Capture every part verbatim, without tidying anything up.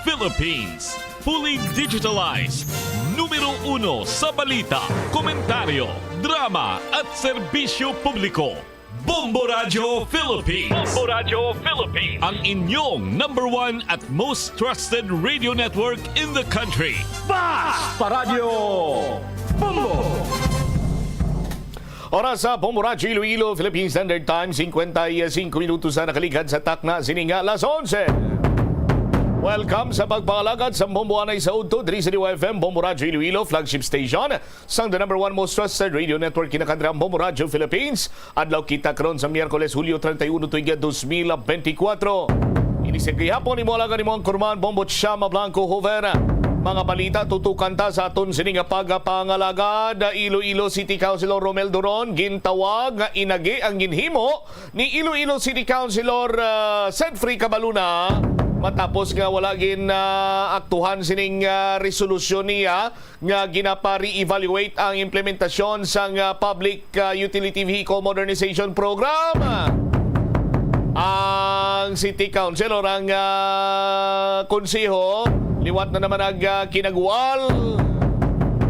Philippines, fully digitalized. Numero uno sa balita, komentaryo, drama at serbisyo publiko. Bombo Radio Philippines. Bombo Radio Philippines. Ang inyong number one at most trusted radio network in the country. Basta Radio Bombo! Oras sa Bombo Radyo Iloilo, Philippine Standard Time, cincuenta y cinco minutos na nakaligad sa takna sini nga alas onse. Welcome sa pagpangalagad sa Bombo Anay sa Udto, diri sa D Y F M, Bombo Radyo Iloilo, flagship station sang the number one most trusted radio network, kinakadra ang Bombo Radyo Philippines. Adlaw kita karon sa Miyerkules, Hulyo treinta y uno, tuig dos mil benti kuwatro. Ini sa gihapon, imo alaga nimo ang kurman, Bombo Chama Blanco Joven. Mga balita, tutukan ta sa aton sini nga pagpangalagad. Iloilo City Councilor Romel Duron, gintawag nga inagi ang ginhimo ni Iloilo City Councilor, ah, Sedfrey Cabaluna, matapos nga wala gin, ah, aktuhan sining, ah, resolusyon niya nga ginapa-re-evaluate ang implementasyon sang, ah, Public, ah, Utility Vehicle Modernization Program. Ang City Council o ang, ah, Konseho, liwat na naman ang, ah, kinagwal.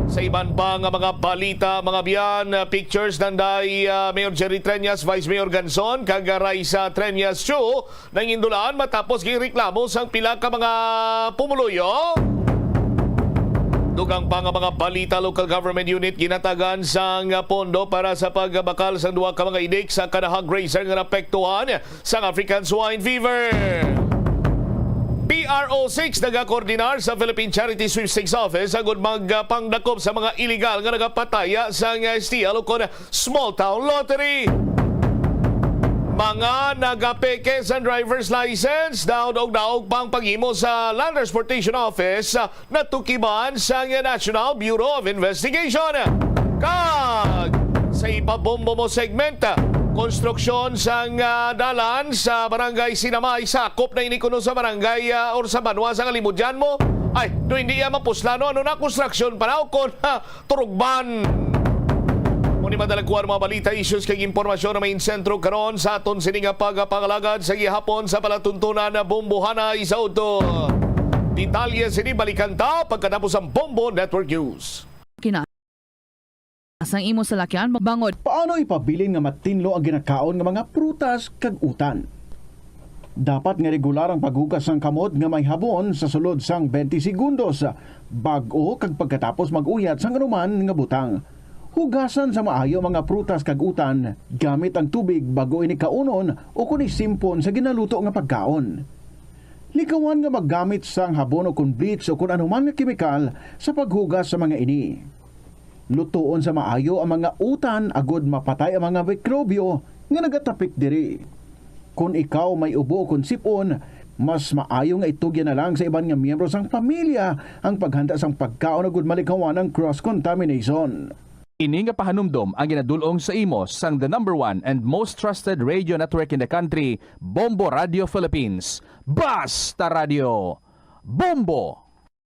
Sa iban pa nga mga balita, mga biyan, ah, pictures nanday, ah, Mayor Jerry Treñas, Vice Mayor Ganson, kag, ah, Raisa Treñas Chu, nangindulaan matapos gireklamo sang pila ka mga pumuluyo. Dugang pa nga mga balita, local government unit ginatagan sang pondo para sa pagbakal sang duha ka mga inik sa kada hog raiser nga naapektuhan sang African Swine Fever. P R O six nagakoordinar sa Philippine Charity Sweepstakes Office agud magpangdakop sa mga iligal nga nagapataya sang S T L o kon small town lottery. Mga nagapeke sa driver's license, daog-daog pang paghimo sa Land Transportation Office, ah, natukiban sang National Bureau of Investigation. Kag sa ipabombo mo segment, ah, konstruksyon sang, ah, dalan sa Barangay Sinamay, sakop na ini kuno sa barangay, ah, or sa banwa sa Kalimudyan mo. Ay, do hindi iya mapuslan, no? Ano na, konstruksyon pa na o kon, ha, turugban. Muni madalagkuan mga balita, issues kag impormasyon na may sentro karon sa aton sini nga pagpangalagad sa gihapon sa palatuntunan na bombohanay sa udto. Detalye sini balikan ta pagkatapos ang Bombo Network News. Kina sang imo salakyan bangod. Paano ipabilin nga matinlo ang ginakaon nga mga prutas kag utan? Dapat nga regular ang paghugas sang kamot nga may habon sa sulod sang twenty segundos bag-o kag pagkatapos mag-uyat sang anuman nga butang. Hugasan sa maayo ang mga prutas kag utan gamit ang tubig bag-o ini kaunon o kon isimpon sa ginaluto nga pagkaon. Likawan nga maggamit sang habon o kon bleach o kon anuman nga kemikal sa paghugas sa mga ini. Lutoon sa maayo ang mga utan agud mapatay ang mga mikrobyo nga nagatapik diri. Kon ikaw may ubo kon sip-on, mas maayo nga itugyan na lang sa iban nga miyembro sang pamilya ang paghanda sang pagkaon agud malikawan ang cross-contamination. Ini nga pahanumdom ang ginadul-ong sa imo sang the number one and most trusted radio network in the country, Bombo Radio Philippines. Basta Radio Bombo!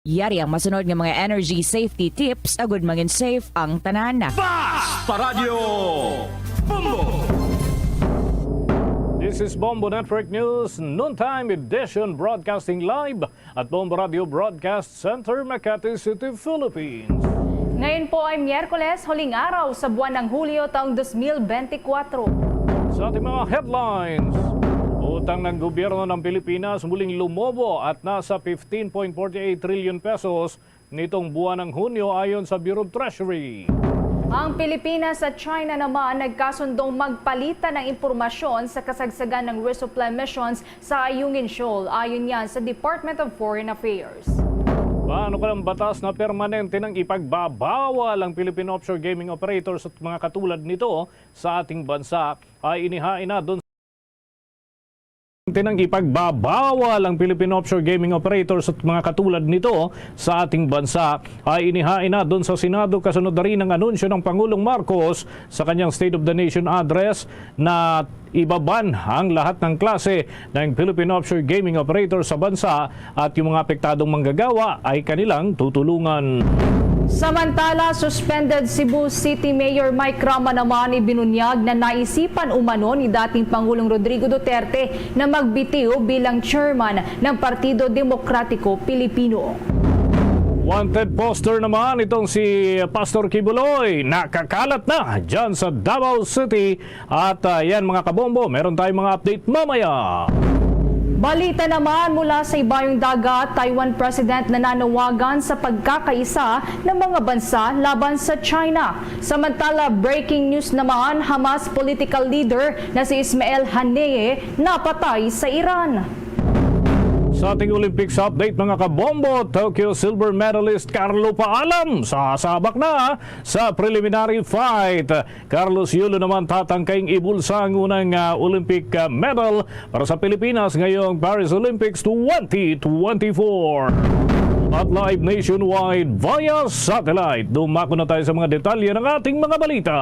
Yari ang masunod nga mga energy safety tips agud mangin safe ang tanan. Basta Radio Bombo! This is Bombo Network News, noontime edition, broadcasting live at Bombo Radio Broadcast Center, Makati City, Philippines. Ngayon po ay Miyerkules, huling araw sa buwan ng Hulyo taong dos mil benti kuwatro. Sa ating mga headlines, utang ng gobyerno ng Pilipinas muling lumobo at nasa fifteen point forty eight trillion pesos nitong buwan ng Hunyo, ayon sa Bureau of Treasury. Ang Pilipinas at China naman nagkasundong magpalitan ng impormasyon sa kasagsagan ng resupply missions sa Ayungin Shoal, ayon yan sa Department of Foreign Affairs. Paano kung ang batas na permanente nang ipagbabawal ang Philippine offshore gaming operators at mga katulad nito sa ating bansa ay inihain na doon tinang ipagbabawal ang Philippine offshore gaming operators at mga katulad nito sa ating bansa ay inihain na doon sa Senado kasunod na rin ng anunsyo ng Pangulong Marcos sa kanyang State of the Nation Address na ibaban ang lahat ng klase ng Philippine offshore gaming operator sa bansa at yung mga apektadong manggagawa ay kanilang tutulungan. Samantala, suspended Cebu City Mayor Mike Rama naman ibinunyag na naisipan umano ni dating Pangulong Rodrigo Duterte na magbitiw bilang chairman ng Partido Demokratiko Pilipino. Wanted poster naman itong si Pastor Kibuloy. Nakakalat na dyan sa Davao City. At, ah, yan, mga kabombo, meron tayong mga update mamaya. Balita naman mula sa Ibayong Dagat, Taiwan President nananawagan sa pagkakaisa ng mga bansa laban sa China. Samantala, breaking news naman, Hamas political leader na si Ismail Haniyeh napatay sa Iran. Sa ating Olympics update, mga kabombo, Tokyo silver medalist Carlo Paalam sasabak na sa preliminary fight. Carlos Yulo naman tatangkay ibulsa ang unang, ah, Olympic, ah, medal para sa Pilipinas ngayong Paris Olympics twenty twenty-four. At live nationwide via satellite. Dumako na tayo sa mga detalye ng ating mga balita.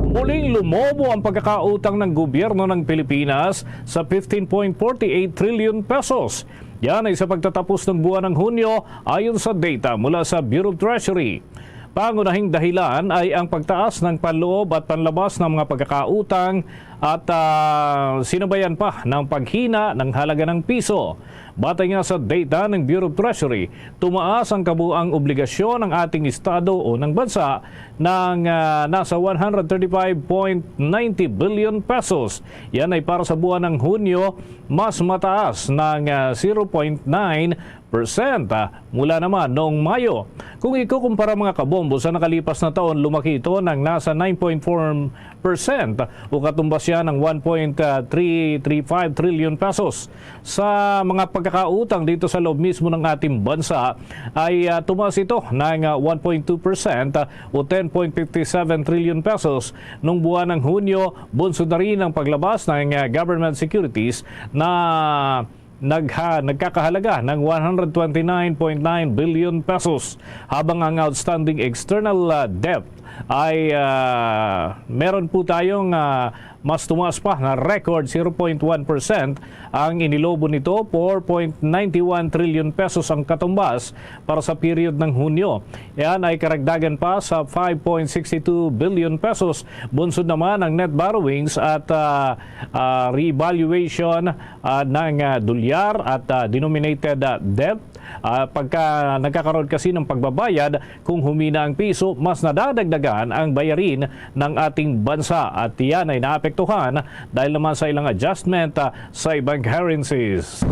Muling lumobo ang pagkakautang ng gobyerno ng Pilipinas sa fifteen point forty eight trillion pesos. Yan ay sa pagtatapos ng buwan ng Hunyo, ayon sa data mula sa Bureau of Treasury. Pangunahing dahilan ay ang pagtaas ng panloob at panlabas ng mga pagkakautang at, ah, sinabayan pa ng paghina ng halaga ng piso. Batay nga sa data ng Bureau of Treasury, tumaas ang kabuang obligasyon ng ating estado o ng bansa ng, ah, nasa one hundred thirty-five point ninety billion pesos. Yan ay para sa buwan ng Hunyo, mas mataas ng, ah, zero point nine percent, ah, mula naman noong Mayo. Kung ikukumpara, mga kabombo, sa nakalipas na taon, lumaki ito ng nasa nine point four percent o katumbas siya ng one point three three five trillion pesos. Sa mga pagkakautang dito sa loob mismo ng ating bansa ay, ah, tumaas ito ng, ah, one point two percent, ah, o ten point fifty seven trillion pesos nung buwan ng Hunyo, bunsod na rin ang paglabas ng, ah, government securities na nagha-, nagkakahalaga ng one hundred twenty-nine point nine billion pesos, habang ang outstanding external, ah, debt ay, ah, meron po tayong, ah, mas tumaas pa na record zero point one percent ang inilobo nito, four point ninety one trillion pesos ang katumbas para sa period ng Hunyo. Yan ay karagdagan pa sa five point six two billion pesos. Bunsod naman ang net borrowings at, ah, ah, revaluation, ah, ng, ah, dolyar at, ah, denominated, ah, debt. Ah, pagka nagkakaroon kasi ng pagbabayad, kung humina ang piso, mas nadadagdagan ang bayarin ng ating bansa at yan ay naapektuhan dahil naman sa ilang adjustment, ah, sa ibang currencies.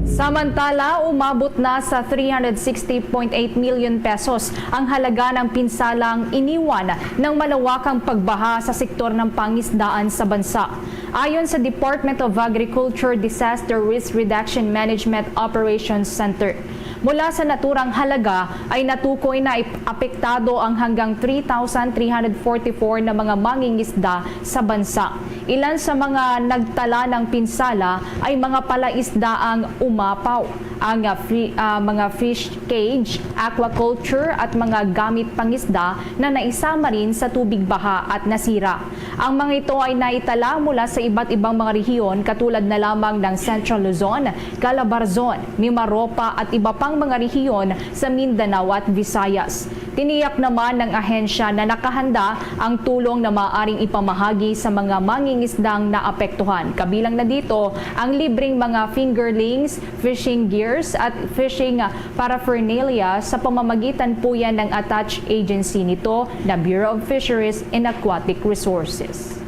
Samantala, umabot na sa three hundred sixty point eight million pesos ang halaga ng pinsalang iniwan ng malawakang pagbaha sa sektor ng pangisdaan sa bansa. Ayon sa Department of Agriculture Disaster Risk Reduction Management Operations Center, mula sa naturang halaga ay natukoy na ip-, apektado ang hanggang three thousand three hundred forty-four na mga mangingisda sa bansa. Ilan sa mga nagtala ng pinsala ay mga palaisdaang umapaw, ang, ah, fi-, ah, mga fish cage, aquaculture at mga gamit pangisda na naisama rin sa tubig baha at nasira. Ang mga ito ay naitala mula sa iba't ibang mga rehiyon katulad na lamang ng Central Luzon, Calabarzon, Mimaropa at iba pang mga rehiyon sa Mindanao at Visayas. Tiniyak naman ng ahensya na nakahanda ang tulong na maaaring ipamahagi sa mga mangingisdang naapektuhan. Kabilang na dito ang libreng mga fingerlings, fishing gears at fishing paraphernalia sa pamamagitan po yan ng attached agency nito na Bureau of Fisheries and Aquatic Resources.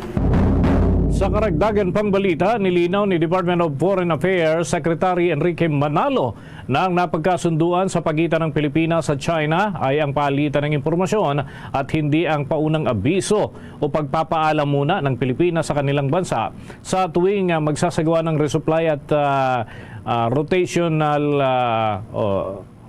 Sa karagdagan pang balita, nilinaw ni Department of Foreign Affairs Secretary Enrique Manalo na ang napagkasunduan sa pagitan ng Pilipinas at China ay ang palitan ng impormasyon at hindi ang paunang abiso o pagpapaalam muna ng Pilipinas sa kanilang bansa sa tuwing, ah, magsasagawa ng resupply at, ah, ah, rotational, ah, o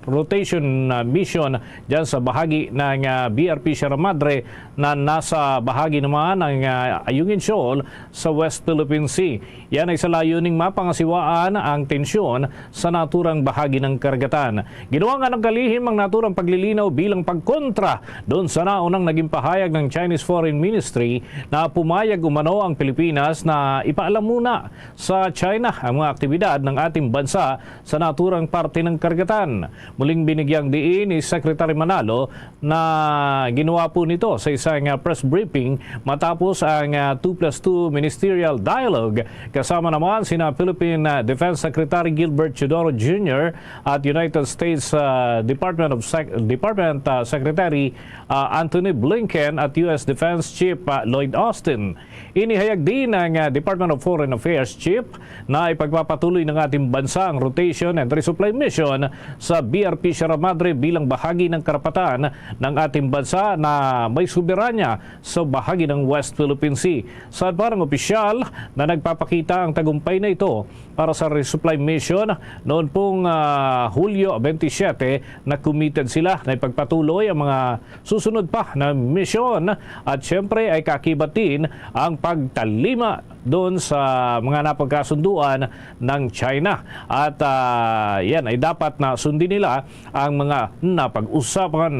rotation, ah, mission dyan sa bahagi ng, ah, B R P Sierra Madre na nasa bahagi naman ng, ah, Ayungin Shoal sa West Philippine Sea. Yan ay sa layuning mapangasiwaan ang tensyon sa naturang bahagi ng karagatan. Ginawa nga ng kalihim ang naturang paglilinaw bilang pagkontra doon sa naunang naging pahayag ng Chinese Foreign Ministry na pumayag umano ang Pilipinas na ipaalam muna sa China ang mga aktibidad ng ating bansa sa naturang parte ng karagatan. Muling binigyang diin ni Secretary Manalo na ginawa po nito sa isang, ah, press briefing matapos ang, ah, two plus two ministerial dialogue kasama naman sina Philippine, ah, Defense Secretary Gilbert Teodoro Junior at United States, ah, Department of Sec-, Department, ah, Secretary, ah, Antony Blinken at U S Defense Chief, ah, Lloyd Austin. Inihayag din ng, ah, Department of Foreign Affairs Chief na ipagpapatuloy ng ating bansa ang rotation and resupply mission sa B R P Sierra Madre bilang bahagi ng karapatan ng ating bansa na may soberanya sa bahagi ng West Philippine Sea. Saad pa ng opisyal na nagpapakita ang tagumpay na ito para sa resupply mission noon pong, ah, Hulyo twenty-seven na committed sila na ipagpatuloy ang mga susunod pa na misyon at siyempre ay kakibat din ang pagtalima doon sa mga napagkasunduan ng China. At, ah, yan ay dapat na sundin nila ang mga napag-usapan.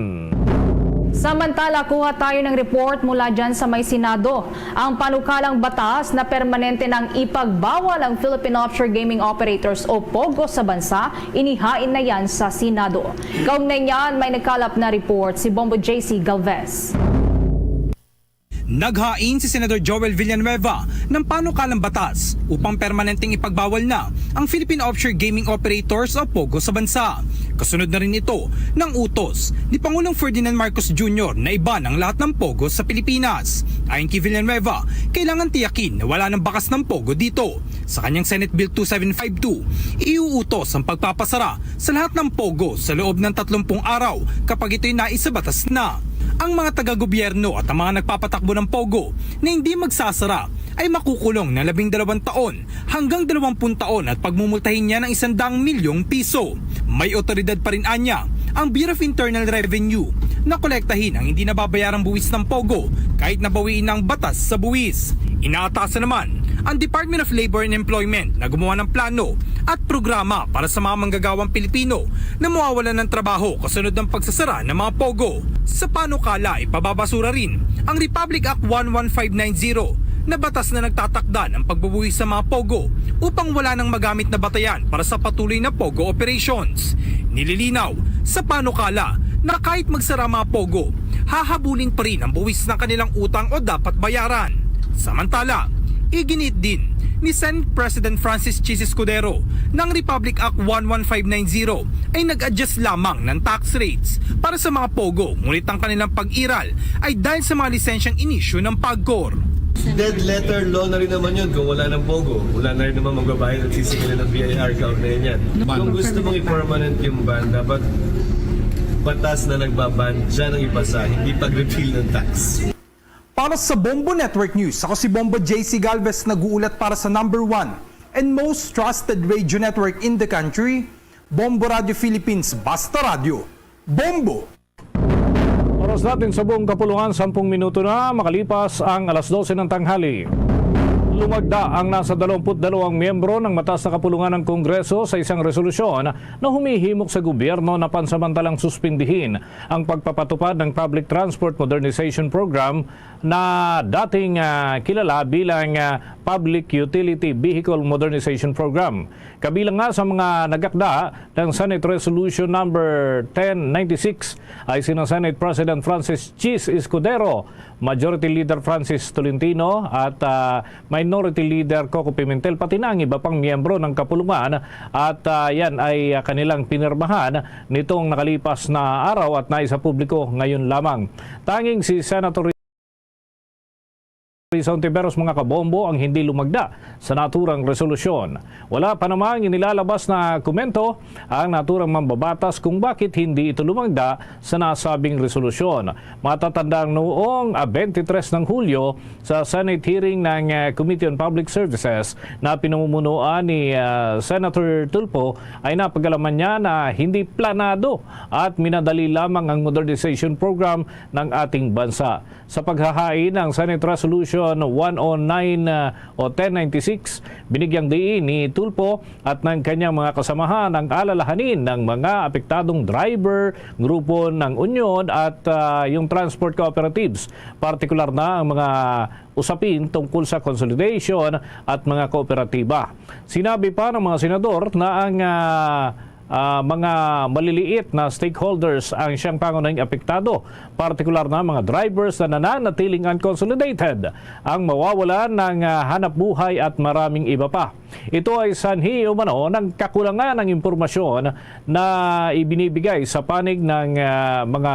Samantala, kuha tayo ng report mula dyan sa may Senado. Ang panukalang batas na permanente nang ipagbawal ang Philippine Offshore Gaming Operators o POGO sa bansa, inihain na yan sa Senado. Kaugnay niyan, may nagkalap na report si Bombo J C Galvez. Naghain si Senador Joel Villanueva ng panukalang batas upang permanenteng ipagbawal na ang Philippine Offshore Gaming Operators o POGO sa bansa. Kasunod na rin ito ng utos ni Pangulong Ferdinand Marcos Junior na i-ban ang lahat ng POGO sa Pilipinas. Ayon kay Villanueva, kailangan tiyakin na wala ng bakas ng POGO dito. Sa kanyang Senate Bill two seven five two, iuutos ang pagpapasara sa lahat ng POGO sa loob ng tatlumpung araw kapag ito'y naisabatas na. Ang mga taga-gobyerno at ang mga nagpapatakbo ng POGO na hindi magsasara ay makukulong ng labing dalawang taon hanggang dalawampung taon at pagmumultahin niya ng isang daang milyong piso. May otoridad pa rin anya ang Bureau of Internal Revenue na kolektahin ang hindi nababayarang buwis ng POGO kahit nabawiin na ang batas sa buwis. Inaatasan naman ang Department of Labor and Employment na gumawa ng plano at programa para sa mga manggagawang Pilipino na mawawalan ng trabaho kasunod ng pagsasara ng mga POGO. Sa panukala, ipababasura rin ang Republic Act one one five nine zero na batas na nagtatakda ng pagbubuwis sa mga POGO upang wala nang magamit na batayan para sa patuloy na POGO operations. Nililinaw sa panukala na kahit magsara ang mga POGO, hahabulin pa rin ang buwis ng kanilang utang o dapat bayaran. Samantala, iginiit din ni Senate President Francis Chiz Escudero na ang Republic Act one one five nine zero ay nag-adjust lamang ng tax rates para sa mga POGO, ngunit ang kanilang pag-iral ay dahil sa mga lisensyang inisyu ng PAGCOR. Dead letter law na rin naman yun kung wala ng POGO. Wala na rin naman magbabayad at sisingilan ng B I R kaugnay niyan. Kung gusto mong i-permanent yung ban, dapat batas na nagbaban, dyan ang ipasa, hindi pag-repeal ng tax. Para sa Bombo Network News, ako si Bombo J C Galvez, nag-uulat para sa number one and most trusted radio network in the country, Bombo Radio Philippines, Basta Radyo, Bombo! Oras natin sa buong kapulungan, sampung minuto na makalipas ang alas dose ng tanghali. Lumagda ang nasa dalawampu't dalawang miyembro ng mataas na kapulungan ng Kongreso sa isang resolusyon na humihimok sa gobyerno na pansamantalang suspindihin ang pagpapatupad ng Public Transport Modernization Program na dating, ah, kilala bilang, ah, Public Utility Vehicle Modernization Program. Kabilang nga sa mga nagakda ng Senate Resolution Number ten ninety-six ay sina Senate President Francis Chiz Escudero, Majority Leader Francis Tolentino at, ah, Minority Leader Coco Pimentel, pati na ang iba pang miyembro ng kapulungan at, ah, yan ay, ah, kanilang pinirmahan nitong nakalipas na araw at naisapubliko ngayon lamang. Tanging si Senator Risa Hontiveros, mga kabombo, ang hindi lumagda sa naturang resolusyon. Wala pa namang inilalabas na komento ang naturang mambabatas kung bakit hindi ito lumagda sa nasabing resolusyon. Matatandang noong, ah, twenty-three ng Hulyo, sa Senate hearing ng, ah, Committee on Public Services na pinamumunuan ni, ah, Senator Tulfo, ay napag-alaman niya na hindi planado at minadali lamang ang modernization program ng ating bansa. Sa paghahain ng Senate Resolution one oh nine, ah, o ten ninety-six, binigyang diin ni Tulfo at ng kanyang mga kasamahan ang alalahanin ng mga apektadong driver, grupo ng union at, ah, yung transport cooperatives, partikular na ang mga usapin tungkol sa consolidation at mga kooperatiba. Sinabi pa ng mga senador na ang, ah, ah, mga maliliit na stakeholders ang siyang pangunahing apektado, partikular na mga drivers na nananatiling unconsolidated, ang mawawalan ng, ah, hanap buhay at maraming iba pa. Ito ay sanhi umano ng kakulangan ng impormasyon na ibinibigay sa panig ng, ah, mga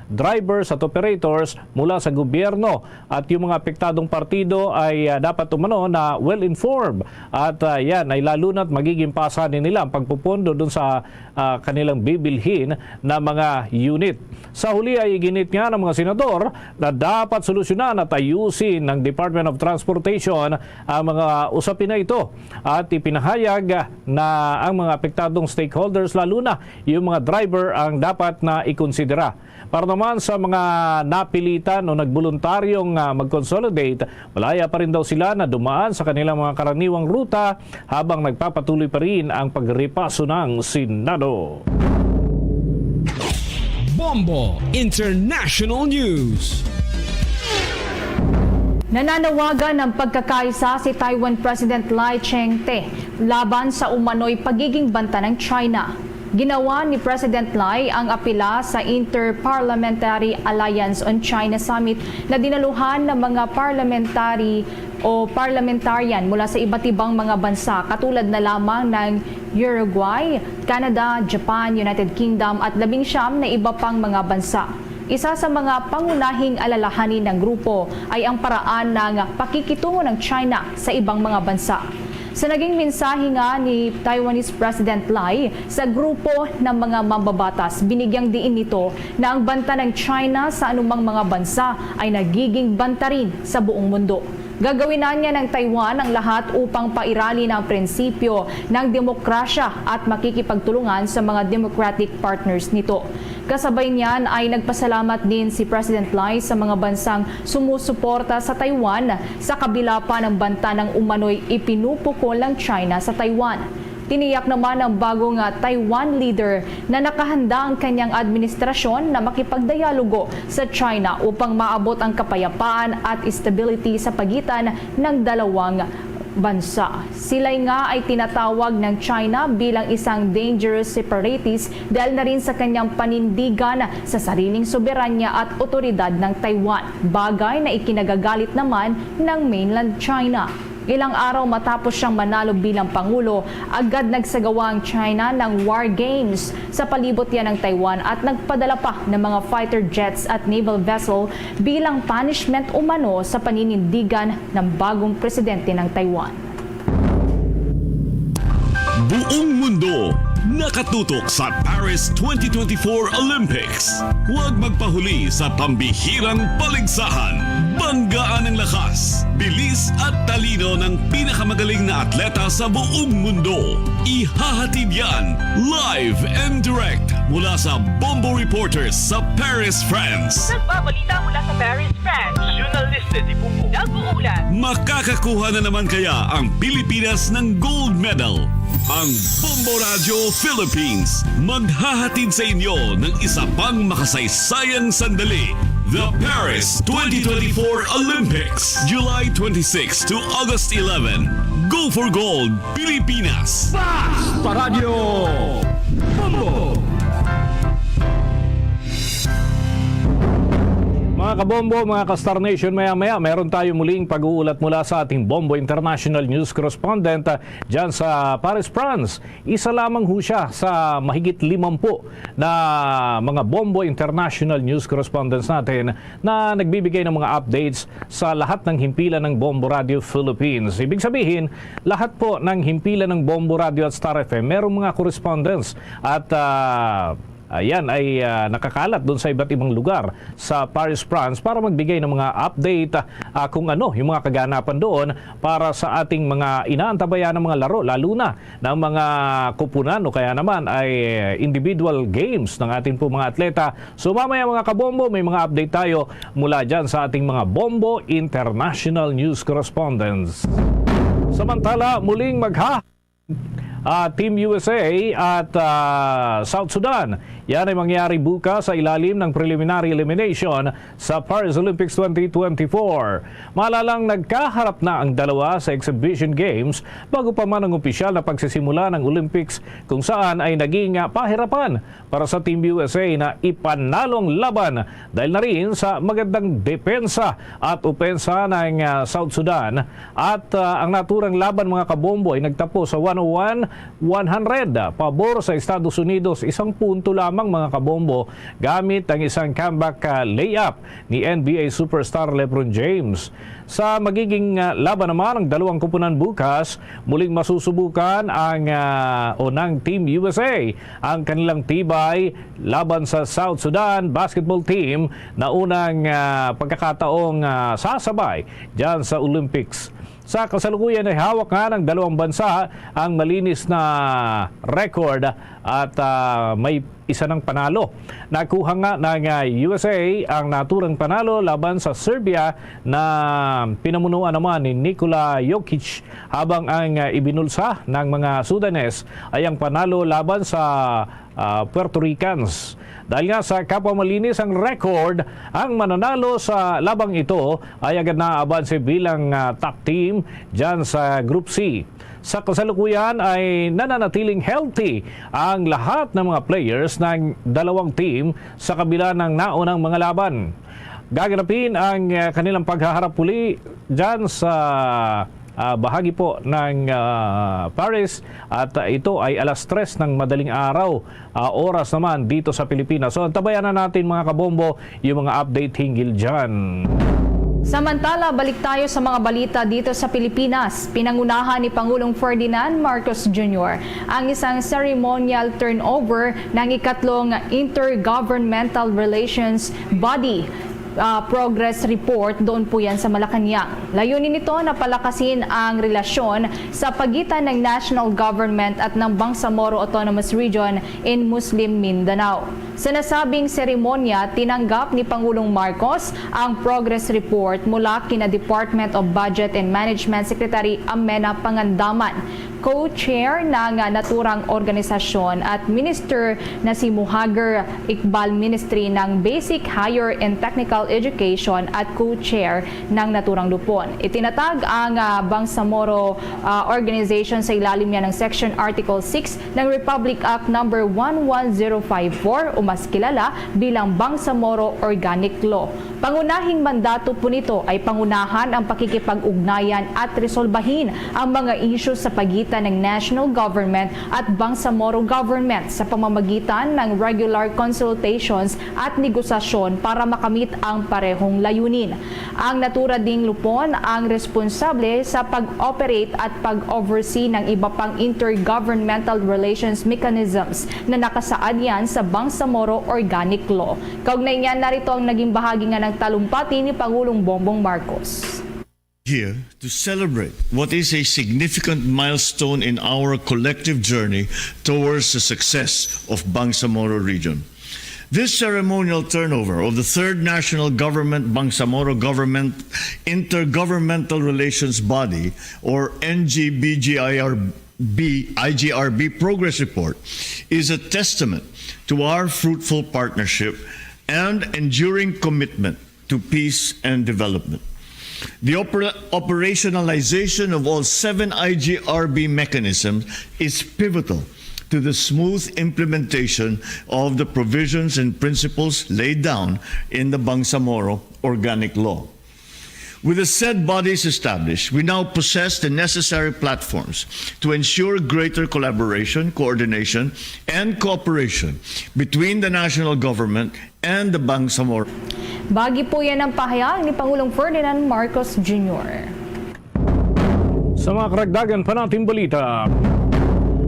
drivers at operators mula sa gobyerno, at yung mga apektadong partido ay, ah, dapat umano na well-informed, at, ah, yan ay lalo na't magiging pasanin nila ang pagpupondo dun sa, ah, kanilang bibilhin na mga unit. Sa huli ay iginit nga ng mga senador na dapat solusyonan at ayusin ng Department of Transportation ang mga usapin na ito, at ipinahayag na ang mga apektadong stakeholders, lalo na yung mga driver, ang dapat na ikonsidera. Para naman sa mga napilitan o nagboluntaryong, ah, mag-consolidate, malaya pa rin daw sila na dumaan sa kanilang mga karaniwang ruta habang nagpapatuloy pa rin ang pagrepaso ng Senado. Bombo International News. Nananawagan ng pagkakaisa si Taiwan President Lai Ching-te laban sa umano'y pagiging banta ng China. Ginawa ni President Lai ang apela sa Inter-Parliamentary Alliance on China Summit na dinaluhan ng mga parliamentary o parliamentarian mula sa iba't ibang mga bansa, katulad na lamang ng Uruguay, Canada, Japan, United Kingdom, at labing siyam na iba pang mga bansa. Isa sa mga pangunahing alalahanin ng grupo ay ang paraan ng pakikitungo ng China sa ibang mga bansa. Sa naging mensahe nga ni Taiwanese President Lai sa grupo ng mga mambabatas, binigyang diin nito na ang banta ng China sa anumang mga bansa ay nagiging banta rin sa buong mundo. Gagawin anya ng Taiwan ang lahat upang pairalin ang prinsipyo ng demokrasya at makikipagtulungan sa mga democratic partners nito. Kasabay niyan ay nagpasalamat din si President Lai sa mga bansang sumusuporta sa Taiwan sa kabila pa ng banta ng umano'y ipinupukol ng China sa Taiwan. Tiniyak naman ng bagong, ah, Taiwan leader na nakahanda ang kanyang administrasyon na makipagdialogo sa China upang maabot ang kapayapaan at stability sa pagitan ng dalawang bansa. Silay nga ay tinatawag ng China bilang isang dangerous separatist dahil na rin sa kanyang panindigan sa sariling soberanya at otoridad ng Taiwan, bagay na ikinagagalit naman ng mainland China. Ilang araw matapos siyang manalo bilang pangulo, agad nagsagawa ang China ng war games sa palibot yan ng Taiwan at nagpadala pa ng mga fighter jets at naval vessel bilang punishment umano sa paninindigan ng bagong presidente ng Taiwan. Buong mundo nakatutok sa Paris twenty twenty-four Olympics. Huwag magpahuli sa pambihirang paligsahan. Banggaan ang lakas, bilis at talino ng pinakamagaling na atleta sa buong mundo. Ihahatid yan live and direct mula sa Bombo Reporters sa Paris, France. Nagbabalita mula sa Paris, France. Journalista di Bombo. Nag-uulat. Makakakuha na naman kaya ang Pilipinas ng gold medal? Ang Bombo Radio Philippines maghahatid sa inyo ng isa pang makasaysayang sandali. The Paris twenty twenty-four Olympics, July twenty-six to August eleven. Go for Gold, Pilipinas! Basta Radyo Bombo! Mga kabombo, mga ka-Star Nation, maya-maya meron tayo muling pag-uulat mula sa ating Bombo International News Correspondent, ah, dyan sa Paris, France. Isa lamang ho siya sa mahigit limampu na mga Bombo International News Correspondents natin na nagbibigay ng mga updates sa lahat ng himpilan ng Bombo Radio Philippines. Ibig sabihin, lahat po ng himpilan ng Bombo Radio at Star F M, merong mga correspondents at, ah, ayan, ay, ah, nakakalat doon sa iba't ibang lugar sa Paris, France para magbigay ng mga update, ah, kung ano yung mga kaganapan doon para sa ating mga inaantabayan ng mga laro, lalo na ng mga kupunan o kaya naman ay individual games ng ating po mga atleta. So mamaya, mga kabombo, may mga update tayo mula dyan sa ating mga Bombo International News Correspondents. Samantala, muling magha- Ah, Team U S A at, ah, South Sudan. Yan ay mangyari bukas sa ilalim ng preliminary elimination sa Paris Olympics twenty twenty-four. Malalang nagkaharap na ang dalawa sa exhibition games bago pa man ang opisyal na pagsisimula ng Olympics, kung saan ay naging, ah, pahirapan para sa Team U S A na ipanalo ang laban dahil na rin sa magandang depensa at opensa ng, ah, South Sudan. At, ah, ang naturang laban, mga kabombo, ay nagtapos sa one oh one, one hundred, ah, pabor sa Estados Unidos, isang punto lamang, mga kabombo, gamit ang isang comeback, ah, layup ni N B A superstar LeBron James. Sa magiging, ah, laban naman ng dalawang koponan bukas, muling masusubukan ang, ah, o ng Team U S A ang kanilang tibay laban sa South Sudan basketball team na unang, ah, pagkakataong, ah, sasabay dyan sa Olympics. Sa kasalukuyan ay hawak nga ng dalawang bansa ang malinis na record at, ah, may isa ng panalo. Nakuha nga ng, ah, U S A ang naturang panalo laban sa Serbia na pinamunuan naman ni Nikola Jokic, habang ang, ah, ibinulsa ng mga Sudanese ay ang panalo laban sa, ah, Puerto Ricans. Dahil nga sa kapamalinis ang record, ang mananalo sa labang ito ay agad na abanse bilang, ah, top team dyan sa Group C. Sa kasalukuyan ay nananatiling healthy ang lahat ng mga players ng dalawang team sa kabila ng naunang mga laban. Gaganapin ang, ah, kanilang paghaharap uli dyan sa, ah, bahagi po ng, ah, Paris, at, ah, ito ay alas tres ng madaling araw, ah, oras naman dito sa Pilipinas. So, antabayan na natin, mga kabombo, yung mga update hinggil dyan. Samantala, balik tayo sa mga balita dito sa Pilipinas. Pinangunahan ni Pangulong Ferdinand Marcos Junior ang isang ceremonial turnover ng ikatlong Intergovernmental Relations Body, ah, Progress Report doon po yan sa Malacañang. Layunin nito na palakasin ang relasyon sa pagitan ng national government at ng Bangsamoro Autonomous Region in Muslim Mindanao. Sa nasabing seremonya, tinanggap ni Pangulong Marcos ang progress report mula kina Department of Budget and Management Secretary Amena Pangandaman, co-chair ng naturang organisasyon, at minister na si Muhager Iqbal, Ministry ng Basic, Higher and Technical Education, at co-chair ng naturang lupon. Itinatag ang, ah, Bangsamoro, ah, Organization sa ilalim niya ng Section Article six ng Republic Act Number one one zero five four, o mas kilala bilang Bangsamoro Organic Law. Pangunahing mandato po nito ay pangunahan ang pakikipag-ugnayan at resolbahin ang mga isyu sa pagitan ng national government at Bangsamoro government sa pamamagitan ng regular consultations at negosasyon para makamit ang parehong layunin. Ang natura ding lupon ang responsable sa pag-operate at pag-oversee ng iba pang intergovernmental relations mechanisms na nakasaad yan sa Bangsamoro Organic Law. Kaugnay niyan, narito ang naging bahagi nga ng talumpati ni Pangulong Bongbong Marcos. Here to celebrate what is a significant milestone in our collective journey towards the success of Bangsamoro region. This ceremonial turnover of the Third National Government Bangsamoro Government Intergovernmental Relations Body, or N G B G I R B, I G R B Progress Report, is a testament to our fruitful partnership and enduring commitment to peace and development. The oper-, operationalization of all seven I G R B mechanisms is pivotal to the smooth implementation of the provisions and principles laid down in the Bangsamoro Organic Law. With the said bodies established, we now possess the necessary platforms to ensure greater collaboration, coordination, and cooperation between the national government and the Bangsamoro. Bagi po yan ang pahayag ni Pangulong Ferdinand Marcos Junior. Sa mga karagdagan pa nating balita,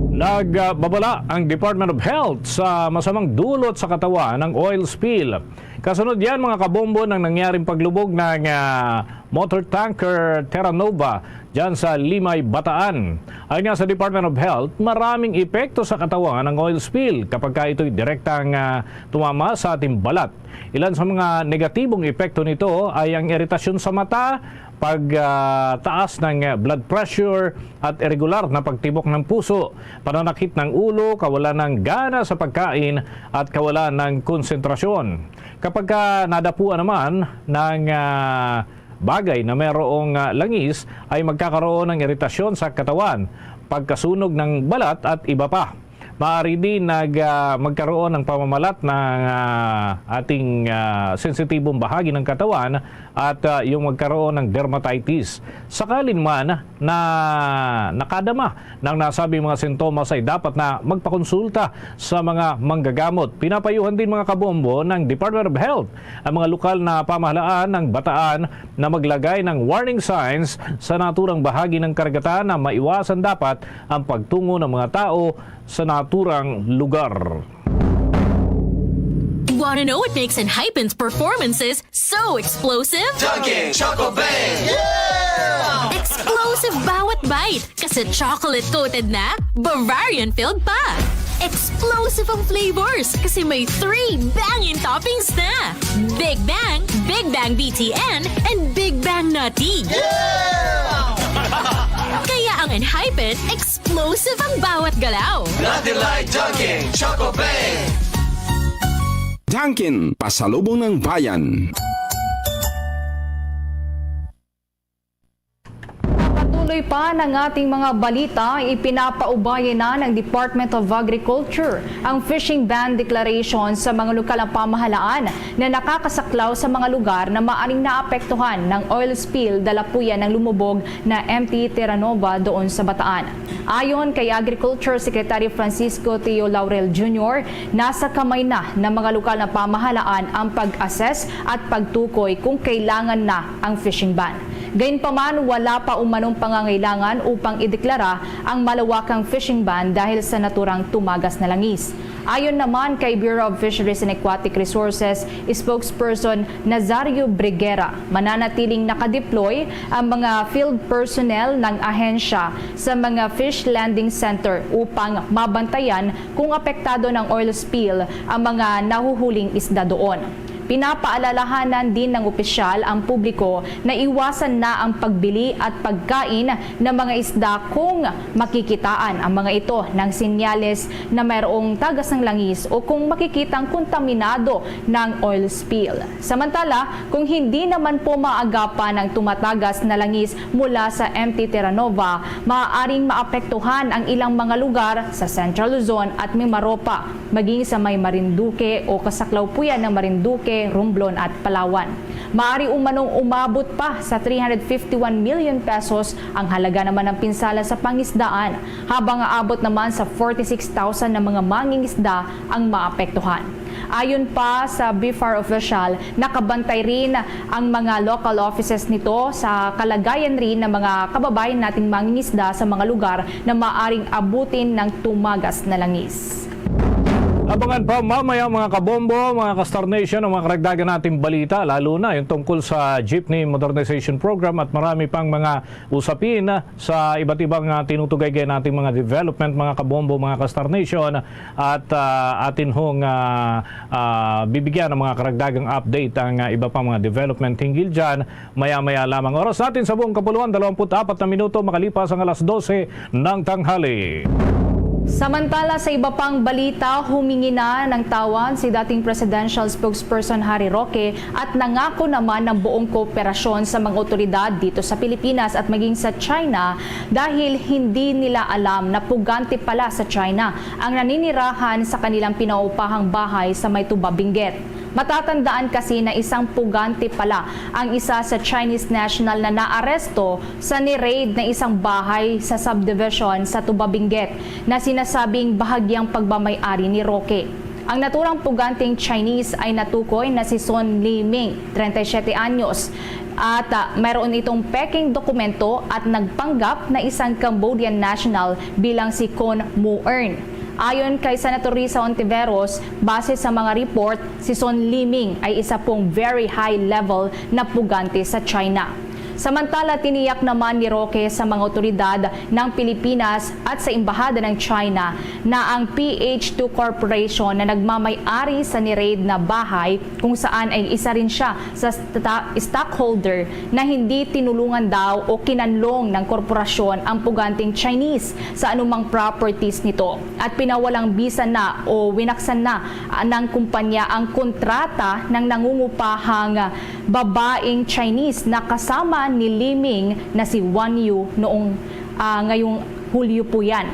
nagbabala ang Department of Health sa masamang dulot sa katawan ng oil spill. Kasunod yan, mga kabombo, ng nangyaring paglubog ng, ah, motor tanker Terra Nova dyan sa Limay, Bataan. Ayon nga sa Department of Health, maraming epekto sa katawan ang oil spill kapag ka ito'y direktang, ah, tumama sa ating balat. Ilan sa mga negatibong epekto nito ay ang iritasyon sa mata, pag, ah, taas ng, ah, blood pressure at irregular na pagtibok ng puso, pananakit ng ulo, kawalan ng gana sa pagkain at kawalan ng konsentrasyon. Kapag ka nadapuan naman ng, ah, bagay na mayroong, ah, langis, ay magkakaroon ng iritasyon sa katawan, pagkasunog ng balat at iba pa. Maaari din nag, ah, magkaroon ng pamamalat ng, ah, ating, ah, sensitibong bahagi ng katawan at, ah, yung magkaroon ng dermatitis. Sakalin man na nakadama ng nasabing mga sintomas, ay dapat na magpakonsulta sa mga manggagamot. Pinapayuhan din, mga kabombo, ng Department of Health ang mga lokal na pamahalaan ng Bataan na maglagay ng warning signs sa naturang bahagi ng karagatan na maiwasan dapat ang pagtungo ng mga tao sa naturang lugar. Want to know what makes Enhypen's performances so explosive? Dunkin' Choco Bang! Explosive bawat bite kasi chocolate-coated na, Bavarian-filled pa. Explosive ang flavors kasi may three bangin toppings na. Big Bang, Big Bang B T N, and Big Bang Nutty. Kaya ang Enhypen, explosive ang bawat galaw. Nutty Light Dunkin' Choco Bang! Dunkin', pasalubong ng bayan. Patuloy pa ng ating mga balita, ipinapaubayan na ng Department of Agriculture ang fishing ban declaration sa mga lokal na pamahalaan na nakakasaklaw sa mga lugar na maaring naapektuhan ng oil spill dalapuyan ng lumubog na M T Terranova doon sa Bataan. Ayon kay Agriculture Secretary Francisco Teo Laurel Junior, nasa kamay na ng mga lokal na pamahalaan ang pag-assess at pagtukoy kung kailangan na ang fishing ban. Gayunpaman, wala pa umanong pangangailangan upang ideklara ang malawakang fishing ban dahil sa naturang tumagas na langis. Ayon naman kay Bureau of Fisheries and Aquatic Resources spokesperson Nazario Briguera, mananatiling nakadeploy ang mga field personnel ng ahensya sa mga fish landing center upang mabantayan kung apektado ng oil spill ang mga nahuhuling isda doon. Pinapaalalahanan din ng opisyal ang publiko na iwasan na ang pagbili at pagkain ng mga isda kung makikitaan ang mga ito ng sinyales na mayroong tagas ng langis o kung makikitang kontaminado ng oil spill. Samantala, kung hindi naman po maagapan ang tumatagas na langis mula sa M T Terranova, maaaring maapektuhan ang ilang mga lugar sa Central Luzon at Mimaropa, maging sa may Marinduque o kasaklaw po yan ng Marinduque, Romblon at Palawan. Maari umanong umabot pa sa three hundred fifty-one million pesos ang halaga naman ng pinsala sa pangisdaan, habang aabot naman sa forty-six thousand na mga mangingisda ang maapektuhan. Ayon pa sa BFAR official, nakabantay rin ang mga local offices nito sa kalagayan rin ng mga kababayan nating mangingisda sa mga lugar na maaring abutin ng tumagas na langis. Abangan pa mamaya, mga kabombo, mga ka-Star Nation, ang mga karagdagan nating balita, lalo na yung tungkol sa Jeepney Modernization Program at marami pang mga usapin sa iba't ibang, ah, tinutugay nating mga development, mga kabombo, mga ka-Star Nation, at, ah, atin hong, ah, ah, bibigyan ng mga karagdagang update ang, ah, iba pang mga development hinggil dyan maya-maya lamang. Oras natin sa buong kapuluan, dalawampu't apat na minuto makalipas ang alas dose ng tanghali. Samantala, sa iba pang balita, humingi na ng tawad si dating presidential spokesperson Harry Roque at nangako naman ng buong kooperasyon sa mga otoridad dito sa Pilipinas at maging sa China dahil hindi nila alam na pugante pala sa China ang naninirahan sa kanilang pinaupahang bahay sa may Tuba Benguet. Matatandaan kasi na isang pugante pala ang isa sa Chinese national na naaresto sa ni-raid na isang bahay sa subdivision sa Tuba Benguet na sinasabing bahagyang pagmamay-ari ni Roque. Ang naturang puganteng Chinese ay natukoy na si Son Liming, treinta y siete anyos, at, ah, mayroon itong pekeng dokumento at nagpanggap na isang Cambodian national bilang si Kon Mu Earn. Ayon kay Senator Risa Hontiveros, base sa mga report, si Son Liming ay isa pong very high level na pugante sa China. Samantala, tiniyak naman ni Roque sa mga otoridad ng Pilipinas at sa Embahada ng China na ang P H two Corporation na nagmamay-ari sa ni-raid na bahay, kung saan ay isa rin siya sa sta-, stockholder, na hindi tinulungan daw o kinanlong ng korporasyon ang puganteng Chinese sa anumang properties nito, at pinawalang bisa na o winaksan na, ah, ng kumpanya ang kontrata ng nangungupahang babaeng Chinese na kasama ni Li Ming na si Wang Yu noong, ah, ngayong Hulyo po yan.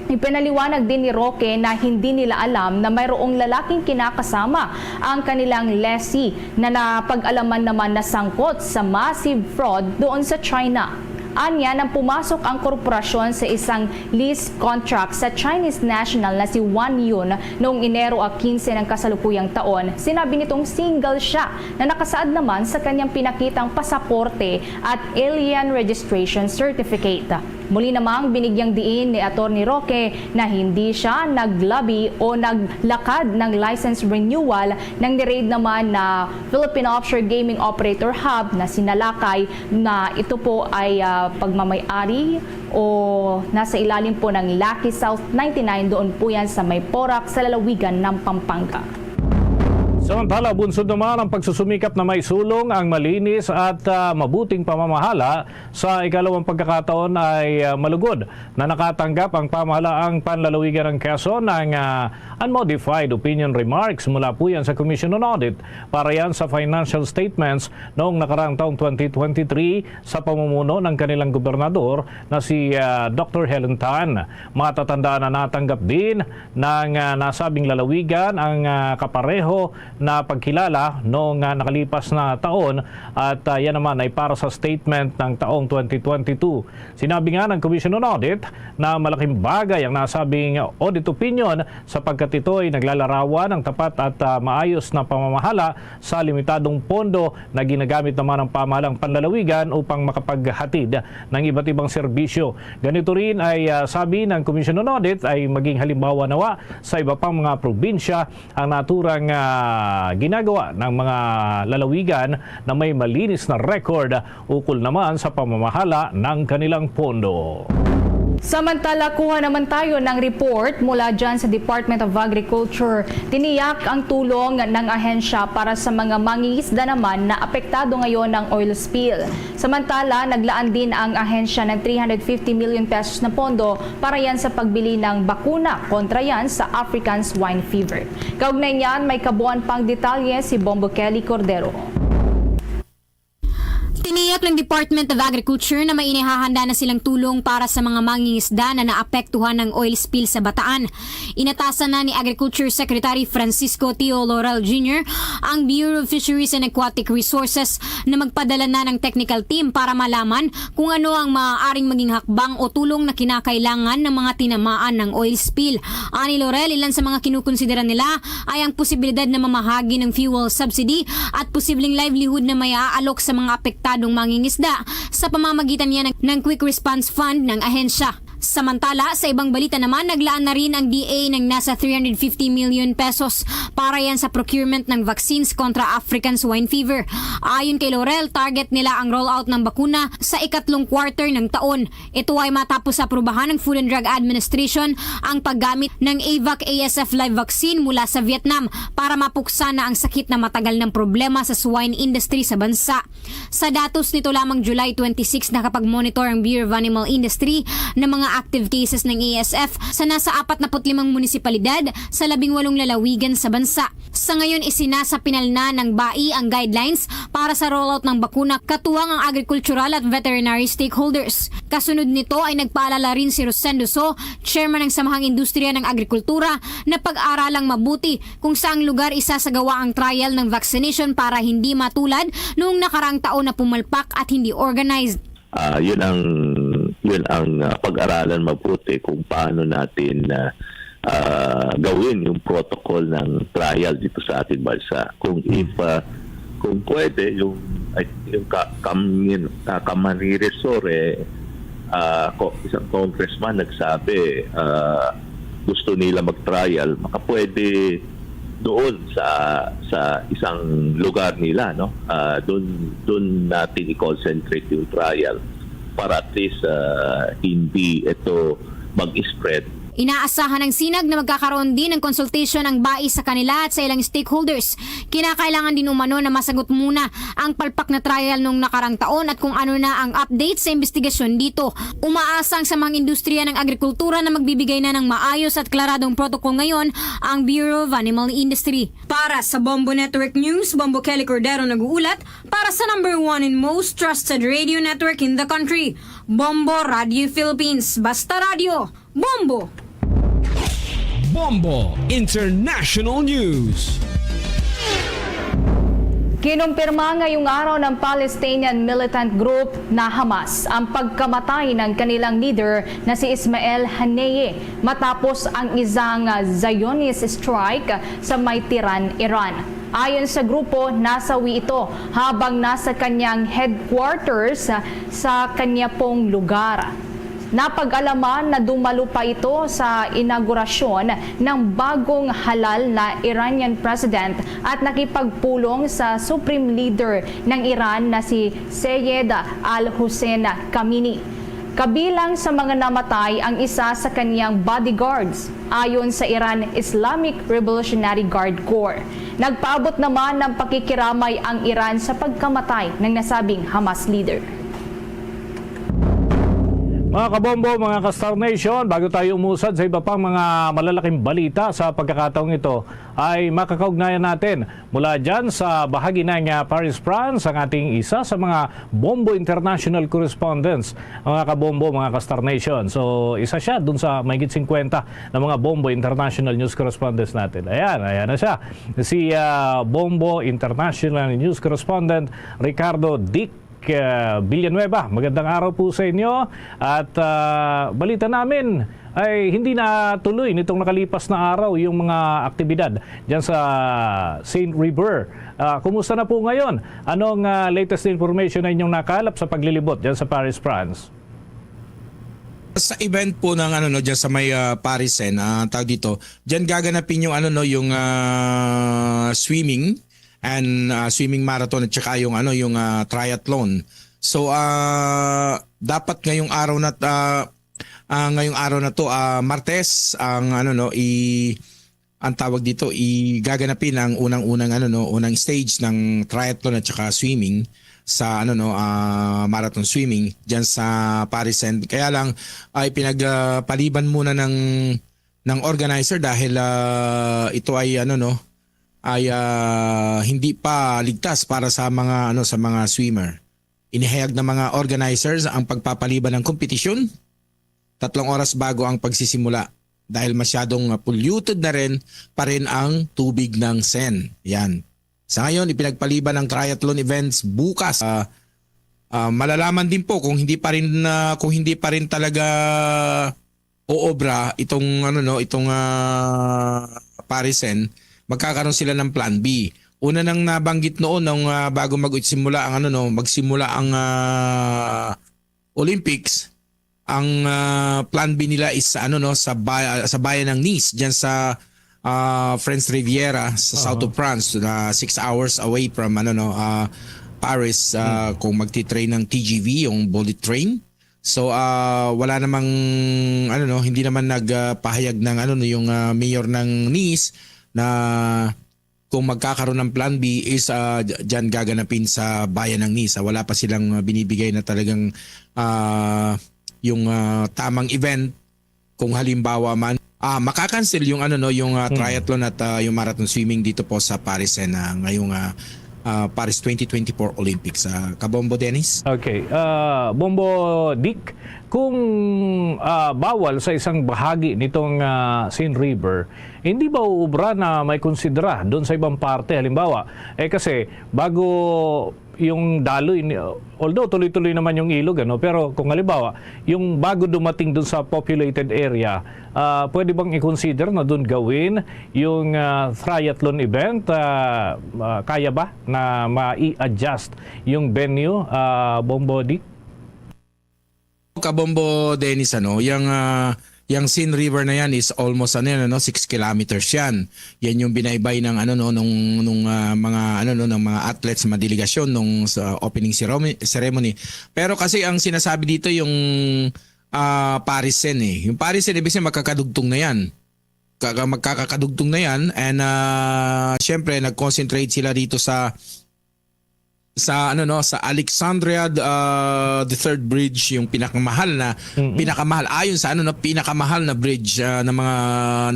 Ipinaliwanag din ni Roque na hindi nila alam na mayroong lalaking kinakasama ang kanilang lessee na napag-alaman naman na sangkot sa massive fraud doon sa China. Anya, nang pumasok ang korporasyon sa isang lease contract sa Chinese national na si Wang Yun noong Enero a quince ng kasalukuyang taon, sinabi nitong single siya na nakasaad naman sa kanyang pinakitang pasaporte at alien registration certificate. Muli namang binigyang diin ni Attorney Roque na hindi siya naglabi o naglakad ng license renewal nang ni-raid naman na Philippine Offshore Gaming Operator Hub na sinalakay na ito po ay, ah, pagmamay-ari o nasa ilalim po ng Lucky South ninety-nine, doon po yan sa may Porac sa lalawigan ng Pampanga. Samantala, bunsod naman ang pagsusumikap na maisulong ang malinis at, ah, mabuting pamamahala sa ikalawang pagkakataon ay, ah, malugod na nakatanggap ang pamahalaang panlalawigan ng Quezon ng, ah, unmodified opinion remarks mula po yan sa Commission on Audit para yan sa financial statements noong nakaraang taong twenty twenty-three sa pamumuno ng kanilang gobernador na si, ah, Doctor Helen Tan. Matatandaan na natanggap din ng, ah, nasabing lalawigan ang, ah, kapareho na pagkilala noong, ah, nakalipas na taon at, ah, yan naman ay para sa statement ng taong twenty twenty-two. Sinabi nga ng Commission on Audit na malaking bagay ang nasabing audit opinion sapagkat ito ay naglalarawan ng tapat at, ah, maayos na pamamahala sa limitadong pondo na ginagamit naman ng pamahalang panlalawigan upang makapaghatid ng iba't ibang serbisyo. Ganito rin ay, ah, sabi ng Commission on Audit ay maging halimbawa nawa sa iba pang mga probinsya ang naturang, ah, ginagawa ng mga lalawigan na may malinis na record ukol naman sa pamamahala ng kanilang pondo. Samantala, kuha naman tayo ng report mula dyan sa Department of Agriculture. Tiniyak ang tulong ng ahensya para sa mga mangingisda naman na apektado ngayon ng oil spill. Samantala, naglaan din ang ahensya ng three hundred fifty million pesos na pondo para yan sa pagbili ng bakuna kontra yan sa African Swine Fever. Kaugnay niyan, may kabuuan pang detalye si Bombo Kelly Cordero. Tiniyak ng Department of Agriculture na may inihahanda na silang tulong para sa mga mangingisda na naapektuhan ng oil spill sa Bataan. Inatasan na ni Agriculture Secretary Francisco Tio Laurel Junior ang Bureau of Fisheries and Aquatic Resources na magpadala na ng technical team para malaman kung ano ang maaaring maging hakbang o tulong na kinakailangan ng mga tinamaan ng oil spill. Ani Laurel, ilan sa mga kinukonsidera nila ay ang posibilidad na mamahagi ng fuel subsidy at posibleng livelihood na may aalok sa mga apektadong mangingisda sa pamamagitan niya ng, ng Quick Response Fund ng ahensya. Samantala, sa ibang balita naman, naglaan na rin ang D A ng nasa three hundred fifty million pesos para yan sa procurement ng vaccines kontra African Swine Fever. Ayon kay Laurel, target nila ang rollout ng bakuna sa ikatlong quarter ng taon. Ito ay matapos aprubahan ng Food and Drug Administration ang paggamit ng AVAC A S F live vaccine mula sa Vietnam para mapuksa na ang sakit na matagal ng problema sa swine industry sa bansa. Sa datos nito lamang July twenty-six, nakapag-monitor ang Bureau of Animal Industry ng mga active cases ng A S F sa nasa apat na put limang munisipalidad sa labing walong lalawigan sa bansa. Sa ngayon, isinasapinal na ng bai ang guidelines para sa rollout ng bakuna katuwang ang agrikultural at veterinary stakeholders. Kasunod nito ay nagpaalala rin si Rosendo So, chairman ng Samahang Industriya ng Agrikultura, na pag-aralang mabuti kung saang lugar isasagawa ang trial ng vaccination para hindi matulad noong nakaraang taon na pumalpak at hindi organized. Ah, yun ang yun ang ah, pag-aralan mabuti kung paano natin ah, ah, gawin yung protocol ng trial dito sa ating bansa. Kung if ah, kung pwede yung ay, yung ka, kam, yun, ah, Camarines Sur eh ah, ko, isang congressman nagsabi ah, gusto nila mag-trial, makapwede doon sa sa isang lugar nila, no? Ah, doon doon natin i-concentrate yung trial para at least, ah, hindi ito mag-spread. Inaasahan ng sinag na magkakaroon din ng consultation ang bai sa kanila at sa ilang stakeholders. Kinakailangan din umano na masagot muna ang palpak na trial nung nakarang taon at kung ano na ang update sa investigasyon dito. Umaasa ang samang industriya ng agrikultura na magbibigay na ng maayos at klaradong protocol ngayon ang Bureau of Animal Industry. Para sa Bombo Network News, Bombo Kelly Cordero nag-uulat para sa number one and most trusted radio network in the country, Bombo Radio Philippines. Basta Radio, Bombo! Bombo International News. Kinumpirma ngayong araw ng Palestinian militant group na Hamas ang pagkamatay ng kanilang leader na si Ismail Haniyeh matapos ang isang Zionist strike sa may Tehran, Iran. Ayon sa grupo, nasawi ito habang nasa kanyang headquarters sa kanya pong lugar. Napag-alaman na dumalo pa ito sa inaugurasyon ng bagong halal na Iranian president at nakipagpulong sa Supreme Leader ng Iran na si Seyed Al-Hussein Khamenei. Kabilang sa mga namatay ang isa sa kaniyang bodyguards, ayon sa Iran Islamic Revolutionary Guard Corps. Nagpaabot naman ng pakikiramay ang Iran sa pagkamatay ng nasabing Hamas leader. Mga kabombo, mga ka-Star Nation, bago tayo umusad sa iba pang mga malalaking balita sa pagkakataong ito, ay makakaugnayan natin mula dyan sa bahagi ng ah, Paris, France, ang ating isa sa mga Bombo International Correspondents, mga kabombo, mga ka-Star Nation. So, isa siya dun sa mahigit singkwenta na mga Bombo International News Correspondents natin. Ayan, ayan na siya. Si ah, Bombo International News Correspondent Ricardo Dick ah, Villanueva. Magandang araw po sa inyo. At ah, balita namin ay hindi na tuloy nitong nakalipas na araw yung mga aktibidad dyan sa Saint River. Ah, kumusta na po ngayon? Anong ah, latest information na inyong nakalap sa paglilibot dyan sa Paris, France? Sa event po ng ano, no, dyan sa may ah, Paris, eh, na tawag dito, dyan gaganapin yung ano, no, yung ah, swimming and ah, swimming marathon at saka yung ano, yung ah, triathlon. So ah, dapat ngayong araw na ah, ah, ngayong araw na to, ah, Martes, ang ano, no, i ang tawag dito, igaganapin ang unang-unang ano, no, unang stage ng triathlon at saka swimming sa ano, no, ah, marathon swimming diyan sa Paris. And kaya lang ay pinagpaliban muna ng ng organizer dahil ah, ito ay ano, no, ay ah, hindi pa ligtas para sa mga ano, sa mga swimmer. Inihayag ng mga organizers ang pagpapaliban ng kompetisyon tatlong oras bago ang pagsisimula dahil masyadong ah, polluted na rin pa rin ang tubig ng Seine. Yan. Sa ngayon, ipinagpaliban ang triathlon events bukas. Ah, ah, malalaman din po kung hindi pa rin ah, kung hindi pa rin talaga oobra itong ano, no, itong ah, Paris Seine, magkakaroon sila ng plan B. Una nang nabanggit noon nung ah, bago magsimula ang ano, no, magsimula ang ah, Olympics, ang ah, plan B nila is sa ano, no, sa bay- sa bayan ng Nice, diyan sa ah, French Riviera sa south of France, na six hours away from ano, no, ah, Paris, ah, kung magti-train ng T G V, yung bullet train. So ah, wala namang ano, no, hindi naman nagpahayag ng ano, no, yung ah, mayor ng Nice na kung magkakaroon ng plan B is ah, d- dyan gaganapin sa bayan ng Nice. Ah, wala pa silang ah, binibigay na talagang ah, yung ah, tamang event kung halimbawa man ah, makakancel yung ano, no, yung ah, triathlon at ah, yung marathon swimming dito po sa Paris, eh, na ngayong ah, ah, Paris twenty twenty-four Olympics. Ah, Kabombo Dennis? Okay. Ah, Bombo Dick, kung ah, bawal sa isang bahagi nitong ah, Seine River, hindi ba uubra na may konsidera doon sa ibang parte? Halimbawa, eh kasi bago yung daloy, ni- although tuloy-tuloy naman yung ilog, ano, pero kung halimbawa, yung bago dumating doon sa populated area, ah, pwede bang i-consider na doon gawin yung ah, triathlon event? Ah, ah, kaya ba na mai-adjust yung venue, ah, Bombo Dick? Kabombo Dennis, ano, yung ah, Yang Seine River na yan is almost, ano yan, ano, six kilometers yan. Yan yung binaybay ng, ano, no, nung, nung, ah, mga, ano, no, ng mga athletes, mga delegasyon nung sa opening ceremony, ceremony. Pero kasi ang sinasabi dito yung, ah, Paris Seine eh. Yung Paris Seine, ibig sabihin, magkakadugtong na yan. Kaka-, magkakadugtong na yan. And, ah, syempre, nag-concentrate sila dito sa, sa, ano, no, sa Alexandria, ah, the Third Bridge, yung pinakamahal na, Mm-mm. pinakamahal, ayon sa, ano, no, pinakamahal na bridge, ah, ng mga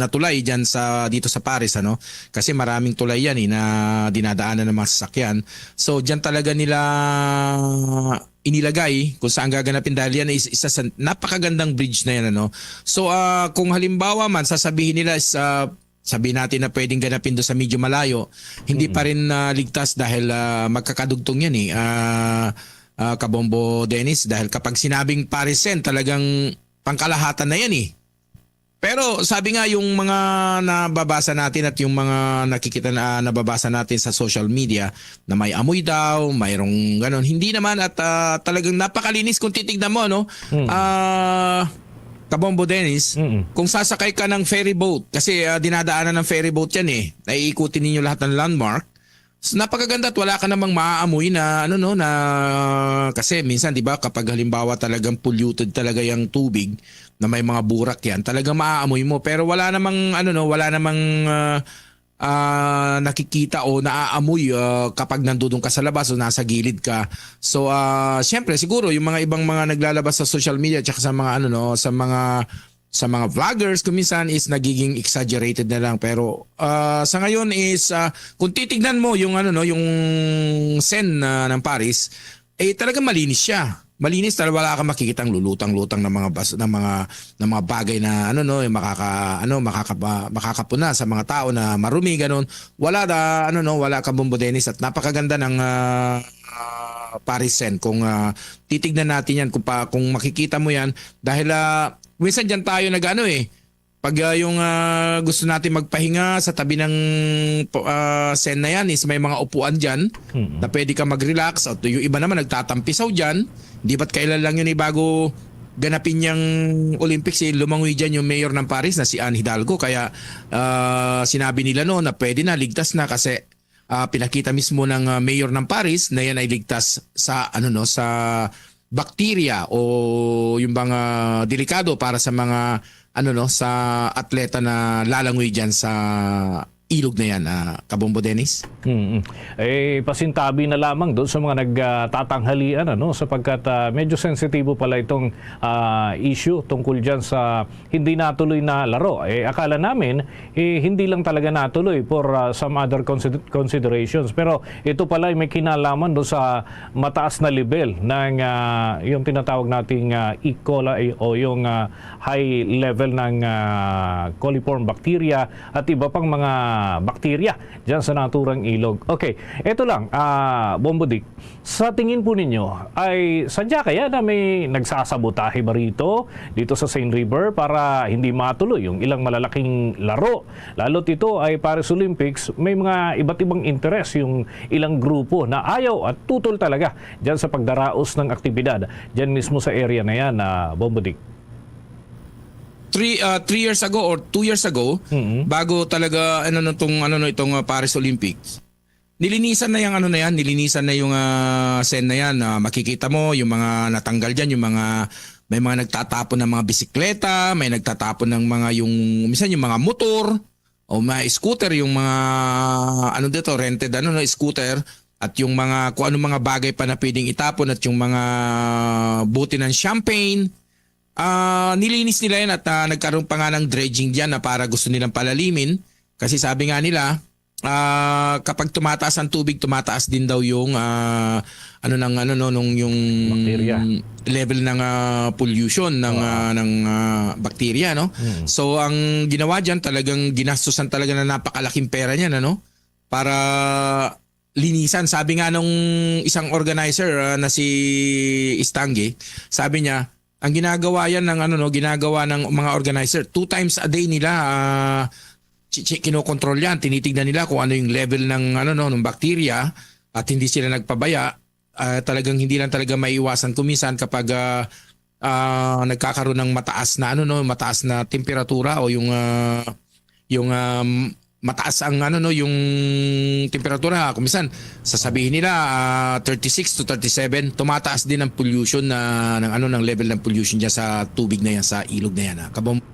natulay dyan sa, dito sa Paris, ano. Kasi maraming tulay yan eh, na dinadaanan ng mga sasakyan. So, dyan talaga nila inilagay kung saan gaganapin, dahil yan is isa sa napakagandang bridge na yan, ano. So, ah, kung halimbawa man, sasabihin nila sa, sabihin natin na pwedeng ganapin doon sa medyo malayo, hindi Mm. pa rin, ah, ligtas dahil, ah, magkakadugtong yan eh, ah, ah, Kabombo Dennis, dahil kapag sinabing Paris Seine, talagang pangkalahatan na yan eh. Pero sabi nga, yung mga nababasa natin at yung mga nakikita na nababasa natin sa social media na may amoy daw, mayroong ganon, hindi naman at, ah, talagang napakalinis kung titignan mo, no? Mm. Ah, Kabombo Dennis, Mm. kung sasakay ka ng ferry boat, kasi, ah, dinadaanan ng ferry boat yan eh. Naiikutin ninyo lahat ng landmark. So, napakaganda at wala ka namang maaamoy na, ano, no, na, kasi minsan, di ba, kapag halimbawa talagang polluted talaga yung tubig na may mga burak yan, talagang maaamoy mo. Pero wala namang, ano, no, wala namang, ah, ah, nakikita o naaamoy, ah, kapag nandun ka sa labas o nasa gilid ka. So, ah, syempre, siguro yung mga ibang mga naglalabas sa social media tsaka sa mga, ano, no, sa mga, sa mga vloggers, kung minsan is nagiging exaggerated na lang. Pero, ah, sa ngayon is, ah, kung titignan mo yung, ano, no, yung Seine, ah, ng Paris, eh, talagang malinis siya. Malinis, talaga wala kang makikitang lulutang-lutang ng mga bas-, ng mga, ng mga bagay na, ano, no, yung makaka-, ano, makakapa-, makakapuna sa mga tao na marumi, ganun. Wala da, ano, no, wala, Kabombo Dennis, at napakaganda ng, ah, ah, Paris Seine. Kung, ah, titignan natin yan, kung pa, kung makikita mo yan, dahil, ah, minsan dyan tayo nag-ano eh, pag, ah, yung, ah, gusto natin magpahinga sa tabi ng, ah, Seine na yan is may mga upuan dyan Mm. na pwede ka mag-relax. At yung iba naman nagtatampisaw dyan. Di ba't kailan lang yun eh, bago ganapin yung Olympics eh, lumangoy dyan yung mayor ng Paris na si Anne Hidalgo. Kaya, ah, sinabi nila no na pwede na, ligtas na kasi, ah, pinakita mismo ng, ah, mayor ng Paris na yan ay ligtas sa, ano, no, sa bakterya o yung mga delikado para sa mga, ano, no, sa atleta na lalangoy dyan sa ilog na yan, ah, Kabombo Dennis? Mm. Eh, pasintabi na lamang doon sa mga nagtatanghalian, ano, sapagkat, ah, medyo sensitibo pala itong, ah, issue tungkol dyan sa hindi natuloy na laro. Eh, akala namin, eh, hindi lang talaga natuloy for, ah, some other consider-, considerations. Pero ito pala ay may kinalaman doon sa mataas na level ng, ah, yung tinatawag nating, ah, E. coli o yung, ah, high level ng, ah, coliform bacteria at iba pang mga bakterya dyan sa naturang ilog. Okay, eto lang, ah, Bombo Dick, sa tingin po ninyo, ay sadya kaya na may nagsasabotahe ba rito, dito sa Seine River, para hindi matuloy yung ilang malalaking laro? Lalo't ito ay Paris Olympics, may mga iba't ibang interes yung ilang grupo na ayaw at tutol talaga dyan sa pagdaraos ng aktibidad dyan mismo sa area na yan, ah, Bombo Dick. Three, ah, three years ago or two years ago, Mm-hmm. bago talaga, ano, no, tong, ano, no, itong, ah, Paris Olympics, nilinisan na yung, ano na yan, nilinisan na yung, ah, Seine na yan. Ah, makikita mo yung mga natanggal dyan, yung mga, may mga nagtatapon ng mga bisikleta, may nagtatapon ng mga, yung, minsan yung mga motor, o mga scooter, yung mga, ano dito, rented, ano, no, scooter, at yung mga, kung anong mga bagay pa na pwedeng itapon, at yung mga bote ng champagne, ah, nilinis nila yan at, ah, nagkaroon pa nga ng dredging dyan na para gusto nilang palalimin. Kasi sabi nga nila, ah, kapag tumataas ang tubig, tumataas din daw yung, ah, ano ng, ano, no, nung yung Bakterya. level ng, ah, pollution ng, Wow. ah, ng, ah, bakterya, no? Mm. So, ang ginawa dyan, talagang ginastusan talaga na napakalaking pera niyan, ano? Para linisan. Sabi nga nung isang organizer, ah, na si Istanggi, sabi niya, ang ginagawa yan ng, ano, no, ginagawa ng mga organizer, two times a day nila, ah, chi-, chi-, kinokontrol yan, tinitignan nila kung ano yung level ng, ano, no, ng bakterya at hindi sila nagpabaya. Ah, talagang hindi lang talaga maiwasan kung minsan kapag, ah, ah, nagkakaroon ng mataas na, ano, no, mataas na temperatura o yung, ah, yung, um, mataas ang, ano, no, yung temperatura. Kung minsan, sasabihin nila, ah, thirty-six to thirty-seven, tumataas din ang pollution na, ng, ano, ng level ng pollution dyan sa tubig na yan, sa ilog na yan, ah. Kabom-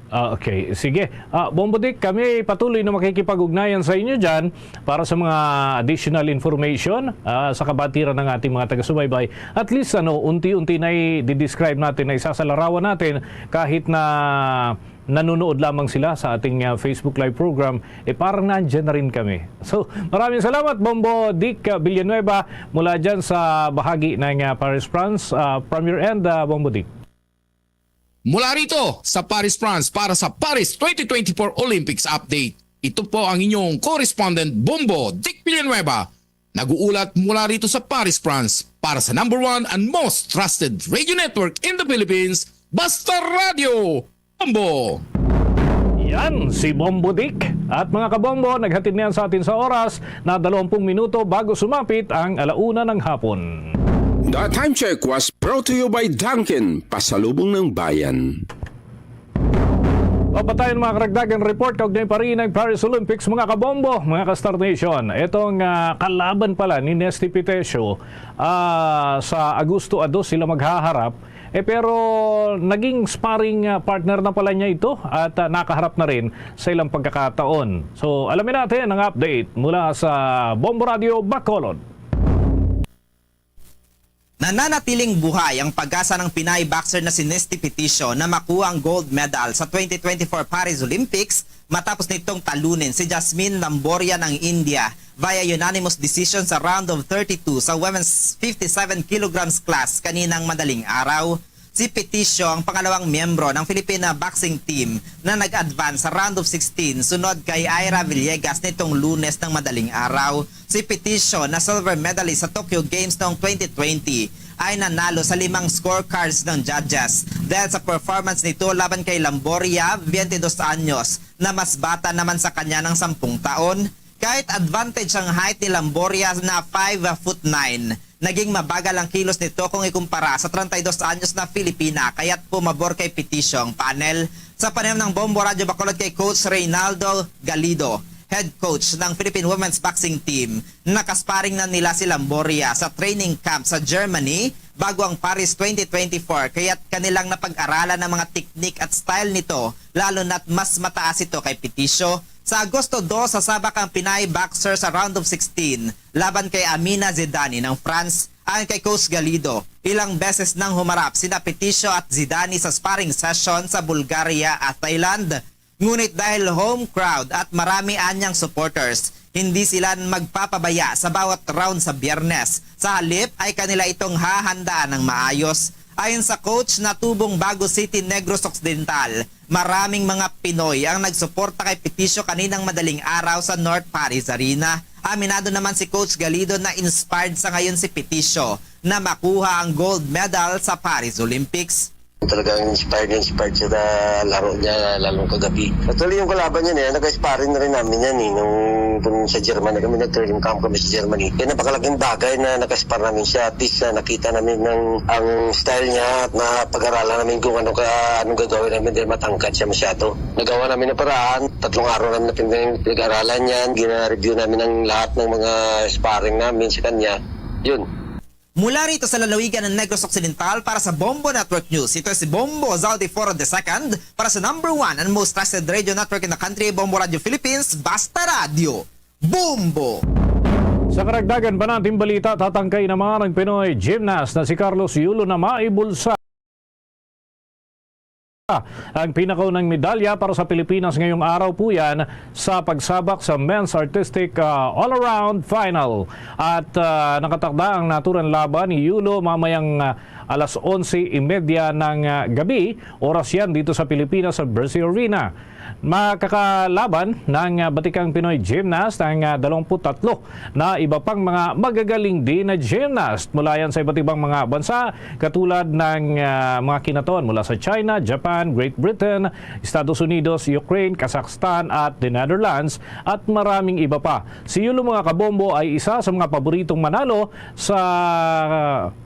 Ah, okay. Sige. Ah, Bombo Dick, kami patuloy na makikipag-ugnayan sa inyo dyan para sa mga additional information, ah, sa kabatiran ng ating mga taga-subaybay. At least, ano, unti-unti na i-describe natin, na isasalarawan natin kahit na nanonood lamang sila sa ating, ah, Facebook Live program, eh, parang nandyan na rin kami. So, maraming salamat, Bombo Dick, ah, Villanueva, mula dyan sa bahagi ng, ah, Paris, France. Ah, from your end, ah, Bombo Dick. Mula rito sa Paris, France, para sa Paris twenty twenty-four Olympics Update. Ito po ang inyong correspondent, Bombo Dick Villanueva, nag-uulat mula rito sa Paris, France, para sa number one and most trusted radio network in the Philippines, Basta Radio, Bombo. Yan, si Bombo Dick. At mga kabombo, naghatid niyan sa atin sa oras na dalawampu't minuto bago sumapit ang alauna ng hapon. The time check was brought to you by Dunkin, pasalubong ng bayan. Papatayon, mga karagdagan report kaugnay pa rin ng Paris Olympics, mga kabombo, mga ka-Star Nation. Itong, ah, kalaban pala ni Nesty Pitesio, ah, sa Agosto a dos sila maghaharap. Eh, pero naging sparring, ah, partner na pala niya ito at, ah, nakaharap na rin sa ilang pagkakataon. So, alamin natin ang update mula sa Bombo Radio Bacolod. Nananatiling buhay ang pag-asa ng Pinay boxer na si Nesty Peticio na makuha ang gold medal sa twenty twenty-four Paris Olympics matapos nitong talunin si Jasmine Lamboria ng India via unanimous decision sa round of thirty-two sa women's fifty-seven kilograms class kaninang madaling araw. Si Peticio ang pangalawang miyembro ng Filipina boxing team na nag-advance sa round of sixteen sunod kay Ira Villegas nitong Lunes ng madaling araw. Si Peticio, na silver medalist sa Tokyo Games noong twenty twenty, ay nanalo sa limang scorecards ng judges dahil sa performance nito laban kay Lamboria, twenty-dos anyos, na mas bata naman sa kanya ng sampung taon. Kahit advantage ang height ni Lamboria na five foot nine, naging mabagal ang kilos nito kung ikumpara sa treinta y dos anyos na Filipina, kaya't pumabor kay Peticio ang panel. Sa panayam ng Bombo Radyo Bacolod kay Coach Reynaldo Galido, head coach ng Philippine Women's Boxing Team, nakasparring na nila si Lamboria sa training camp sa Germany bago ang Paris twenty twenty-four, kaya't kanilang napag-aralan ang mga teknik at style nito, lalo na't mas mataas ito kay Peticio. Sa Agosto dos, sasabak ang Pinay boxer sa round of sixteen laban kay Amina Zidani ng France. Ayon kay Coach Galido, ilang beses nang humarap sina Peticio at Zidani sa sparring session sa Bulgaria at Thailand. Ngunit dahil home crowd at marami anyang supporters, hindi sila magpapabaya sa bawat round sa Biyernes. Sa halip ay kanila itong hahandaan ng maayos. Ayon sa coach, natubong Bago City, Negros Occidental, maraming mga Pinoy ang nagsuporta kay Peticio kaninang madaling araw sa North Paris Arena. Aminado naman si Coach Galido na inspired sa ngayon si Peticio na makuha ang gold medal sa Paris Olympics. Talagang inspired na inspired siya sa laro niya, lalong kagabi. Actually, yung kalaban niya na yan, nag-sparring na rin namin yan eh. Nung, nung sa Germany kami, nag-training camp kami sa Germany. Kaya napakalaking bagay na nakaspar namin siya. At least, ah, nakita namin ng, ang style niya at napag-aralan namin kung ano ka, anong gagawin namin dahil matangkad siya masyado. Nagawa namin ng paraan. Tatlong araw namin na pinag-, pinag-aralan yan. Gina-review namin ang lahat ng mga sparring namin sa kanya. Yun. Mula rito sa lalawigan ng Negros Occidental, para sa Bombo Network News, ito si Bombo Zaldi Foro the second para sa number one and most trusted radio network in the country, Bombo Radio Philippines, Basta Radio, Bombo! Sa karagdagan pa nating balita, tatangkay naman ang Pinoy gymnast na si Carlos Yulo na maibulsa ang pinakaunang medalya para sa Pilipinas ngayong araw po yan sa pagsabak sa Men's Artistic, ah, All-Around Final. At, ah, nakatakda ang naturang laban ni Yulo mamayang, ah, alas onse y media ng, ah, gabi, oras yan dito sa Pilipinas, sa Bercy Arena. Makakalaban ng, ah, batikang Pinoy gymnast ang, ah, dalawampu't tatlo na iba pang mga magagaling din na gymnast mula yan sa iba't ibang mga bansa, katulad ng, ah, mga kinaton mula sa China, Japan, Great Britain, Estados Unidos, Ukraine, Kazakhstan at the Netherlands, at maraming iba pa. Si Yulo, mga kabombo, ay isa sa mga paboritong manalo sa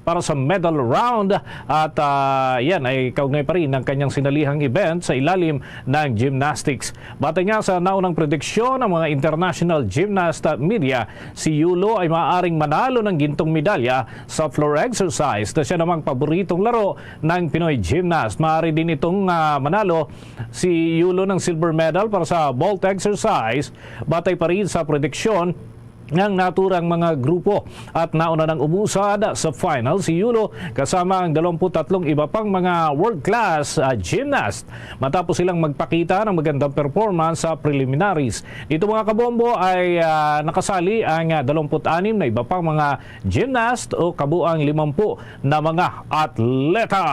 para sa medal round at, ah, yan ay kaugnay pa rin ng kanyang sinalihang event sa ilalim ng gymnastics. Batay nga sa naunang prediksyon ng mga international gymnast media, si Yulo ay maaaring manalo ng gintong medalya sa floor exercise na siya namang paboritong laro ng Pinoy gymnast. Maaari din itong, ah, manalo si Yulo ng silver medal para sa vault exercise, batay pa rin sa prediksyon ng naturang mga grupo, at nauna nang umusad sa final si Yulo kasama ang dalawampu't tatlong iba pang mga world-class, ah, gymnast matapos silang magpakita ng magandang performance sa preliminaries. Dito, mga kabombo, ay, ah, nakasali ang, ah, dalawampu't anim na iba pang mga gymnast o kabuang limampu na mga atleta.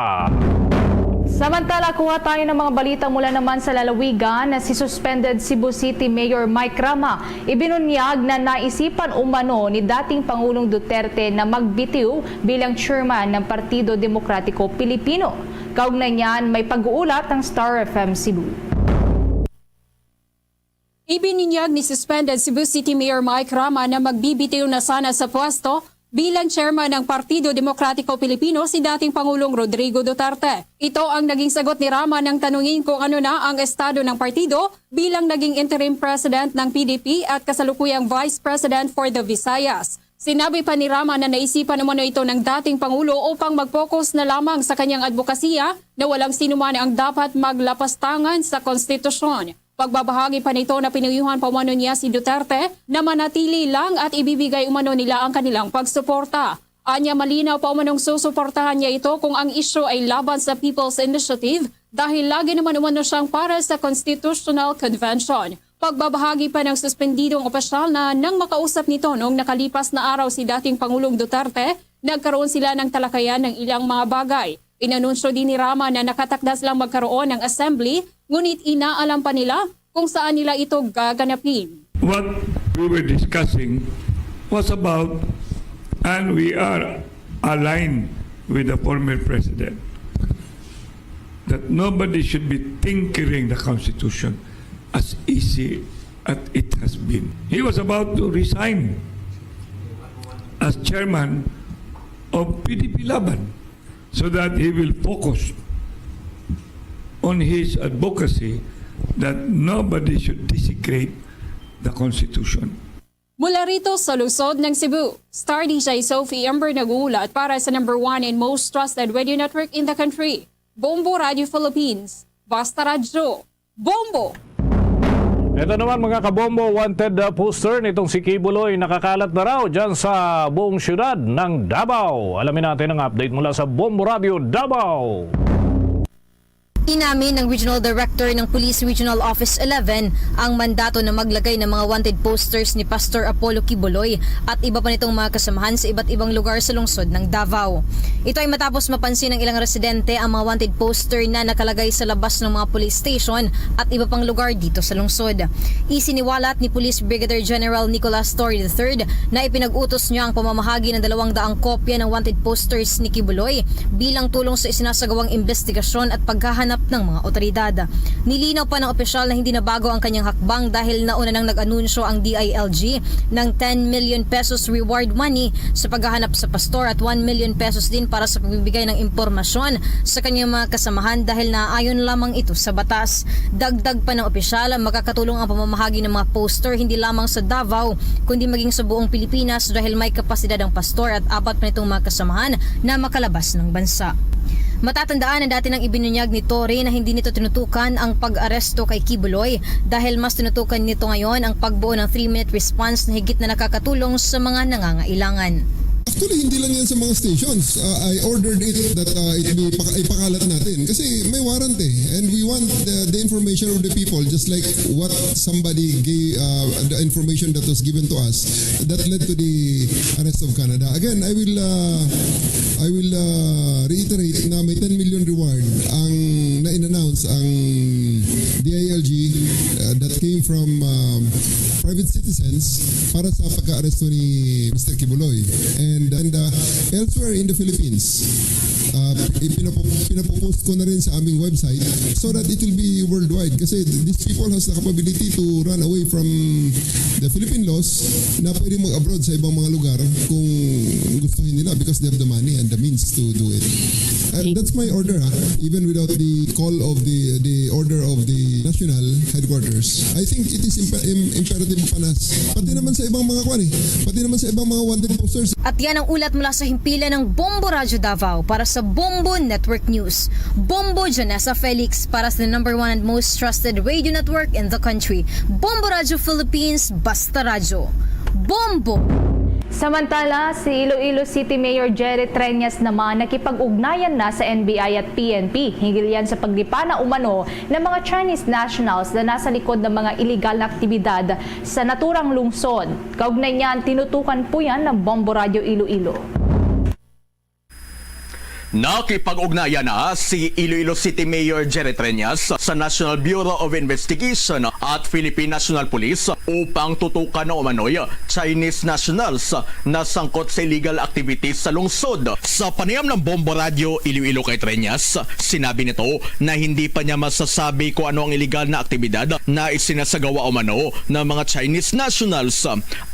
Samantala, kuha tayo ng mga balita mula naman sa lalawigan na si suspended Cebu City Mayor Mike Rama ibinunyag na naisipan umano ni dating Pangulong Duterte na magbitiw bilang chairman ng Partido Demokratiko Pilipino. Kaugnay niyan, may pag-uulat ang Star F M Cebu. Ibinunyag ni suspended Cebu City Mayor Mike Rama na magbibitiw na sana sa pwesto bilang chairman ng Partido Demokratiko Pilipino si dating Pangulong Rodrigo Duterte. Ito ang naging sagot ni Rama nang tanungin kung ano na ang estado ng partido bilang naging interim president ng P D P at kasalukuyang vice president for the Visayas. Sinabi pa ni Rama na naisipan umano ito ng dating Pangulo upang mag-focus na lamang sa kanyang adbokasiya na walang sinuman ang dapat maglapastangan sa konstitusyon. Pagbabahagi pa nito na pinuyuhan pa umano niya si Duterte na manatili lang at ibibigay umano nila ang kanilang pagsuporta. Anya, malinaw pa umanong susuportahan niya ito kung ang isyu ay laban sa People's Initiative dahil lagi naman umano siyang para sa Constitutional Convention. Pagbabahagi pa ng suspendidong opisyal na nang makausap nito noong nakalipas na araw si dating Pangulong Duterte, nagkaroon sila ng talakayan ng ilang mga bagay. Inanunsyo din ni Rama na nakatakda silang magkaroon ng assembly, ngunit inaalam pa nila kung saan nila ito gaganapin. What we were discussing was about, and we are aligned with the former president, that nobody should be tinkering the Constitution as easy as it has been. He was about to resign as chairman of P D P Laban so that he will focus on his advocacy that nobody should desecrate the Constitution. Mula rito sa lungsod ng Cebu, Star D J Sophie Ember nag-uulat para sa number one and most trusted radio network in the country, Bombo Radio Philippines. Basta Radyo, Bombo! Ito naman, mga kabombo, wanted, uh, poster nitong si Kibuloy nakakalat na raw dyan sa buong siyudad ng Davao. Alamin natin ang update mula sa Bombo Radio Davao. Inamin ng Regional Director ng Police Regional Office eleven ang mandato na maglagay ng mga wanted posters ni Pastor Apollo Kibuloy at iba pa nitong mga kasamahan sa iba't ibang lugar sa lungsod ng Davao. Ito ay matapos mapansin ng ilang residente ang mga wanted poster na nakalagay sa labas ng mga police station at iba pang lugar dito sa lungsod. Isiniwalat ni Police Brigadier General Nicolas Torre the third na ipinag-utos niya ang pamamahagi ng dalawang daang kopya ng wanted posters ni Kibuloy bilang tulong sa isinasagawang investigasyon at paghahanap ng mga otoridad. Nilinaw pa ng opisyal na hindi na bago ang kanyang hakbang dahil nauna nang nag-anunsyo ang D I L G ng ten million pesos reward money sa paghahanap sa pastor at one million pesos din para sa pagbibigay ng impormasyon sa kanyang mga kasamahan dahil naaayon lamang ito sa batas. Dagdag pa ng opisyal, makakatulong ang pamamahagi ng mga poster hindi lamang sa Davao, kundi maging sa buong Pilipinas dahil may kapasidad ang pastor at apat pa nitong mga kasamahan na makalabas ng bansa. Matatandaan na dati nang ibinunyag ni Torre na hindi nito tinutukan ang pag-aresto kay Kibuloy dahil mas tinutukan nito ngayon ang pagbuo ng three-minute response na higit na nakakatulong sa mga nangangailangan. Actually, hindi lang yan sa mga stations. Uh, I ordered it that, uh, it be, paka- ipakalat natin. Kasi may warrant eh. And we want the, the information of the people, just like what somebody gave, uh, the information that was given to us that led to the arrest of Canada. Again, I will, uh, I will, uh, reiterate na may ten million reward ang na-announce ang D I L G from um, private citizens para sa pagka-aresto ni Mister Quiboloy and, and uh, elsewhere in the Philippines. Uh, ipinapo- pinapopost ko na rin sa aming website so that it will be worldwide kasi th- these people has the capability to run away from the Philippine laws na pwede mag-abroad sa ibang mga lugar kung gustuhin nila because they have the money and the means to do it. And that's my order, ha? Even without the call of the the order of the national headquarters, I think it is impa- im- imperative panas. Pati naman sa ibang mga kwan eh. Pati naman sa ibang mga wanted posters. At yan ang ulat mula sa himpilan ng Bombo Radyo Davao para sa Bombo Network News. Bombo Janessa Felix para sa number one and most trusted radio network in the country. Bombo Radyo Philippines, Basta Radyo. Bombo! Samantala, si Iloilo City Mayor Jerry Treñas naman nakipag-ugnayan na sa N B I at P N P hinggil yan sa paglipana umano ng mga Chinese nationals na nasa likod ng mga iligal na aktibidad sa naturang lungsod. Kaugnay niyan, tinutukan po yan ng Bombo Radyo Iloilo. Nakipag-ugnayan na si Iloilo City Mayor Jerry Treñas sa National Bureau of Investigation at Philippine National Police upang tutukan na umano'y Chinese nationals na sangkot sa illegal activities sa lungsod. Sa panayam ng Bombo Radyo Iloilo kay Treñas, sinabi nito na hindi pa niya masasabi kung ano ang illegal na aktibidad na isinasagawa umano ng mga Chinese nationals.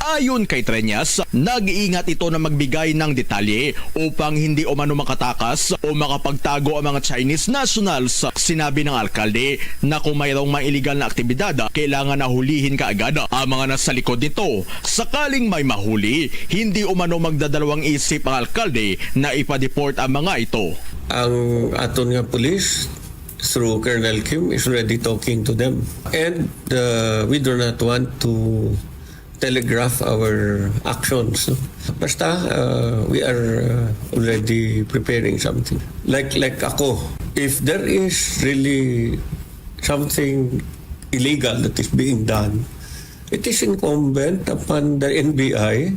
Ayon kay Treñas, nag-iingat ito na magbigay ng detalye upang hindi umano makatakas o makapagtago ang mga Chinese nationals. Sinabi ng alkalde na kung mayroong mga iligal na aktibidad, kailangan na hulihin kaagad ang mga nasa likod nito. Sakaling may mahuli, hindi umano magdadalawang isip ang alkalde na ipa-deport ang mga ito. Ang aton nga police, through Colonel Kim, is already talking to them. And uh, we do not want to telegraph our actions. No? Basta, uh, we are uh, already preparing something. Like like ako, if there is really something illegal that is being done, it is incumbent upon the N B I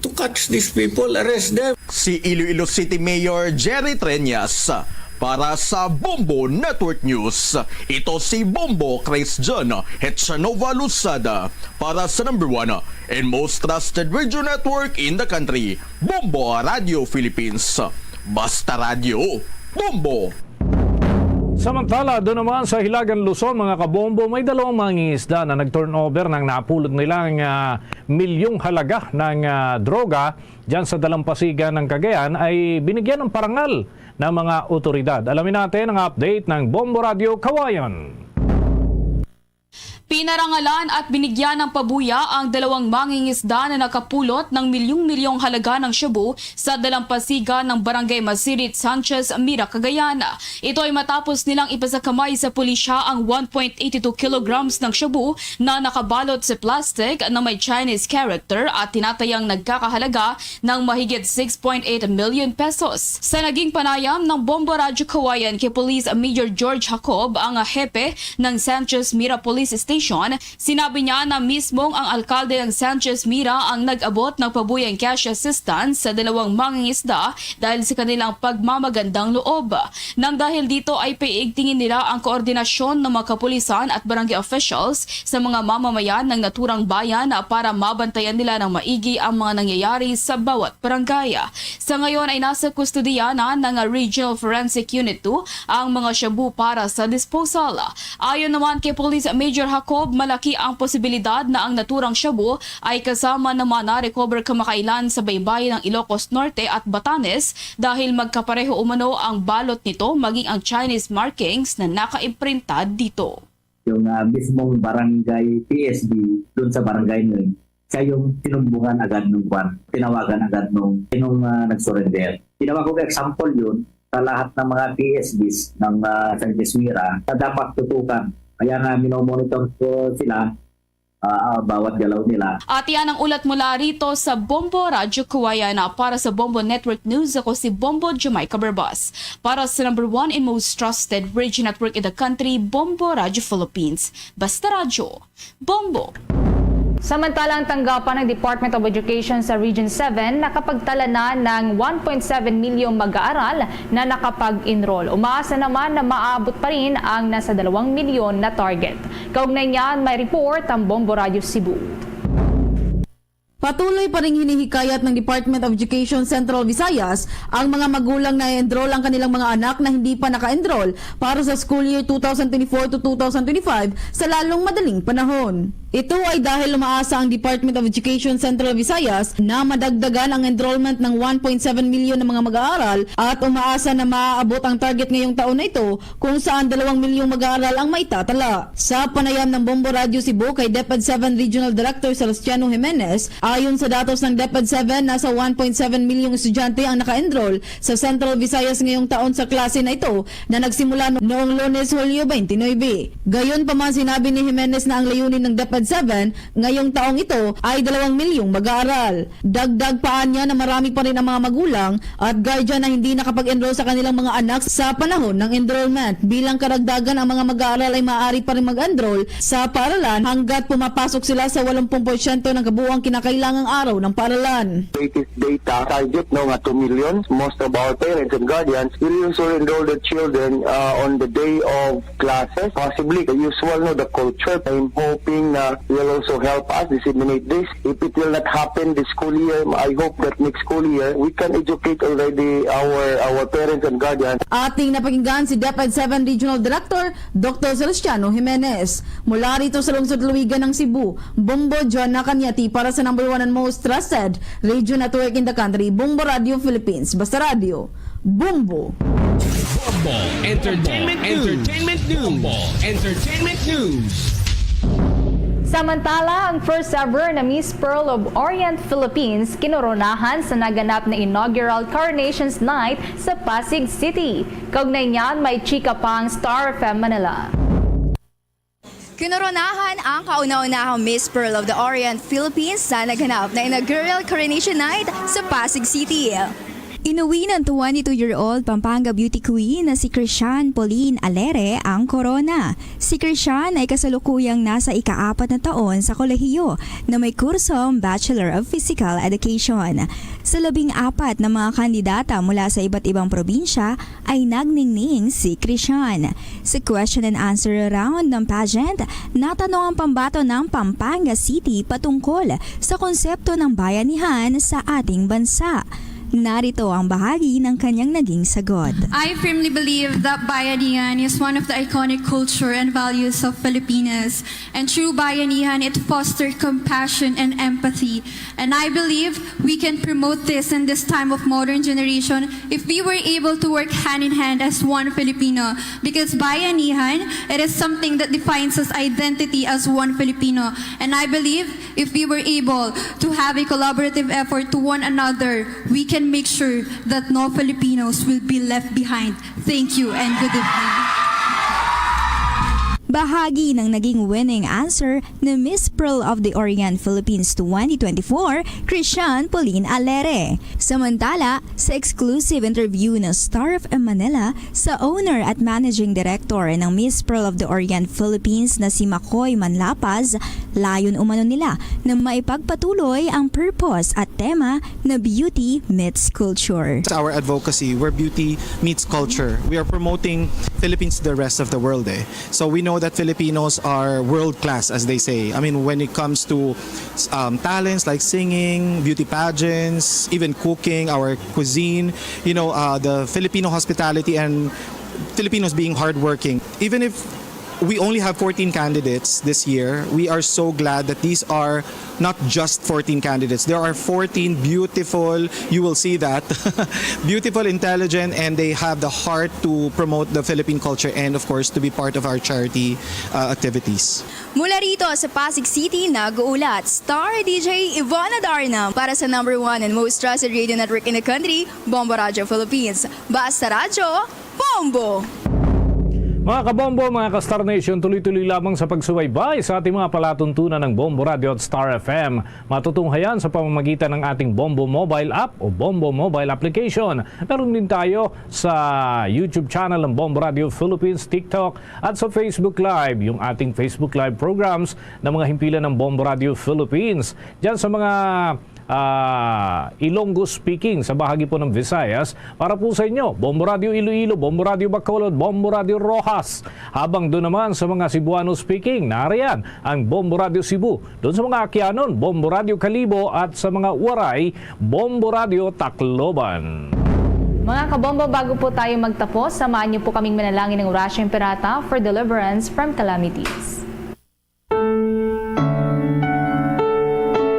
to catch these people, arrest them. Si Iloilo City Mayor Jerry Treñas para sa Bombo Network News. Ito si Bombo Chris John Hetsanova Luzada para sa number one and most trusted radio network in the country, Bombo Radio Philippines. Basta Radio, Bombo! Samantala, doon naman sa Hilagang Luzon, mga kabombo, may dalawang mangingisda na nag-turnover ng napulot nilang ah, milyong halaga ng ah, droga dyan sa dalampasigan ng Cagayan ay binigyan ng parangal ng mga otoridad. Alamin natin ang update ng Bombo Radio Kawayan. Pinarangalan at binigyan ng pabuya ang dalawang mangingisda na nakapulot ng milyong-milyong halaga ng shabu sa dalampasigan ng Barangay Masirit, Sanchez Mira, Cagayan. Ito ay matapos nilang ipasakamay sa pulisya ang one point eighty two kilograms ng shabu na nakabalot sa plastic na may Chinese character at tinatayang nagkakahalaga ng mahigit six point eight million pesos. Sa naging panayam ng Bombo Radyo Kawayan kay Police Major George Jacob, ang hepe ng Sanchez Mira Police Station, sinabi niya na mismong ang alkalde ng Sanchez Mira ang nag-abot ng pabuyang cash assistance sa dalawang mangingisda dahil sa kanilang pagmamagandang loob. Nang dahil dito ay paiigtingin nila ang koordinasyon ng mga kapulisan at barangay officials sa mga mamamayan ng naturang bayan para mabantayan nila ng maigi ang mga nangyayari sa bawat barangay. Sa ngayon ay nasa kustodiya na ng Regional Forensic Unit two ang mga shabu para sa disposal. Ayon naman kay Police Major Jacob, malaki ang posibilidad na ang naturang shabu ay kasama naman na recover kamakailan sa baybayin ng Ilocos Norte at Batanes dahil magkapareho umano ang balot nito maging ang Chinese markings na nakaimprinta dito. Yung uh, mismong barangay P S B doon sa barangay nun, siya yung sinumbungan agad ng kwan, tinawagan agad nung, nung uh, nag-surrender. Ginawa ko example yun sa lahat ng mga P S Bs ng uh, San Mira na dapat tutukan. Kaya nga minomonitor ko sila uh, bawat galaw nila. At yan ang ulat mula rito sa Bombo Radyo Kawayan. Para sa Bombo Network News, ako si Bombo Jamaica Barbas. Para sa number one and most trusted radio network in the country, Bombo Radyo Philippines. Basta Radyo, Bombo! Samantala, ang tanggapan ng Department of Education sa Region seven nakapagtala na ng one point seven milyong mag-aaral na nakapag-enroll. Umaasa naman na maabot pa rin ang nasa dalawang milyon na target. Kaugnay niyan, may report ang Bombo Radyo Cebu. Patuloy pa ring hinihikayat ng Department of Education Central Visayas ang mga magulang na i-enroll ang kanilang mga anak na hindi pa naka-enroll para sa school year two thousand twenty-four to two thousand twenty-five sa lalong madaling panahon. Ito ay dahil umaasa ang Department of Education Central Visayas na madagdagan ang enrollment ng one point seven million na mga mag-aaral at umaasa na maaabot ang target ngayong taon na ito, kung saan dalawang milyong mag-aaral ang maitatala. Sa panayam ng Bombo Radyo Cebu kay DepEd seven Regional Director Celestiano Jimenez, ayon sa datos ng DepEd seven, nasa one point seven milyong estudyante ang naka-enroll sa Central Visayas ngayong taon sa klase na ito na nagsimula no-, noong Lunes, Hulyo twenty-nine. Gayon pa man, sinabi ni Jimenez na ang layunin ng DepEd seven ngayong taong ito ay dalawang milyong mag-aaral. Dagdag pa niya na marami pa rin ang mga magulang at guardian na hindi nakapag-enroll sa kanilang mga anak sa panahon ng enrollment. Bilang karagdagan, ang mga mag-aaral ay maaari pa rin mag-enroll sa paaralan hanggat pumapasok sila sa eighty percent ng kabuuang kinakailangang araw ng paaralan. Latest data, target, no, nga two million. Most of our parents and guardians will usually enroll their children, uh, on the day of classes. Possibly, the usual, no, the culture. I'm hoping na will also help us disseminate this. If it will not happen this school year, I hope that next school year, we can educate already our, our parents and guardians. Ating napakinggan si DepEd seven Regional Director Doctor Celestiano Jimenez. Mula rito sa lungsod Luigan ng Cebu, Bombo John Nakanyati para sa number one and most trusted radio network in the country, Bombo Radio Philippines. Basta Radio, Bombo. Bombo Entertainment News. Entertainment News. Bombo Entertainment News. Samantala, ang first ever na Miss Pearl of Orient Philippines kinoronahan sa naganap na inaugural Coronations Night sa Pasig City. Kaugnay niyan, may chika pa ang Star F M Manila. Kinoronahan ang kauna-unahang Miss Pearl of the Orient Philippines sa naganap na inaugural Coronation Night sa Pasig City. Inuwi ng twenty-two-year-old Pampanga beauty queen na si Christian Pauline Alere ang korona. Si Christian ay kasalukuyang nasa ikaapat na taon sa kolehiyo na may kursong Bachelor of Physical Education. Sa labing apat na mga kandidata mula sa iba't ibang probinsya ay nagningning si Christian. Sa question and answer round ng pageant, natanong ang pambato ng Pampanga City patungkol sa konsepto ng bayanihan sa ating bansa. Narito ang bahagi ng kanyang naging sagot. I firmly believe that bayanihan is one of the iconic culture and values of Filipinas. And through bayanihan, it fosters compassion and empathy. And I believe we can promote this in this time of modern generation if we were able to work hand in hand as one Filipino. Because bayanihan, it is something that defines us identity as one Filipino. And I believe if we were able to have a collaborative effort to one another, we can make sure that no Filipinos will be left behind. Thank you and good evening. Bahagi ng naging winning answer ni Miss Pearl of the Orient Philippines twenty twenty-four, Christian Pauline Alere. Samantala, sa exclusive interview ng Star F M Manila sa owner at managing director ng Miss Pearl of the Orient Philippines na si Makoy Manlapaz, layon umano nila na maipagpatuloy ang purpose at tema na Beauty Meets Culture. It's our advocacy where beauty meets culture. We are promoting Philippines to the rest of the world, eh. So we know that Filipinos are world class, as they say. I mean, when it comes to um, talents like singing, beauty pageants, even cooking, our cuisine, you know, uh, the Filipino hospitality and Filipinos being hardworking. Even if we only have fourteen candidates this year, we are so glad that these are not just fourteen candidates. There are fourteen beautiful, you will see that, beautiful, intelligent, and they have the heart to promote the Philippine culture and, of course, to be part of our charity, uh, activities. Mula rito sa Pasig City, nag-uulat, Star D J Ivana Darna para sa number one and most trusted radio network in the country, Bombo Radio Philippines. Basta Radyo, Bombo! Mga kabombo, mga ka-Star Nation, tuloy-tuloy lamang sa pagsubaybay sa ating mga palatuntunan ng Bombo Radio at Star F M. Matutunghayan sa pamamagitan ng ating Bombo Mobile App o Bombo Mobile Application. Meron din tayo sa YouTube channel ng Bombo Radio Philippines, TikTok, at sa Facebook Live, yung ating Facebook Live programs ng mga himpilan ng Bombo Radio Philippines. Diyan sa mga ah, Ilonggo speaking sa bahagi po ng Visayas. Para po sa inyo, Bombo Radio Iloilo, Bombo Radio Bacolod, Bombo Radio Roxas. Habang doon naman sa mga Cebuano speaking, nariyan ang Bombo Radio Cebu. Doon sa mga Aquianon, Bombo Radio Kalibo, at sa mga Waray, Bombo Radio Tacloban. Mga kabombo, bago po tayo magtapos, samahan niyo po kaming manalangin ng Orasyo Imperata for deliverance from calamities.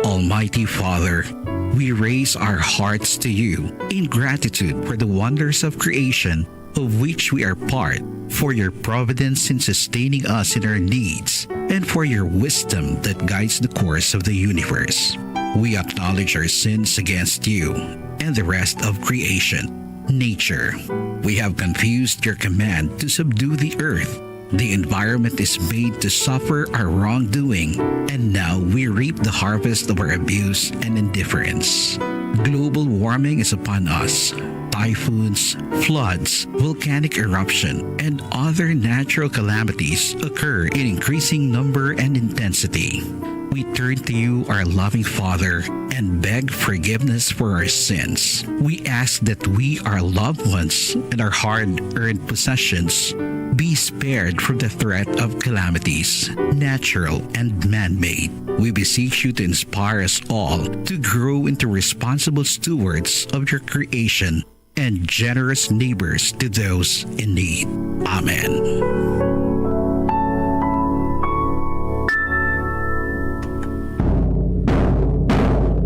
Almighty Father, we raise our hearts to you in gratitude for the wonders of creation of which we are part, for your providence in sustaining us in our needs, and for your wisdom that guides the course of the universe. We acknowledge our sins against you and the rest of creation, nature. We have confused your command to subdue the earth. The environment is made to suffer our wrongdoing, and now we reap the harvest of our abuse and indifference. Global warming is upon us. Typhoons, floods, volcanic eruption, and other natural calamities occur in increasing number and intensity. We turn to you, our loving Father, and beg forgiveness for our sins. We ask that we, our loved ones, and our hard-earned possessions be spared from the threat of calamities, natural and man-made. We beseech you to inspire us all to grow into responsible stewards of your creation and generous neighbors to those in need. Amen.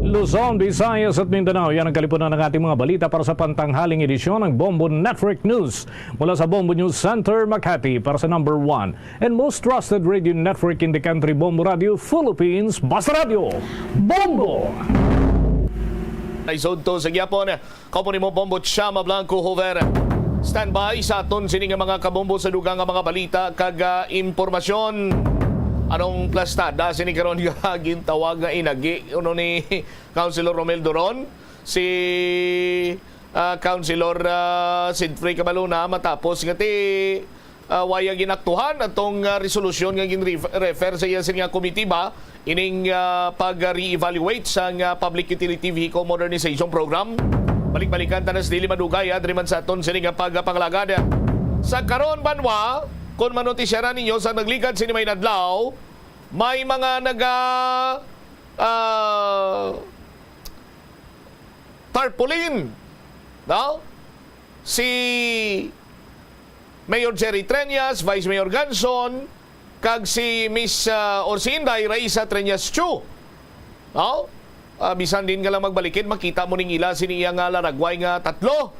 Luzon, Visayas at Mindanao, yan ang kalipunan ng ating mga balita para sa pantanghaling edisyon ng Bombo Network News. Mula sa Bombo News Center, Makati, para sa number one and most trusted radio network in the country, Bombo Radio Philippines, Basta Radio. Bombo! Ay, sudto sa gyapon. Kaupod nimo, Bombo Chama Blanco Hover. Standby sa aton sini nga mga kabombo sa dugang nga mga balita kag, ah, impormasyon. Anong plastada sini karon nga gintawag nga inagi kuno ni Councilor Romel Duron? Si, ah, Councilor, ah, Sidfrey Cabaluna matapos nga ti ah, waya ginaktuhan atong, ah, resolusyon nga ginref-, refer sa iya sini nga komitiba ining, ah, pag-re-evaluate sang, ah, Public Utility Vehicle Modernization Program. Balik-balikan ta na sa dili madugay, ah, diri man sa aton sini nga pagpangalagad. Sa karon, banwa, kon manotisyaran ninyo sa nagligad sini may adlaw, may mga naga, ah, tarpaulin, no? Si Mayor Jerry Treñas, Vice Mayor Ganson, kag si Miss, ah, or si Inday Raisa Treñas Chu. No? Ah, bisan din ka lang magbalikid, makita mo ning ila sini iya nga laragway nga tatlo.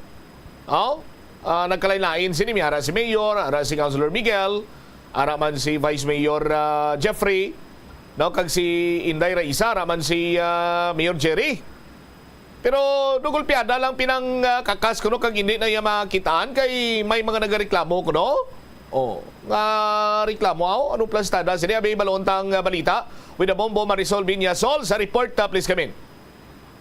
No? Ah, nagkalain-lain sini, may ara si Mayor, ara si Councilor Miguel, ara man si Vice Mayor, ah, Jeffrey, no, kag si Inday Raisa, ara man si, ah, Mayor Jerry. Pero nagulpiada lang pinang, ah, kakas kuno kag hindi na iya makitaan kay may mga nagareklamo kuno. Oh, nga reklamo aw, anong plastada? Sini abi balon tang, ah, balita with the Bombo Marisol Viñasol sa report, ah, please come in.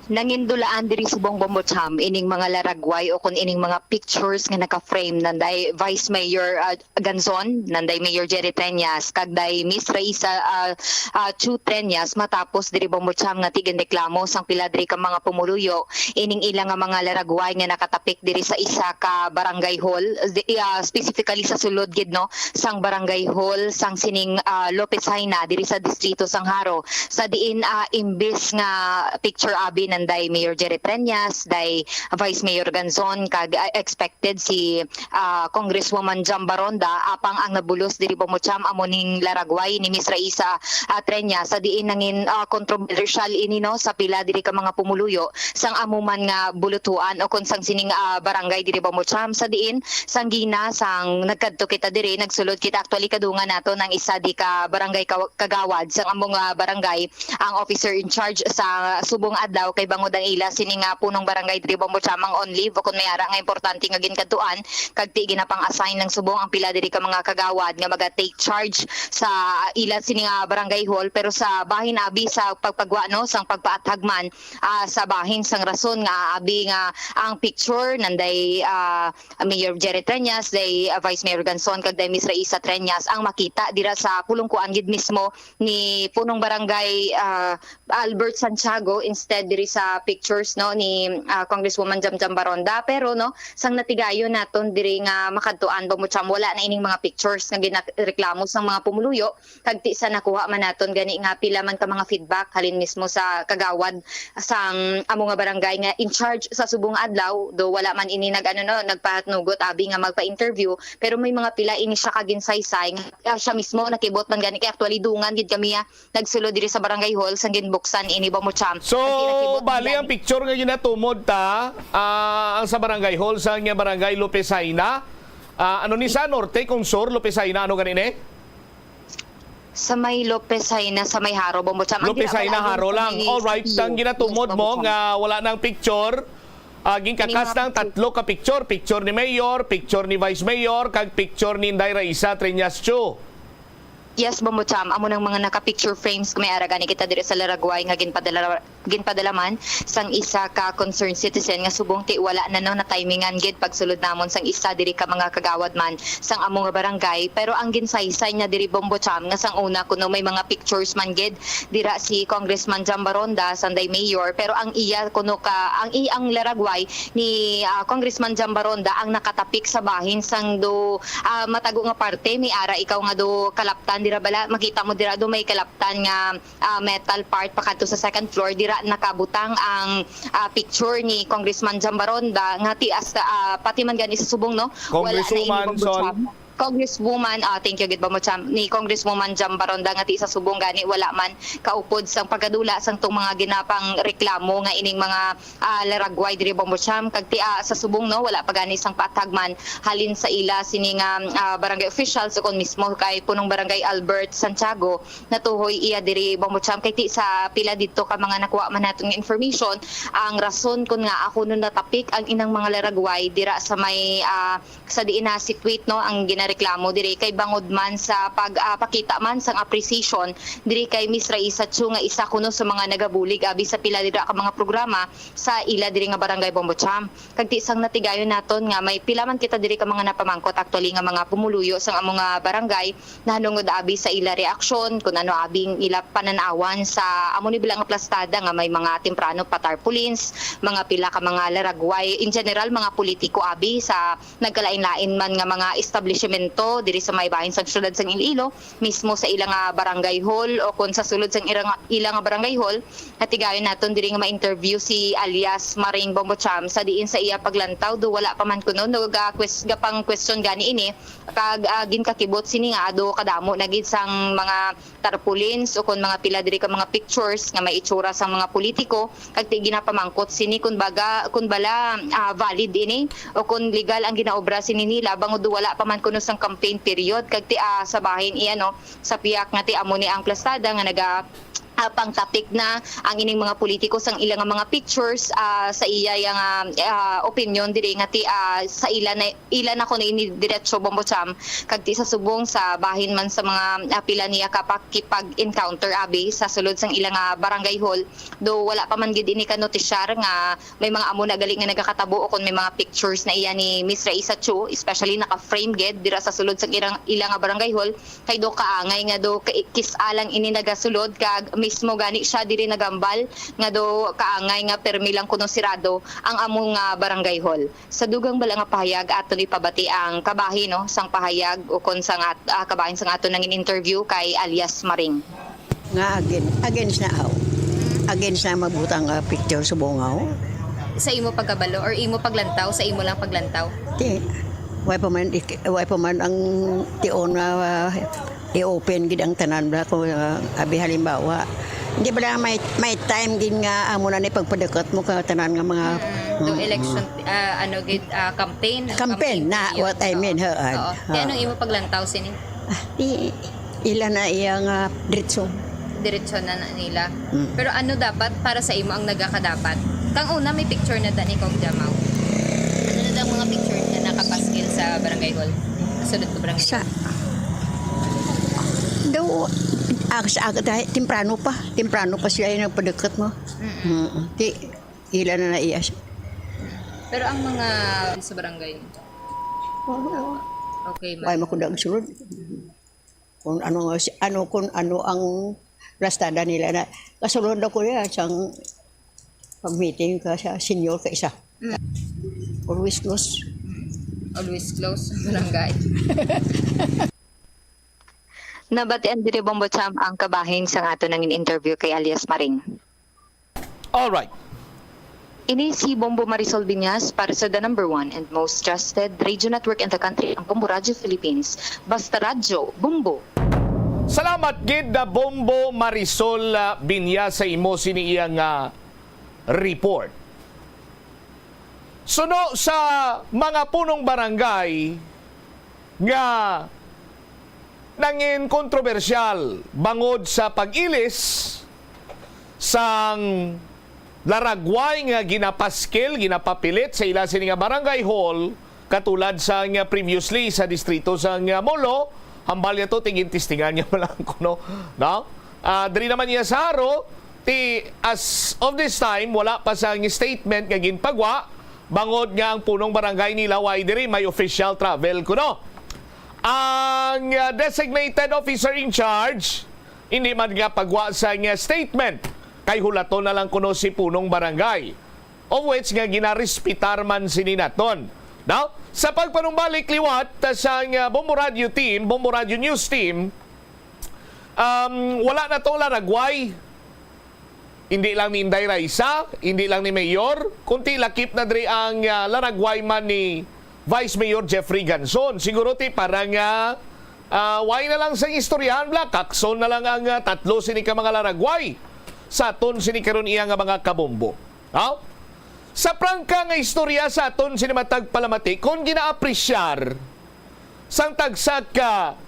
Nangindulaan diri subong Bombo Cham ining mga laragway o kun ining mga pictures nga naka-frame nanday Vice Mayor, ah, Ganzon, nanday Mayor Jerry Treñas, kag day Miss Raisa, ah, ah, Chu Treñas, matapos diri Bombo Cham nga tiginreklamo sang pila diri ka mga pumuluyo ining ila nga mga laragway nga nakatapik diri sa isa ka barangay hall, di, ah, specifically sa sulod gid, no, sang barangay hall sang sining, ah, Lopez Jaena diri sa distrito sang Jaro, sa diin, ah, imbis nga picture abi nanday Mayor Jerry Treñas, day Vice Mayor Ganzon, kag, ah, expected si, ah, Congresswoman Jam Baronda, apang ang nabulos diri Bombo Cham amo ning laragway ni Miss Raisa, ah, Treñas, sa diin nangin, ah, kontrobersyal ini, no, sa pila diri ka mga pumuluyo sang amo man nga bulutuan o kon sang sining, ah, barangay diri Bombo Cham, sa diin sang gina sang nagkadto kita diri, nagsulod kita, actually kadungan nato nang isa di ka barangay ka-, kagawad sang among, ah, barangay, ang officer in charge sa subong adlaw kay bangod ang ila sini nga punong barangay diri, Bombo Cham, ang on leave o kon may ara nga importante nga ginkadtuan, kag ti ginapang-assign lang subong ang pila diri ka mga kagawad nga maga-take charge sa ila sini nga barangay hall. Pero sa bahin abi sa pagpagwa, no, sang pagpaathag man, ah, sa bahin sang rason nga abi nga ang picture nanday, ah, Mayor Jerry Treñas, day, ah, Vice Mayor Ganson, kag day Miss Raisa Treñas ang makita dira sa pulong kuan gid mismo ni punong barangay, ah, Albert Santiago, instead diri sa pictures, no, ni, ah, Congresswoman Jamjam Baronda. Pero, no, sang natigayon naton diri nga makadtuan, Bombo Cham, wala na ining mga pictures nga ginareklamo sang mga pumuluyo, kag ti sa nakuha man naton gani nga pila man ka mga feedback halin mismo sa kagawad sang amo nga barangay nga in charge sa subong adlaw, do wala man ini nag-, ano, no, nagpahatnugot abi nga magpa-interview, pero may mga pila ini siya ka ginsaysay nga, ah, siya mismo nakibot man gani kay actually dungan gid kami, ah, nagsulod diri sa barangay hall sang ginbuksan ini, Bombo Cham. So, kag ti nakibot man bali gani ang picture nga ginatumod ta, ah, ang sa barangay hall sa nga barangay Lopez Jaena. Ah, ano ni sa norte kung sur, Lopez Jaena, ano gani ni? Sa may Lopez Jaena, sa may Jaro, Bombo Cham. Ang Lopez dira Jaena, pala Jaro sa lang. May Alright, ang ginatumod Bombo mo Cham. Nga wala nang picture. Ah, ginkakas Ini mga nang picture. Tatlo ka picture. Picture ni Mayor, picture ni Vice Mayor, kag picture ni Inday Raisa Treñas Chu. Yes, Bombo Cham. Amo nang mga naka-picture frames kung may ara gani kita diri sa Laragway nga ginpadala, ginpadala man sang isa ka concerned citizen nga subong ti wala na, no, na-timingan gid pagsulod namon sang isa diri ka mga kagawad man sang amo nga barangay. Pero ang ginsaysay niya diri, Bombo Cham, nga sang una kuno may mga pictures man gid dira si Congressman Jam Baronda, sanday mayor, pero ang iya kuno ka, ang iyang Laragway ni, ah, Congressman Jam Baronda ang nakatapik sa bahin sang do, ah, matago nga parte. May ara ikaw nga do kalaptan dira bala, makita mo dira do may kalaptan nga, ah, metal part pakadto sa second floor, dira nakabutang ang, ah, picture ni Congressman Jam Baronda nga ti hasta, ah, pati man gani sa subong, no? Wala na ini Congresswoman, Bombo Cham. Congresswoman, ah, thank you gid, Bombo Cham, ni Congresswoman Jam Baronda nga ti sa subong gani wala man kaupod sang pagkadula sang tong mga ginapang reklamo nga ining mga, ah, Laragway diri, Bombo Cham, kag ti, ah, sa subong, no, wala pa gani sang paathag man halin sa ila sini nga, ah, barangay officials o kon mismo kay punong barangay Albert Santiago natuhoy iya diri, Bombo Cham, kay ti sa pila didto ka mga nakuha man naton nga information, ang rason kon ngaa kuno natapik ang inang mga Laragway dira sa may, ah, sa diin na si Tweet, no, ang ginareklamo diri kay bangod man sa pag, ah, pakita man sang appreciation diri kay Miss Raisa Chu nga isa kuno sa mga nagabulig abi sa pila dira ka mga programa sa ila diri nga barangay, Bombo Cham. Kag ti sang natigayon naton nga may pila man kita diri ka mga napamangkot actually nga mga pumuluyo sang amo nga barangay nahanungod abi sa ila reaksyon, kung ano abi ang ila panan-awan sa amo ni bala nga plastada nga may mga temprano pa tarpaulins, mga pila ka mga Laragway, in general mga politiko abi sa nagkalain-lain man nga mga establishmento diri sa may bahin sang siyudad sang Iloilo, mismo sa ila nga barangay hall o kon sa sulod sang ila nga, ila nga barangay hall. Natigayon naton diri nga ma-interview si alias Maring Bombo Cham sa diin sa iya paglantaw do wala pa man kuno no ga-, kwes-, gapang question gani ini kag, ah, ginkakibot sini nga ado kadamo na gid sang mga tarpaulins o kon mga pila diri ka mga pictures nga may itsura sang mga politiko, kag ti ginapamangkot sini kun baga, kun bala, ah, valid ini o kon legal ang ginaobra sini nila bangod wala pa man kuno sang campaign period, kag ti, ah, sa bahin iya, no, sa piyak nga ti amo ni ang plastada nga naga, ah, pangtapik na ang ining mga politiko sang ila nga mga pictures, ah, sa iya yang, ah, ah, opinion diri nga ti, ah, sa ila na ila na kuno ini diretso, Bombo Cham, kag ti sa subong sa bahin man sa mga, ah, pila niya ka pakipag-encounter abi sa sulod sang ila nga barangay hall. Do wala pa man gid ini ka notisyar nga may mga amo na gali nga nagakatabo o kon may mga pictures na iya ni Miss Raisa Chu, especially naka-frame gid dira sa sulod sang ila, ila nga barangay hall, kay do kaangay nga do ka-, kis-a lang ini nagasulod kag mismo gani siya diri nagambal nga do kaangay nga permi lang kuno sirado ang amo nga barangay hall. Sa dugang bala nga pahayag aton ipabati ang kabahin, no, sang pahayag o kon sang at-, ah, kabahin sang aton nangin interview kay alias Maring. Nga again, against na aw. Against na magbutang, ah, picture sa bungaw. Sa imo pagkabalo or imo paglantaw, sa imo lang paglantaw? Ti, way pa man ik-, way pa man ang tion nga, ah, i-open gid ang tanan ba ko, ah, abi halimbawa. Hindi ba lang may, may time gid nga amo na ni pagpadakot mo ka tanan nga mga, Mm, do mm, election, mm, ah, ano gid, ah, campaign, campaign campaign na, period. What I mean, Oo. Haan. Oo. Kaya anong imo paglantaw sini? Ah, i-, ila na iya nga diretso. Diretso na, na nila. Mm. Pero ano dapat para sa imo ang nagakadapat? Kang una, may picture na ta ni Cong Jamaw. Ano na daw ang mga picture na nakapaskil sa barangay hall? Sa sulod ko barangay Sa hall? Daw, ah, sa aga, dahil temprano pa. Temprano pa siya yung nagpadagkat mo. Mm-mm. Mm, di, ila na naiya siya. Pero ang mga sa barangay, Oo. Okay, ma'am. Why mo ko nagsulod? Kung ano nga si, ano, kung ano ang plastada nila na kasulod ako niya sang pag-meeting ka sa senior ka isa. Mm. Always close. Mm. Always close, barangay. Nabatian diri, Bombo Cham, ang kabahin sang ato nangin interview kay alias Maring. Alright. Ini si Bombo Marisol Biñas para sa the number one and most trusted radio network in the country, ang Bombo Radyo Philippines. Basta Radyo, Bombo! Salamat gid na Bombo Marisol, ah, Biñas sa imo sini iya nga report. Suno sa mga punong barangay nga nangin kontrobersyal bangod sa pag-ilis sang laragway nga ginapaskil, ginapapilit sa ila sini nga barangay hall, katulad sa nga previously sa distrito sa nga Molo, hambal niya to, tingin-tistingan niya lang kuno, no? Ah, diri naman niya sa Jaro, ti, as of this time, wala pa sang statement nga ginpagwa, bangod nga ang punong barangay nila way diri may official travel kuno. Ang, ah, designated officer in charge, hindi man nga pagwa sa nga statement, kay hulaton na lang kuno si punong barangay, of which nga ginarespetar man sini naton. Now, sa pagpanumbalik liwat, ah, sa nga Bombo Radio team, Bombo Radio News team, um, wala na tong laragway. Hindi lang ni Inday Raisa, hindi lang ni Mayor, kundi lakip na diri ang, ah, laragway man ni Vice Mayor Jeffrey Ganzon. Siguro ti para nga, ah, way na lang sang istoryahan, bla, kakson na lang ang, ah, tatlo sini ka mga laragway sa aton sini karon iya nga mga kabombo. Ha? Sa prangka nga istorya sa aton sini matag palamati, kung ginaapresyar sang tagsa ka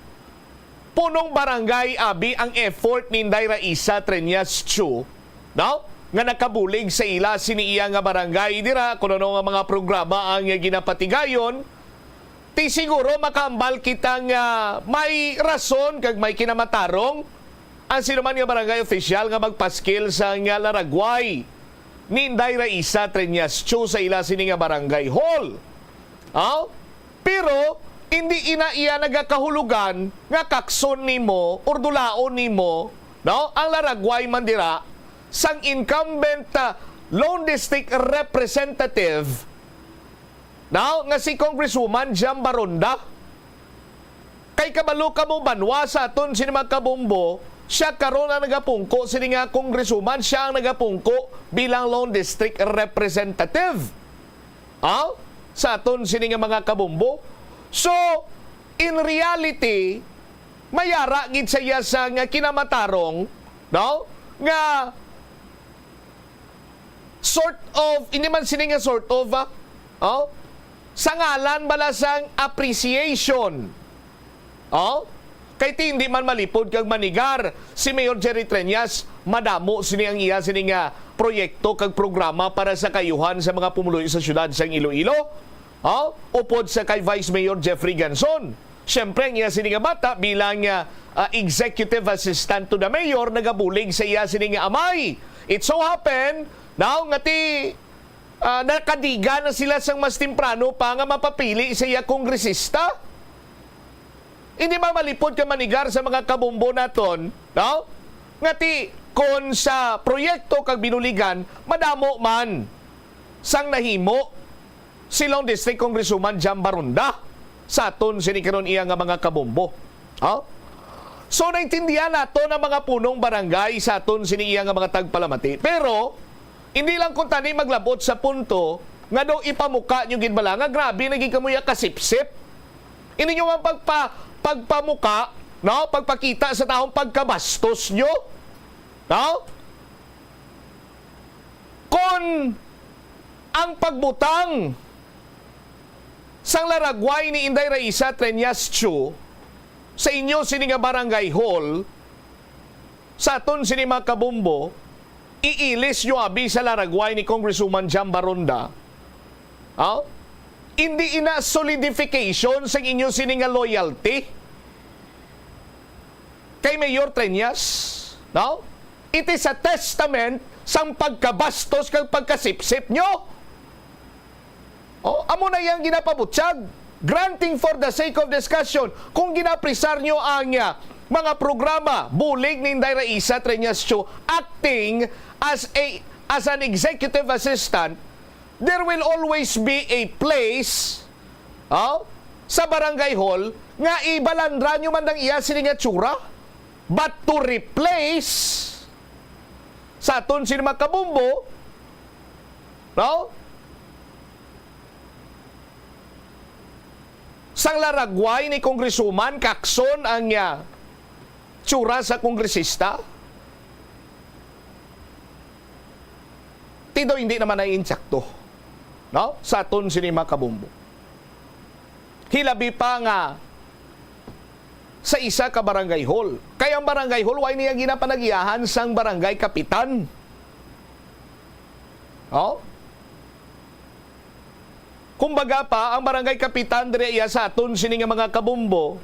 punong barangay abi ang effort ni Inday Raisa Treñas Chu, no? Nga nakabulig sa ila sini iya nga barangay dira, kung ano nga mga programa ang ginapatigayon, ti siguro makahambal kita nga may rason kag may kinamatarong ang sinuman nga barangay official nga magpaskil sa nga laragway ni Inday Raisa Treñas Chu sa ila sini nga barangay hall. Aw? Pero hindi ina iya nagakahulugan nga kakson nimo or dulaon nimo, no, ang laragway man dira sang incumbent, ah, Lone District Representative, no, nga si Congresswoman Jam Baronda. Kay kabalo kamo, banwa, sa aton sini mga kabombo, siya karon ang nagapungko sini nga congresswoman, siya ang nagapungko bilang Lone District Representative. Ah? Sa aton sini nga mga kabombo. So, in reality, may ara gid sa iya sa nga kinamatarong, no? Nga sort of, hindi man sini nga sort of, ah, oh, sa ngalan bala sang appreciation. Oh, kay ti hindi man malipod kag manigar si Mayor Jerry Treñas, madamo sini ang iya sini nga proyekto kag programa para sa kaayuhan sa mga pumuluyo sa siyudad sang Iloilo. Oh, upod sa kay Vice Mayor Jeffrey Ganzon. Siyempre, ang iya sini nga bata bilang, ah, ah, executive assistant to the mayor, nagabulig sa iya sini nga amay. It so happen, now, nga ti, ah, nakadiga na sila sang mas temprano pa nga mapapili sa iya kongresista. Hindi man malipod ka manigar sa mga kabombo naton, no? Nga ti, kon sa proyekto kag binuligan, madamo man sang nahimo si Lone District Congresswoman Jam Baronda sa aton sini karon iya nga mga kabombo. Ha? So, naintindihan nato ang mga punong barangay sa aton sini iya nga mga tagpalamati. Pero, hindi lang kuntani maglabot sa punto nga daw ipamuka nyo gid bala nga grabe na gid kamo ya kasipsip. Hindi nyo man pagpa-, pagpamuka, no? Pagpakita sa taong pagkabastos nyo, no? Kon ang pagbutang sang laragway ni Inday Raisa Treñas Chu sa inyo sini nga barangay hall, Sa aton sini, mga kabombo, iilis nyo abi sa laragway ni Congresswoman Jam Baronda. Oh? Hindi ina solidification sa inyo sini nga loyalty kay Mayor Treñas, no? It is a testament sang pagkabastos kag pagkasipsip nyo. Oh, amo na iyang ginapabutyag. Granting for the sake of discussion, kung ginapresar nyo ang, ah, mga programa, bulig ni Inday Raisa Treñas Cho acting as a, as an executive assistant, there will always be a place, oh, sa barangay hall nga ibalandra nyo man ang iya sini nga tsura. But to replace sa aton sini, mga kabombo, no? Sang laragway ni Congresswoman Lacson ang, ah, tsura sa kongresista. Ti daw hindi naman na insakto, no? Sa aton sini, mga kabombo. Hilabi pa nga sa isa ka barangay hall. Kay ang barangay hall, wala niya ginapanagiyahan sang barangay kapitan. Oh? Kumbaga pa, ang barangay kapitan diri iya sa aton sini nga mga kabombo,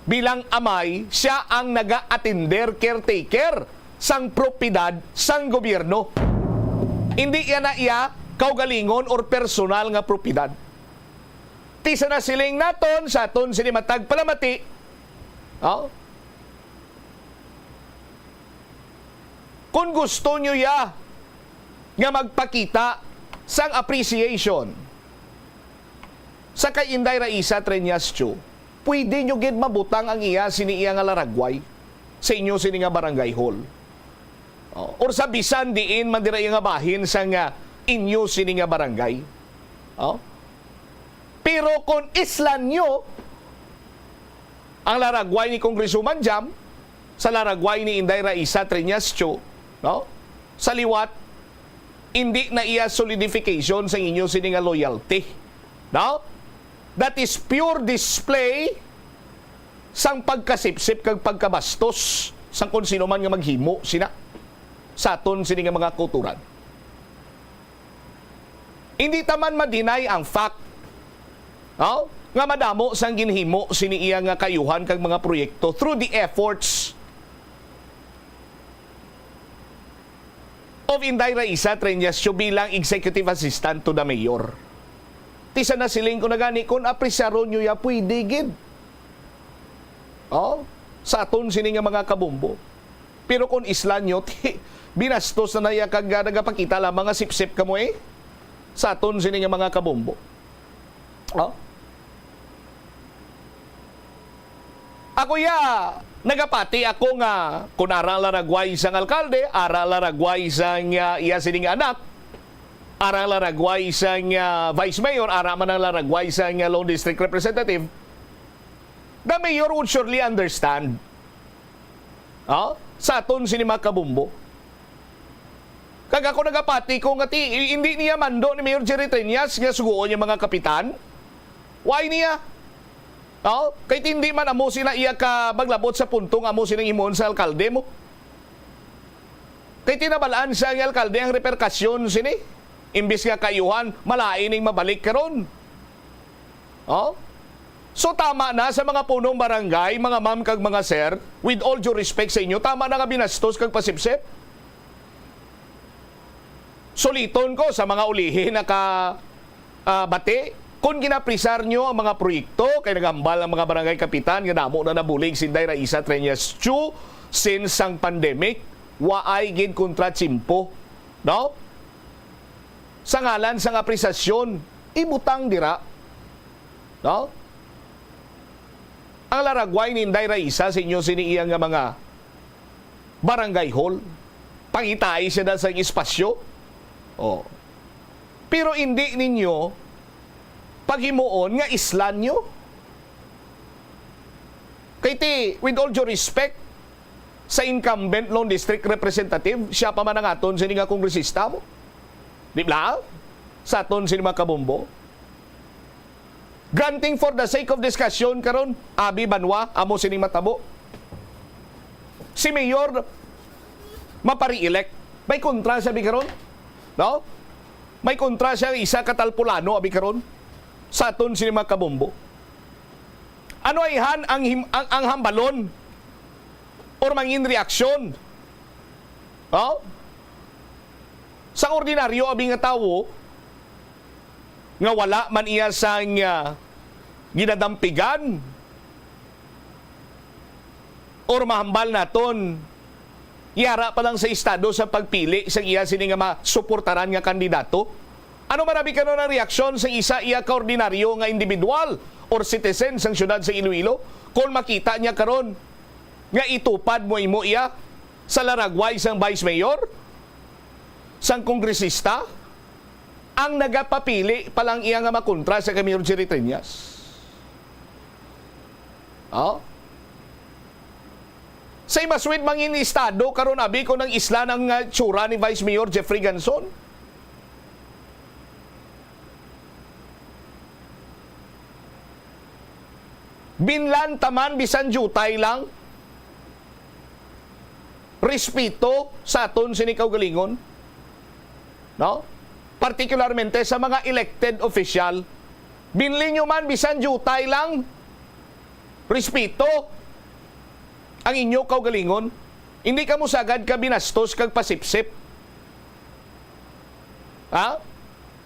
bilang amay, siya ang naga-atender, caretaker sang propiedad sang gobyerno. Hindi iya na iya kaugalingon or personal nga propiedad. Ti sa nasiling naton, sa aton sini matag palamati, oh? Kung gusto nyo ya nga magpakita sang appreciation sa kay Inday Raisa Treñas Cho, pwede nyo gid mabutang ang iya sini iya nga laragway sa inyo sini nga barangay hall. Oh, or sa bisan diin man dira iya nga bahin sang, ah, inyo sini nga barangay. Oh? Pero kung islan nyo ang laragway ni Congresswoman Jam sa laragway ni Inday Raisa Treñas Cho, no? Sa liwat, hindi na iya solidification sang inyo sini nga loyalty, no? That is pure display sang pagkasipsip kag pagkabastos sang kon sino man nga maghimo sina sa aton sini nga mga kauturan. Hindi ta man ma-deny ang fact, no, nga madamo sang ginhimo sini iya nga kaayuhan kag mga proyekto through the efforts of Inday Raisa Treñas Cho bilang executive assistant to the mayor. Ti sa nasiling ko na gani, kung apresyaron nyo ya, pwede gid. Oh, sa aton sini nga mga kabombo. Pero kung islan nyo, ti, binastos na na iya kag, ah, nagapakita lamang nga sipsip kamo, eh, sa aton sini nga mga kabombo. Oh? Ako ya, nagapati ako nga kung ara ang laragway sang alkalde, ara ang laragway sang, ah, iya sining anak, ara ang laragway sang, ah, vice mayor, ara man ang laragway sang, ah, lone district representative, the mayor would surely understand. Oh? Sa aton sini mga kabombo. Kag ako nagapati ko nga ti, hindi niya mando ni Mayor Jerry Treñas nga suguon niya mga kapitan. Why niya? Oh, kay ti hindi man amo sina iya ka maglabot sa punto nga amo sina himuon sa alkalde mo. Kay tinabalaan sa ang alkalde ang reperkasyon sini. Imbis nga kaayuhan, malain ning mabalik karon. Oh? So, tama na sa mga punong barangay, mga ma'am kag mga sir, with all due respect sa inyo, tama na nga binastos kag pasipsip. Suliton ko sa mga ulihi naka, ah, bati, kung ginapresar nyo ang mga proyekto, kay naghambal ang mga barangay kapitan nga damo na nabulig si Inday Raisa Treñas Chu since ang pandemic, waay gid kontratiyempo, no? Sa ngalan sang apresasyon, ibutang dira, no? Ang laragway ni Inday Raisa sa inyo sini iya nga mga barangay hall. Pangitai siya na sa espasyo. Oh. Pero hindi ninyo paghimuon nga islan nyo. Kay ti, with all due respect, sa incumbent lone district representative, siya pa man ang aton sini nga kongresista mo. Di ba? Sa aton sini mga kabombo. Granting for the sake of discussion karon, abi banwa, amo sining matabo. Si Mayor mapari-elect. May kontra siya, abi, karon? No? May kontra siya, isa ka talpulano, abi, karon? Sa aton sini mga kabombo. Ano ayhan ang him-, ang, ang hambalon or mangin reaksyon? No? Sa ordinaryo, abi, nga tawo, nga wala man iya sang, ah, ginadampigan or mahambal naton, yara pa lang sa estado sa pagpili sang iya sini nga masuportaran nga kandidato. Ano man, abi, karon ang reaksyon sa isa iya ka ordinaryo nga individual or citizen sang siyudad sa Iloilo kung makita niya karon nga itupad mo imo iya sa laragway sang vice mayor, sang kongresista, ang nagapapili pa lang iya nga makontra sa kay Mayor Jerry Treñas. Oh? Say mas with mangin estado karon, abi, ko nang isla ng, ah, tsura ni Vice Mayor Jeffrey Ganson. Binlan ta man bisan diutay lang. Respeto sa aton sini kaugalingon, no? Partikularmente sa mga elected official. Binli nyo man bisan diutay lang. Respeto ang inyo kaugalingon. Hindi kamo sagad ka binastos kag pasipsip. Ha?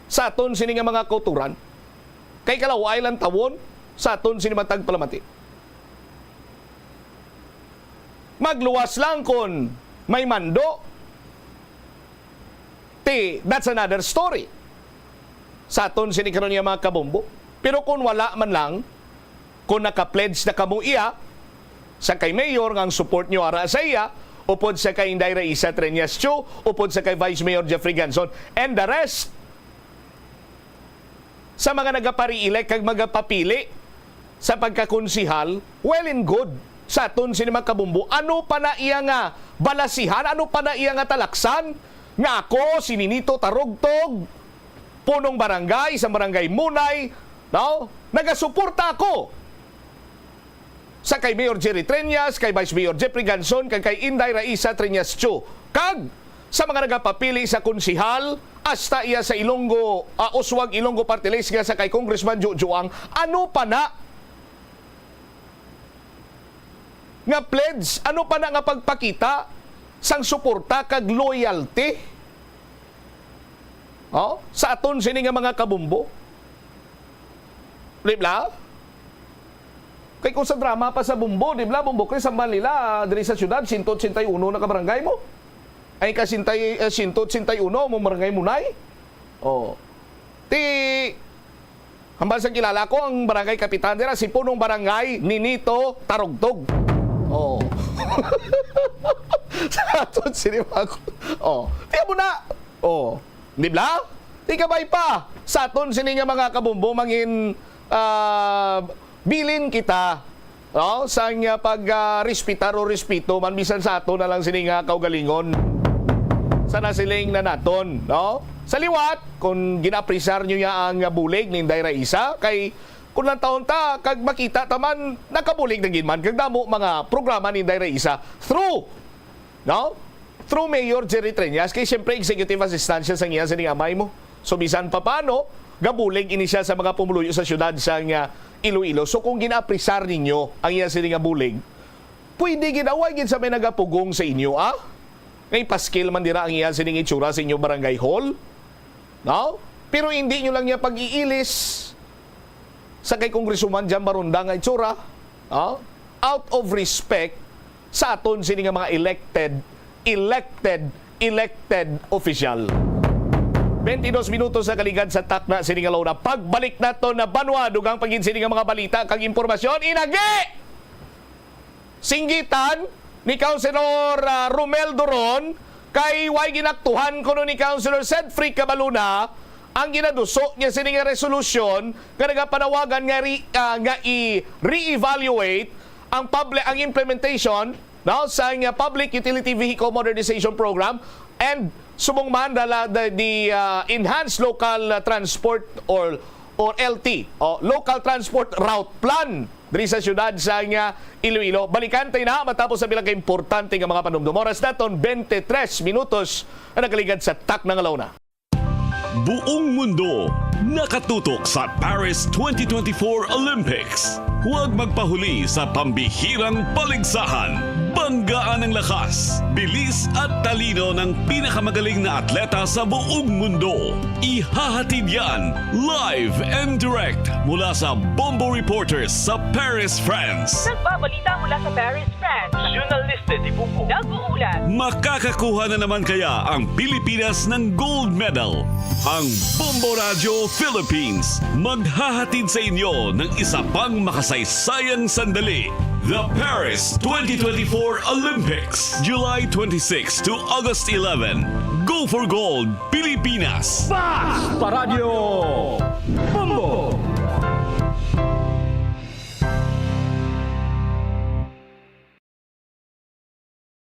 Sa aton sini nga mga kauturan. Kay kalaway lang tawon sa aton sini matag palamati. Magluwas lang kon may mando. Ti, that's another story. Sa aton sini karon nga mga kabombo. Pero kung wala man lang, kung naka-pledge na kamo iya, sa kay Mayor nga ang support nyo ara sa iya, upod sa kay Inday Raisa Treñas Chu, upod sa kay Vice Mayor Jeffrey Ganson, and the rest, sa mga nagapari-elect kag magapapili sa pagkakonsihal, well and good. Sa aton sini mga kabombo, ano pa na iya nga balasihan? Ano pa na iya nga talaksan? Nga ako, si Ninito Tarugtog, punong barangay sa Barangay Munay, no? Nagasuporta ako sa kay Mayor Jerry Treñas, kay Vice Mayor Jeffrey Ganson, kag kay Inday Raisa Treñas Chu, kag sa mga nagapapili sa konsihal, hasta iya sa Ilonggo, ah, Uswag Ilonggo Party List nga sa kay Congressman Joe Joang, ano pa na nga pledge, ano pa na nga pagpakita sang suporta kag loyalty, oh, sa aton sini nga mga kabombo? Di ba? Kay kung sa drama pa sa Bombo, di ba? Bombo Chris, ang nila, diri sa siyudad, sento otsenta y uno na ka barangay mo. Ay, ka sintay, eh, sento otsenta y uno mo barangay mo, nay. Oh. Ti, hambal sa kilala ko, ang barangay kapitan nila, si punong barangay, Ninito Tarugtog. Oh. Sa aton sini mga ku-, oh. Tiyan mo na. Oh. Di ba? Di kabay pa. Sa aton sini nga mga kabombo, mangin, ah, bilin kita, no? Sang, ah, pag, ah, respetar o respeto man bisan sa aton na lang sini nga kaugalingon. Sa nasiling na naton, no? Sa liwat, kung ginapresar nyo ya ang, ah, bulig ni Inday Raisa, kay kung lang taon ta, kag makita ta man, nakabulig na gid man, kag damo mga programa ni Inday Raisa through, no? Through Mayor Jerry Treñas, kay siyempre executive assistant siya sa iya sining amay mo. So, bisan pa paano, gabulig ini siya sa mga pumuluyo sa siyudad sa nga Iloilo. So, kung ginapresar ninyo ang iya sini nga bulig, pwede gid, away gid sa may nagapugong sa inyo, ah? Nga ipaskil man dira ang iya sining itsura sa inyo barangay hall, no? Pero hindi nyo lang niya pag-iilis sa kay Congresswoman Jan Baronda nga itsura, no? Out of respect sa aton sini nga mga elected, elected, elected official. Twenty-dos minutos sa kaligad sa takna sini nga launa. Pagbalik nato na banwa, dugang pa gid sini nga mga balita kag impormasyon. Inagi! Singgitan ni Councilor, ah, Romel Duron kay way ginaktuhan kuno ni Councilor Sedfrey Cabaluna ang ginaduso niya sini nga resolusyon nga nagapanawagan nga re-, ah, nga i-reevaluate ang public, ang implementation, no, sa nga Public Utility Vehicle Modernization Program and subong man dala the, the, ah, Enhanced Local, ah, Transport or, or L T, o Local Transport Route Plan. diri sa siyudad sang Iloilo. Balikan ta na matapos ang pila ka importante nga mga panumdom. Oras naton, twenty-three minutos ang nakaligad sa takna nga una. Buong mundo nakatutok sa Paris twenty twenty-four Olympics. Huwag magpahuli sa pambihirang paligsahan. Banggaan ang lakas, bilis at talino ng pinakamagaling na atleta sa buong mundo. Ihahatid yan live and direct mula sa Bombo Reporters sa Paris, France. Nagbabalita mula sa Paris, France. Journalista di Bubo. Nag-uulat. Makakakuha na naman kaya ang Pilipinas ng gold medal? Ang Bombo Radyo Philippines maghahatid sa inyo ng isa pang makasaysayang sandali. The Paris twenty twenty-four Olympics, July twenty-six to August eleven. Go for gold, Pilipinas! Fast Paradyo! Bombo!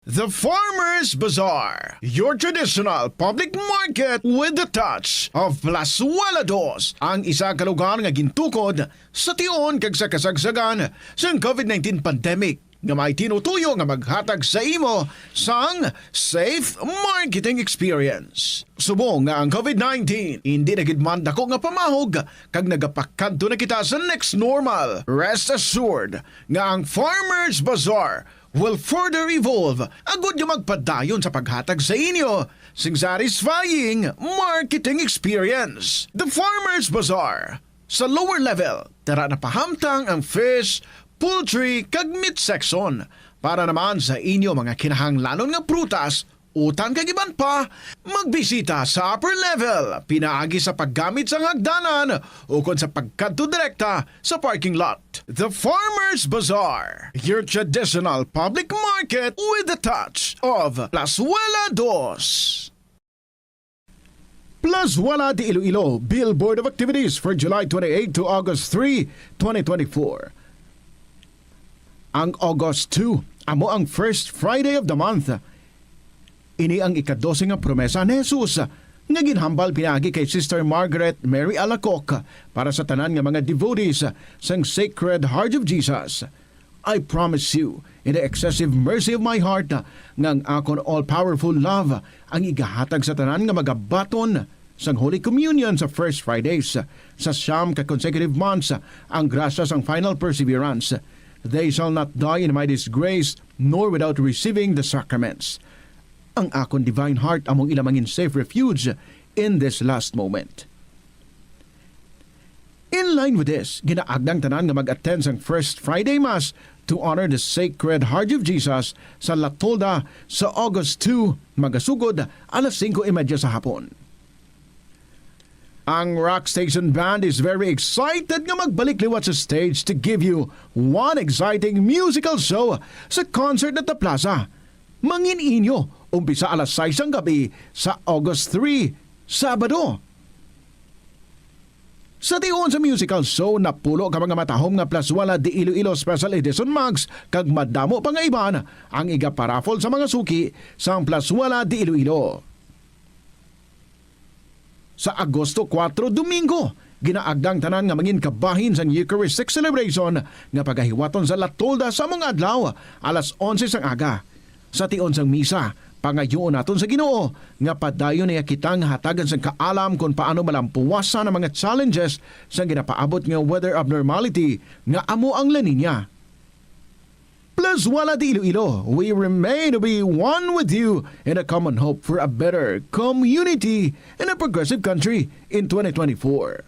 The Farmers Bazaar, your traditional public market with the touch of Plazuela Dos, ang isa ka lugar nga gintukod sa tion kag sa kasagsagan sang covid nineteen pandemic, nga may tinutuyo nga maghatag sa imo sang safe marketing experience. Subong nga ang covid nineteen indi na gid man dako nga pamahog kag nagapakadto na kita sa next normal, rest assured nga ang Farmers Bazaar will further evolve agud nga magpadayon sa paghatag sa inyo sing satisfying marketing experience. The Farmers Bazaar, sa lower level, tara na pahamtang ang fish, poultry, kag meat section. Para naman sa inyo mga kinahanglanon nga prutas, utan kag iban pa, magbisita sa upper level pinaagi sa paggamit sang hagdanan ukon sa pagkadto direkta sa parking lot. The Farmers Bazaar, your traditional public market with a touch of Plazuela Dos. Plazuela de Iloilo, Billboard of Activities for July twenty-eight to August three, twenty twenty-four. Ang August two, amo ang first Friday of the month. Ini ang ikadose nga promesa ni Jesus nga ginhambal pinaagi kay Sister Margaret Mary Alacoque para sa tanan nga mga devotees sang Sacred Heart of Jesus. I promise you, in the excessive mercy of my heart, nga ang akon all-powerful love ang igahatag sa tanan nga magabaton sang Holy Communion sa First Fridays. Sa siyam ka consecutive months, ang grasya sang final perseverance. They shall not die in my disgrace, nor without receiving the sacraments. Ang akon divine heart among ila mangin safe refuge in this last moment. In line with this, ginaagda ang tanan nga mag-attend sang First Friday Mass to honor the Sacred Heart of Jesus sa La Tolda sa August two, magasugod alas singko y media sa hapon. Ang Rock Station Band is very excited nga magbalik liwat sa stage to give you one exciting musical show sa Concert at the Plaza. Mangin-inyo, umpisa alas sais sang gab-i sa August three, Sabado. Sa tion sa musical show, napulo ka mga matahom nga Plazuela de Iloilo Special Edition mugs kag madamo pa nga iban ang igaparaffle sa mga suki sang Plazuela de Iloilo. Sa Agosto kuwatro, Domingo, ginaagda ang tanan nga mangin kabahin sang Eucharistic celebration nga pagahiwaton sa La Tolda sa mga adlaw, alas onse sang aga. Sa tion sang misa, pangayuon naton sa Ginoo nga padayon niya kita nga hatagan sang kaalam kon paano malampuwasan ang mga challenges sang ginapaabot nga weather abnormality nga amo ang La Niña. Plazuela de Iloilo, we remain to be one with you in a common hope for a better community and a progressive country in twenty twenty-four.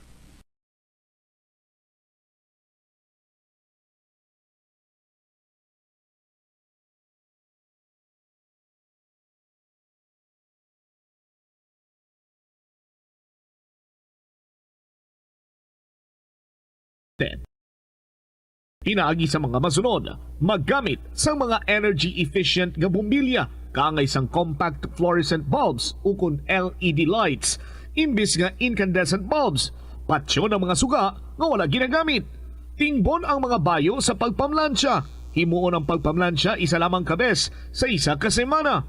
Pinaagi sa mga masunod, maggamit sang mga energy-efficient nga bombilya kaangay sang compact fluorescent bulbs ukon L E D lights imbis nga incandescent bulbs. Patyon ang mga suga nga wala ginagamit. Tingbon ang mga bayo sa pagpamlansya. Himuon ang pagpamlansya isa lamang ka bes sa isa ka semana.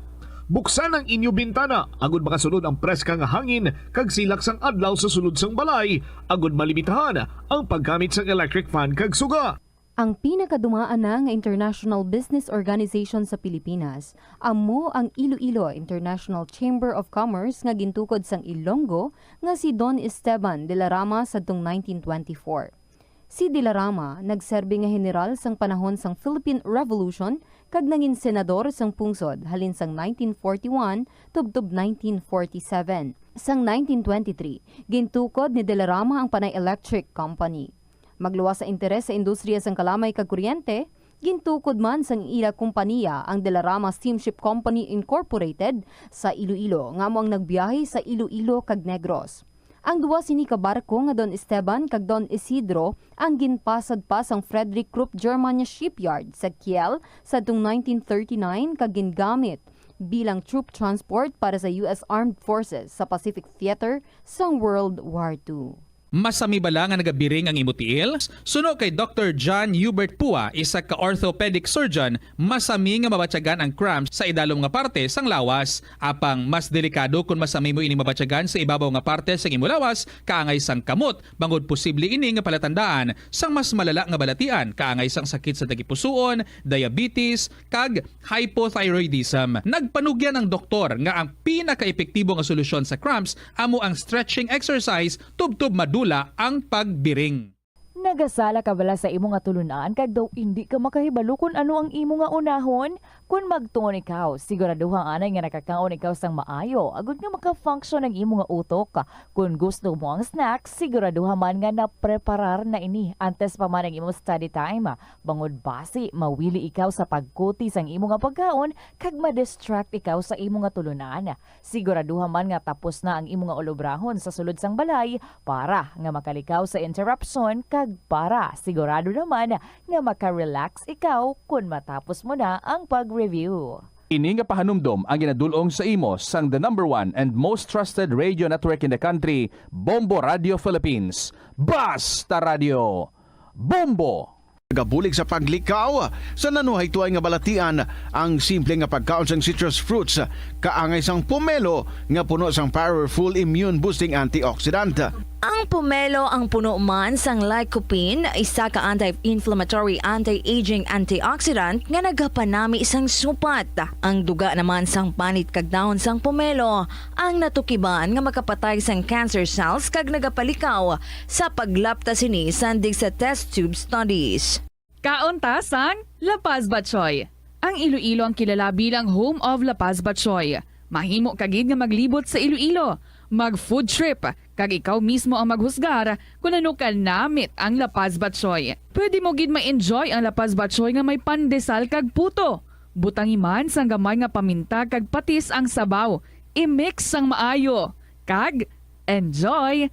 Buksan ang inyo bintana agud makasulod ang preska nga hangin kag silak sang adlaw sa sulod sang balay, agud malimitahan ang paggamit sang electric fan kag suga. Ang pinakadumaan na nga international business organization sa Pilipinas amo ang Iloilo International Chamber of Commerce nga gintukod sang Ilonggo nga si Don Esteban de la Rama sadtong nineteen twenty-four. Si de la Rama nagserbi nga heneral sang panahon sang Philippine Revolution kag nangin senador sang pungsod halin sang nineteen forty-one tubtob nineteen forty-seven. Sang nineteen twenty-three, gintukod ni de la Rama ang Panay Electric Company. Magluwas sa interes sa industriya sang kalamay kag kuryente, gintukod man sang ila kompaniya ang De La Rama Steamship Company Incorporated sa Iloilo, nga amo ang nagbiyahe sa Iloilo kag Negros. Ang duwa sini ka barko nga Don Esteban kag Don Isidro ang ginpasad pa sang Frederick Krupp Germania Shipyard sa Kiel sadtong nineteen thirty-nine kag gingamit bilang troop transport para sa U S Armed Forces sa Pacific Theater sang World War Two. Masami bala nga nagabiring ang imo tiil? Suno kay Doktor John Hubert Pua, isa ka orthopedic surgeon, masami nga mabatyagan ang cramps sa idalom nga parte sang lawas. Apang mas delikado kon masami mo ini mabatyagan sa ibabaw nga parte sang imo lawas, kaangay sang kamot, bangod posible ini nga palatandaan sang mas malala nga balatian, kaangay sang sakit sa tagipusoon, diabetes, kag hypothyroidism. Nagpanugyan ang doktor nga ang pinakaepektibo nga solusyon sa cramps amo ang stretching exercise tubtob madula ang pagbiring. Nagasala ka bala sa imo nga tulunan kag daw indi ka makahibalo kon ano ang imo nga unahon? Kon magtuon ikaw, siguraduha anay nga nakakaon ikaw sang maayo agod nga maka-function ang imo nga utok. Kon gusto mo ang snack, siguraduha man nga napreparar na ini antes pa man ang imo study time. Bangod basi mawili ikaw sa pagkuti sang imo nga pagkaon kag ma-distract ikaw sa imo nga tulunan. Siguraduha man nga tapos na ang imo nga ulobrahon sa sulod sang balay para nga makalikaw sa interruption kag para sigurado naman nga maka-relax ikaw kon matapos mo na ang pag-review. Ini nga pahanumdom ang ginadul-ong sa imo sang the number one and most trusted radio network in the country, Bombo Radio Philippines. Basta Radio, Bombo! Nagabulig sa paglikaw sa nanuhaytoay nga balatian ang simple nga pagkaon sang citrus fruits, kaangay sang pomelo nga puno sang powerful immune boosting antioxidant. Ang pomelo ang puno man sang lycopene, isa ka anti-inflammatory, anti-aging antioxidant nga nagapanami sang supat. Ang duga naman sang panit kag dahon sang pomelo ang natukiban nga makapatay sang cancer cells kag nagapalikaw sa paglapta sini sandig sa test tube studies. Kaon ta sang La Paz Batchoy. Ang Iloilo ang kilala bilang home of La Paz Batchoy. Mahimo ka gid nga maglibot sa Iloilo, mag food trip, kag ikaw mismo ang maghusgar kon ano ka namit ang La Paz Batchoy. Pwede mo gid ma-enjoy ang La Paz Batchoy nga may pandesal kag puto. Butangi man sang gamay nga paminta kag patis ang sabaw. I-mix sang maayo. Kag enjoy!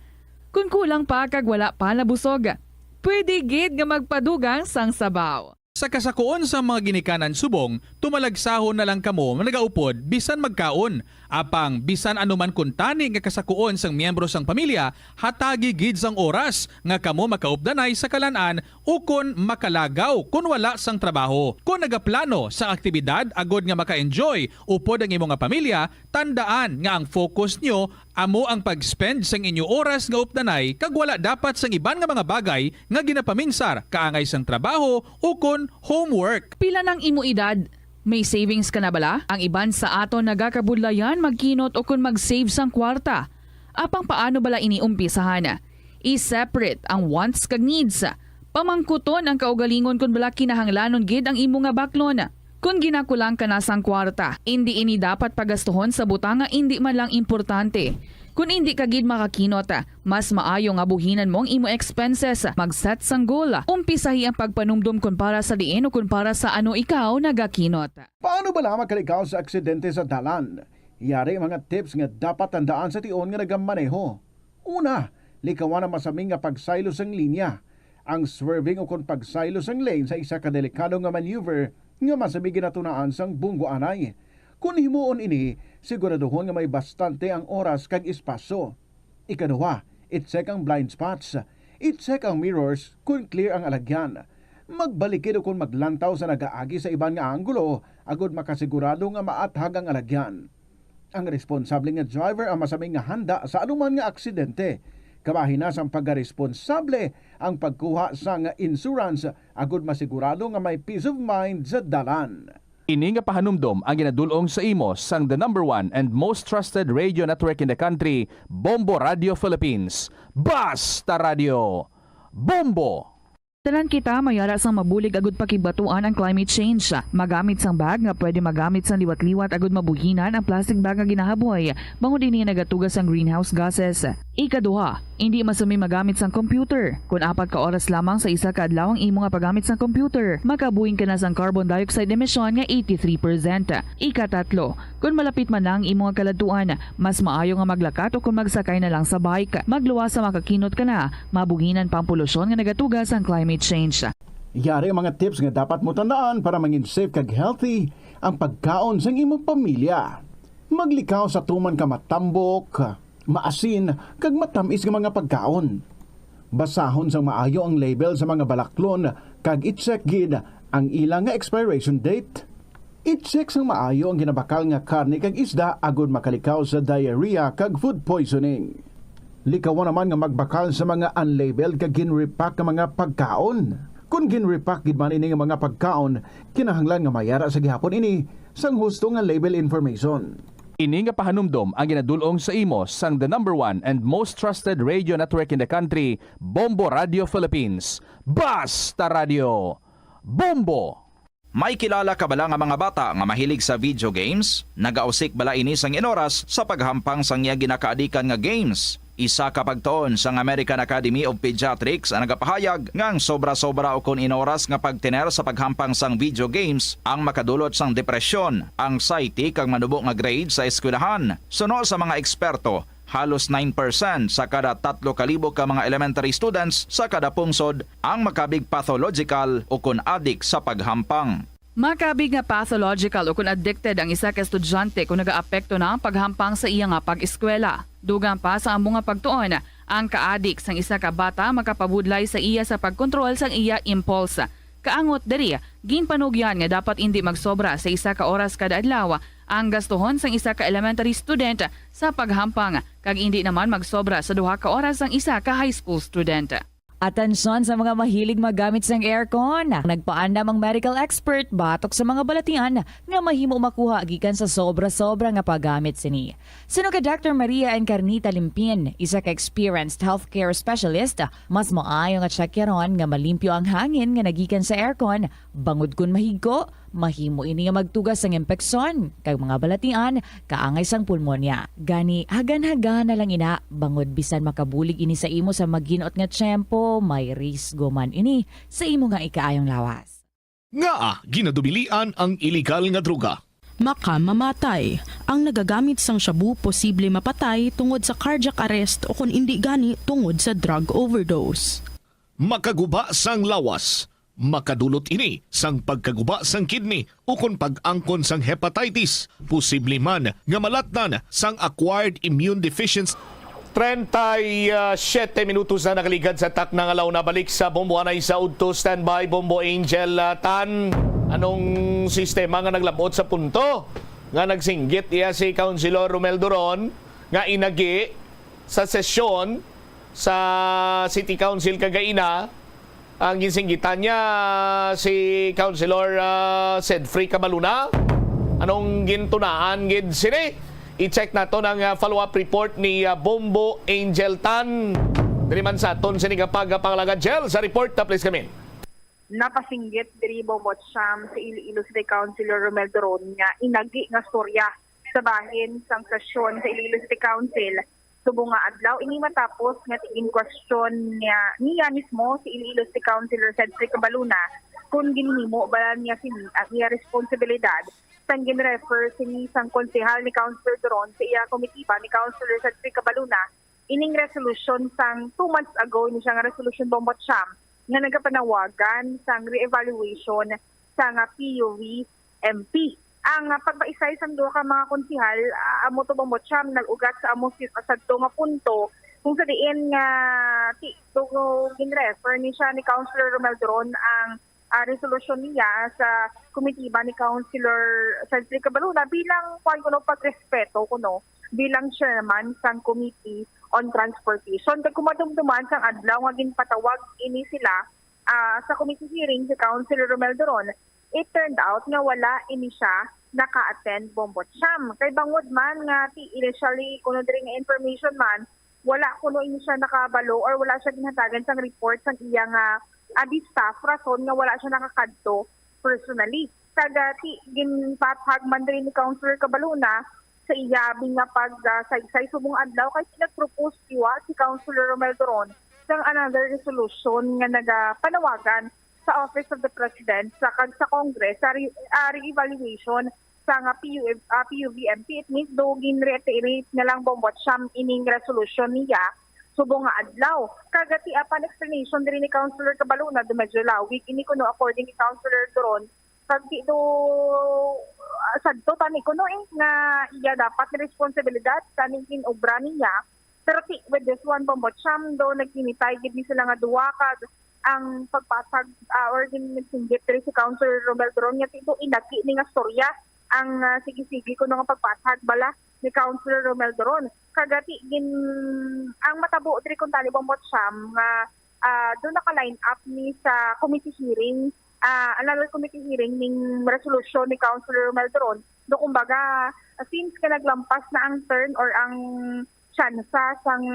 Kon kulang pa kag wala pa nabusog, pwede gid nga magpadugang sang sabaw. Sa kasakuon sang mga ginikanan subong, tumalagsahon na lang kamo nagaupod bisan magkaon. Apang bisan ano man kuntani nga kasakuon sang miyembro sang pamilya, hatagi gid sang oras nga kamo makaupdanay sa kalan-an ukon makalagaw kon wala sang trabaho. Kon nagaplano sang aktibidad agod nga maka-enjoy upod ang imo nga pamilya, tandaan nga ang focus nyo amo ang pag-spend sang inyo oras nga updanay kag wala dapat sang iban nga mga bagay nga ginapaminsar kaangay sang trabaho ukon homework. Pila nang imo edad? May savings ka na bala? Ang iban sa aton nagakabudlayan magkinot ukon mag-save sang kwarta. Apang paano bala ini umpisahan? I-separate ang wants kag needs. Pamangkuton ang kaugalingon kon bala kinahanglanon gid ang imo nga baklon. Kon ginakulang ka na sang kwarta, indi ini dapat pagastuhon sa butang nga indi man lang importante. Kon indi ka gid makakinot, mas maayo nga buhinan mo ang imo expenses. Mag-set sang goal. Umpisahi ang pagpanumdom kon para sa diin o kon para sa ano ikaw nagakinot. Paano bala makalikaw sa aksidente sa dalan? Yari ang mga tips nga dapat tandaan sa tion nga nagamaneho. Una, likawan ang masami nga pagsaylo sang linya. Ang swerving ukon pagsaylo sang lane sa isa ka delikado nga maneuver nga masami ginatunaan sang bunggo anay. Kon himuon ini, siguraduhon nga may bastante ang oras kag espasyo. Ikaduha, i-check ang blind spots. I-check ang mirrors kon clear ang alagyan. Magbalikid ukon maglantaw sa nagaagi sa iban nga anggulo agod makasigurado nga maathag ang alagyan. Ang responsable nga driver ang masami nga handa sa anuman nga aksidente. Kabahin na sang pagkaresponsable ang pagkuha sang insurance agud masigurado nga may peace of mind sa dalan. Ini nga pahanumdom ang ginadul-ong sa imo sang the number one and most trusted radio network in the country, Bombo Radio Philippines. Basta Radio, Bombo! Tanan kita mayara sang mabulig agud pakigbatuan ang climate change. Magamit sang bag nga pwede magamit sang liwat-liwat agud mabuhinan ang plastic bag nga ginahaboy, bangod ini nagatuga sang greenhouse gases. Ikaduha, indi masumi magamit sang computer. Kon apat ka oras lamang sa isa ka adlaw ang imo nga paggamit sang computer, makabuhin ka na sang carbon dioxide emission nga eighty-three percent. Ikatatlo, kon malapit man na ang imo nga kaladtuan, mas maayo nga maglakat o kon magsakay na lang sa bike. Magluwas sa makakinot ka na, mabuhinan pa ang polusyon nga nagatuga sang climate change. Yari ang mga tips nga dapat mo tandaan para mangin safe kag healthy ang pagkaon sang imong pamilya. Maglikaw sa tuman ka matambok, maasin, kag matamis nga mga pagkaon. Basahon sang maayo ang label sa mga balaklon kag i-check gid ang ila nga expiration date. I-check sang maayo ang ginabakal nga karne kag isda agud makalikaw sa diarrhea kag food poisoning. Likawan naman nga magbakal sa mga unlabeled kag gin-repack nga mga pagkaon. Kon gin-repack gid man ini nga mga pagkaon, kinahanglan nga mayara sa gihapon ini sang husto nga label information. Ini nga pahanumdom ang ginadul-ong sa imo sang the number one and most trusted radio network in the country, Bombo Radio Philippines. Basta Radio, Bombo! May kilala ka bala nga mga bata nga mahilig sa video games? Nagausik bala ini sang inoras sa paghampang sang iya ginakaadikan nga games? Isa ka pagtuon sang American Academy of Pediatrics ang nagapahayag nga ang sobra-sobra ukon inoras nga pagtener sa paghampang sang video games ang makadulot sang depresyon, anxiety, kag manubo nga grade sa eskwelahan. Suno sa mga eksperto, halos nine percent sa kada tatlo ka libo ka mga elementary students sa kada pungsod ang makabig pathological ukon adik sa paghampang. Makabig nga pathological ukon addicted ang isa ka estudyante kon nagaapekto na ang paghampang sa iya nga pag-eskwela. Dugang pa sa amo nga pagtuon, ang kaadik sang isa ka bata makapabudlay sa iya sa pagkontrol sang iya impulse. Kaangot diri, ginpanugyan nga dapat indi magsobra sa isa ka oras kada adlaw ang gastuhon sang isa ka elementary student sa paghampang, kag indi naman magsobra sa duha ka oras ang isa ka high school student. Atensyon sa mga mahilig maggamit sang aircon. Nagpaandam ang medical expert batok sa mga balatian nga mahimo makuha gikan sa sobra-sobra nga paggamit sini. Suno kay Doctor Maria Encarnita Limpin, isa ka experienced healthcare specialist, mas maayo nga tsakyaron nga malimpyo ang hangin nga nagikan sa aircon, bangod kon mahigko, mahimo ini nga magtuga sang impeksyon kag mga balatian kaangay sang pulmonya. Gani, hagan-hagana lang ina, bangod bisan makabulig ini sa imo sa maghinot nga tiyempo, may risgo man ini sa imo nga ikaayong lawas. Ngaa ginadubilian ang iligal nga droga? Makamamatay. Ang nagagamit sang shabu posible mapatay tungod sa cardiac arrest o kon indi gani tungod sa drug overdose. Makaguba sang lawas. Makadulot ini sang pagkaguba sang kidney ukon pag-angkon sang hepatitis. Posible man nga malatnan sang acquired immune deficiency. Treinta y siete minutos na nakaligad sa takna nga launa. Balik sa Bombo Anay sa udto. Standby, Bombo Angel, ah, Tan. Anong sistema nga naglabot sa punto nga nagsinggit iya si Councilor Romel Duron nga inagi sa sesyon sa City Council kagaina? Ang ginsinggitan niya si Councilor, ah, Cedfrey Cabaluna. Anong gintunaan gid sini? I-check naton ang, ah, follow-up report ni, ah, Bombo Angel Tan. Diri man sa aton sini nga pagpangalagad, Jel, sa report na, please, kami. Napasinggit diri, Bombo Cham, si Iloilo City Councilor Romel Duron nga inagi nga storya sa bahin sang sesyon sa Iloilo City Council subong nga adlaw ini, matapos nga tig-inquestion niya, niya mismo si Iloilo City Councilor Cedric Cabaluna kung ginhimo bala niya sini ang iya responsibilidad sang ginrefer sini sang konsehal ni Councilor Duron sa iya komitiba ni Councilor Cedric Cabaluna ining resolusyon sang two months ago, ini siya nga resolusyon, Bombo Cham, nga nagapanawagan sang re-evaluation sang, ah, P U V M P. Ang, ah, pagbaisay sang duha ka mga konsehal, ah, amo to, Bombo Cham, nag-ugat sa amo si-, sadto nga punto kung sa diin nga ti-, to, ginrefer ni siya ni Councilor Romel Duron ang, ah, resolusyon niya sa komitiba ni Councilor Cedric Cabaluna bilang, kuwan kuno, pagrespeto kuno bilang chairman sang Committee on Transportation. Kag kung madumduman sang adlaw nga ginpatawag ini sila, ah, sa committee hearing si Councilor Romel Doron, it turned out nga wala ini siya naka-attend, Bombo Cham. Kay bangod man nga ti initially kuno diri nga information man, wala kuno ini siya nakabalo or wala siya ginhatagan sang report sang iya nga, ah, di staff, rason nga wala siya nakakadto personally. Kag, ah, ti ginpathag man diri ni Councilor Cabaluna sa iya abi nga pag, ah, saysay subong adlaw kay nag-propose liwat si Councilor Romel Doron sang another resolution nga nagapanawagan sa Office of the President sa, kag sa Congress sa re-, ah, re-evaluation sa nga P U, ah, P U V M P. It means do gin-reiterate na lang, Bombo Cham, ining resolution niya subong nga adlaw. Kag ti apan explanation diri ni Councilor Cabaluna, do medyo lawig ini kuno according ni Councilor Doron. Kag ti do, ah, sadto tani kuno, eh, nga iya dapat ni responsibilidad kaning ginobra niya. Pero ti, with this one, Bombo Cham, do nagtinipay gid ni sila nga duha, kag ang pagpatag, ah, or gin-, nagsinggit diri si Councilor Romel Doron nga ti do inagi ni nga storya ang, ah, sige-sige kuno nga pagpatag bala ni Councilor Romel Doron. Kag ti gin-, ang matabo diri kuntani, Bombo Cham, nga, ah, do naka-line up ni sa committee hearing, ah, another committee hearing ning resolution ni Councilor Romel Doron. Do kumbaga, ah, since ka naglampas na ang term or ang tsansa sang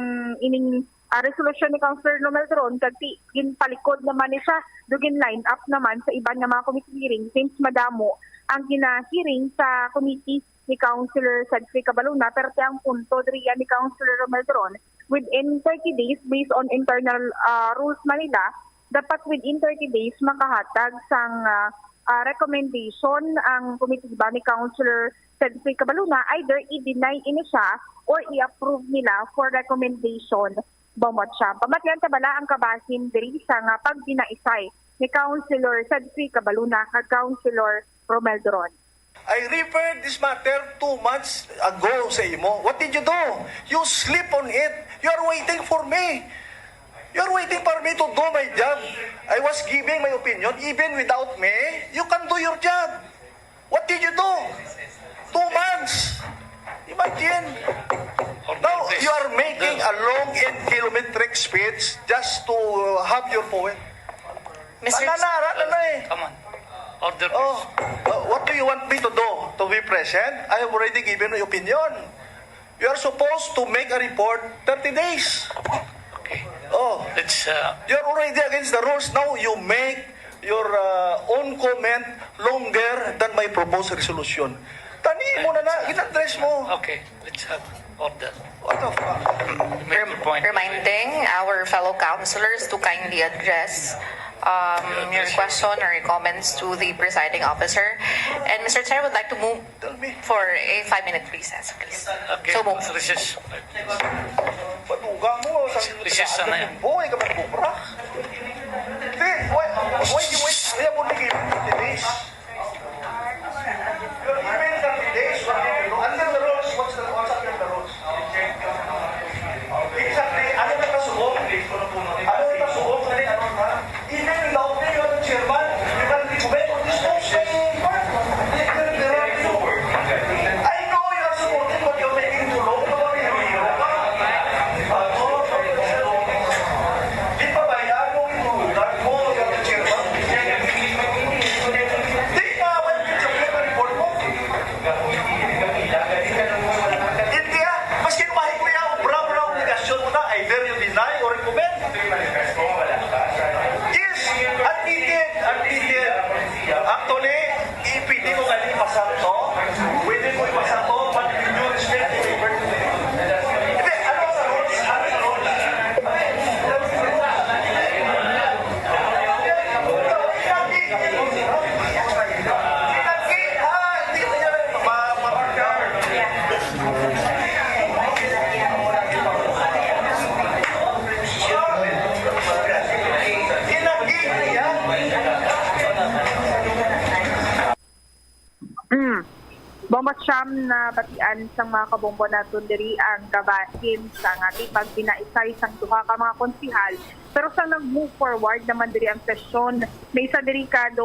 ining, ah, resolution ni Councilor Romel Doron, kag ti ginpalikod naman ni siya, do gin-line up naman sa iban nga mga committee hearing since madamo ang gina-hearing sa committee ni Councilor Cedric Cabaluna. Pero ti ang punto diri ni Councilor Romel Doron, within thirty days, based on internal, ah, rules man nila, dapat within thirty days makahatag sang, ah, ah, recommendation ang komitiba ni Councilor Cedric Cabaluna, either i-deny ini siya or i-approve nila for recommendation, Bombo Cham. Pamatyan ta bala ang kabahin diri sa nga pagdinaisay ni Councilor Cedric Cabaluna kag Councilor Romel Doron. I referred this matter two months ago sa imo. What did you do? You sleep on it. You are waiting for me. You are waiting for me to do my job. I was giving my opinion. Even without me, you can do your job. What did you do? Two months. Imagine. Now, you are making a long and kilometric speech just to have your point. Mister Nananara na na eh. Come on. Order, Oh, please. uh, what do you want me to do to be present? I have already given my opinion. You are supposed to make a report thirty days. Okay. Oh, Let's, uh, you're already against the rules. Now you make your uh, own comment longer than my proposed resolution. Tani mo na na, in-address mo. Okay. Let's have order. What the fuck? Make your point. Reminding our fellow councilors to kindly address um, your question or your comments to the presiding officer. And Mister Chair would like to move Tell me. For a five-minute recess, please. Okay. So moved. Recess. Paduga mo sa Recess na yan. Boy, ka magkukra. Di, why, why you wait? Kaya mo naging thirty days. You're given thirty days. Under the rules, what's the, what's under the rules? Exactly. Ano na kasubok? Ano na kasubok? Ano na? Even without me, you are the chairman. You can recommend or dispose my part. I know you are supporting what you're making to law. Di pa ba yan? Kung itulugan mo, you are the chairman. Di pa, when you report mo. Hindi ah, maski kumahi ko yan, obra mo na obligasyon mo na, either you deny or recommend. Yes, admitted, admitted. Actually, ipwede mo gani ipasar to. Pwede mo ipasar to, but with due respect, hindi, ano sa rules? Ano sa rules? Mm. Bombo Cham, nabatian sang mga kabombo naton diri ang kabahin sa nga di pagdinaisay sang duha ka mga konsihal. Pero sa nag-move forward naman diri ang sesyon, may isa diri ka do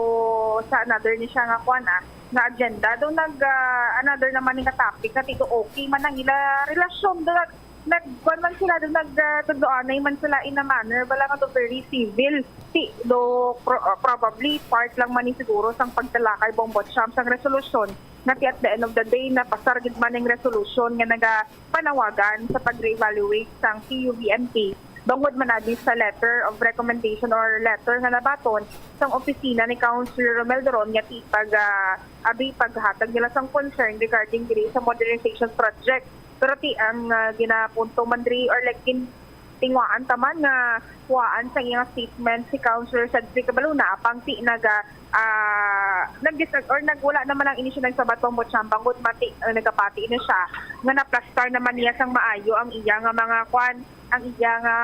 sa another ni siya nga kuan, ah, nga agenda. Do nag, ah, another naman ni nga topic nga ti do okay man ang ila relasyon. Do nag, nagkuan man sila do, nag uh, tugdoanay man sila in a manner bala nga do very civil. Si do pro, uh, probably part lang man ni siguro sang pagtalakay, Bombo Champ, sang resolusyon nga ti at the end of the day napasar gid man ang resolusyon nga nagapanawagan sa pag-reevaluate sang P U V M P bangod man abi sa letter of recommendation or letter nga nabaton sang opisina ni Councilor Romel Doron nga ti pag uh, abi paghatag nila sang concern regarding diri sa modernization project. Pero ti ang uh, ginapunto man diri or like gin tingwaan ta man nga kuwaan sa iyang statement si Councilor Cedric Cabaluna apang ti naga uh, nag-disagree or nagwala naman ang inisyu ng sabat pang Botsambang gud mati uh, nagapati na siya nga naplastar naman niya sang maayo ang iya nga mga kwan ang iya nga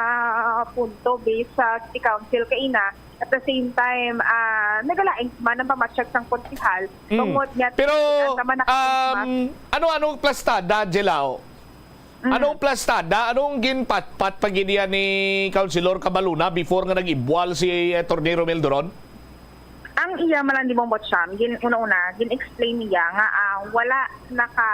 punto based sa City Council kaina. At the same time, uh, nagalain man ang pamatyag sang konsihal. Mm. Tungod nga Pero, um, ano-ano plastada, Jelao? Mm. Anong plastada? Anong ginpatpat pa gid ni Councilor Cabaluna before nga nag-ibwal si Attorney Romel Doron? Ang iya man lang di Bombot Siam, gin una-una, gin-explain niya nga uh, wala naka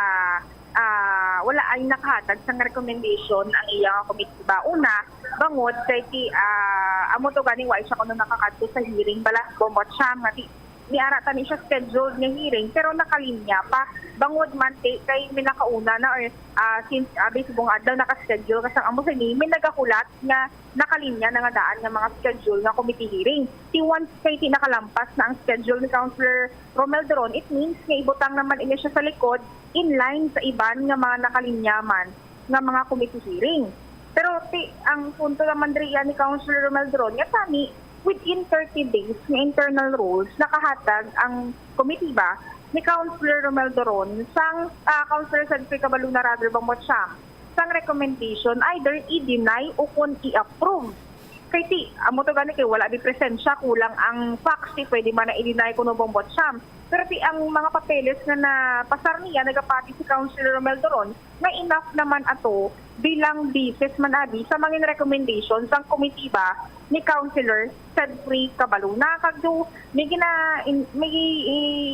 uh, wala ay nakahatag sang recommendation ang iya nga komitiba. Una, bangod kay ti uh, amo to gani wa siya kuno nakakadto sa hearing bala Bombot Siam nga ti ni ara tani siya scheduled nga hearing pero nakalinya pa bangod man ti kay minakauna na or uh, since abi subong adlaw naka-schedule ka sang amo sini may nagahulat nga nakalinya na nga daan nga mga schedule nga committee hearing. Ti once kay ti nakalampas na ang schedule ni Councilor Romel Doron, it means nga ibutang naman ini siya sa likod in line sa iban nga mga nakalinyaman nga mga committee hearing. Pero ti, ang punto naman diri ni Councilor Romel Doron nga tani within thirty days nga internal rules nakahatag ang komitiba ni Councilor Romel Doron sang uh, Councilor Cedric Cabaluna rather bang Mocham sang recommendation either i-deny o kung i-approve. Kay ti, amo to gani kay wala di presensya, kulang ang facts, ti pwede man na i-deny kuno bang Mocham. Pero ti ang mga papeles nga napasar niya nagapati si Councilor Romel Doron, nga enough naman ato bilang basis man abi sa mga recommendation sang komitiba ni Councilor Sedfrey Cabaluna. Kag do, may gina, in, may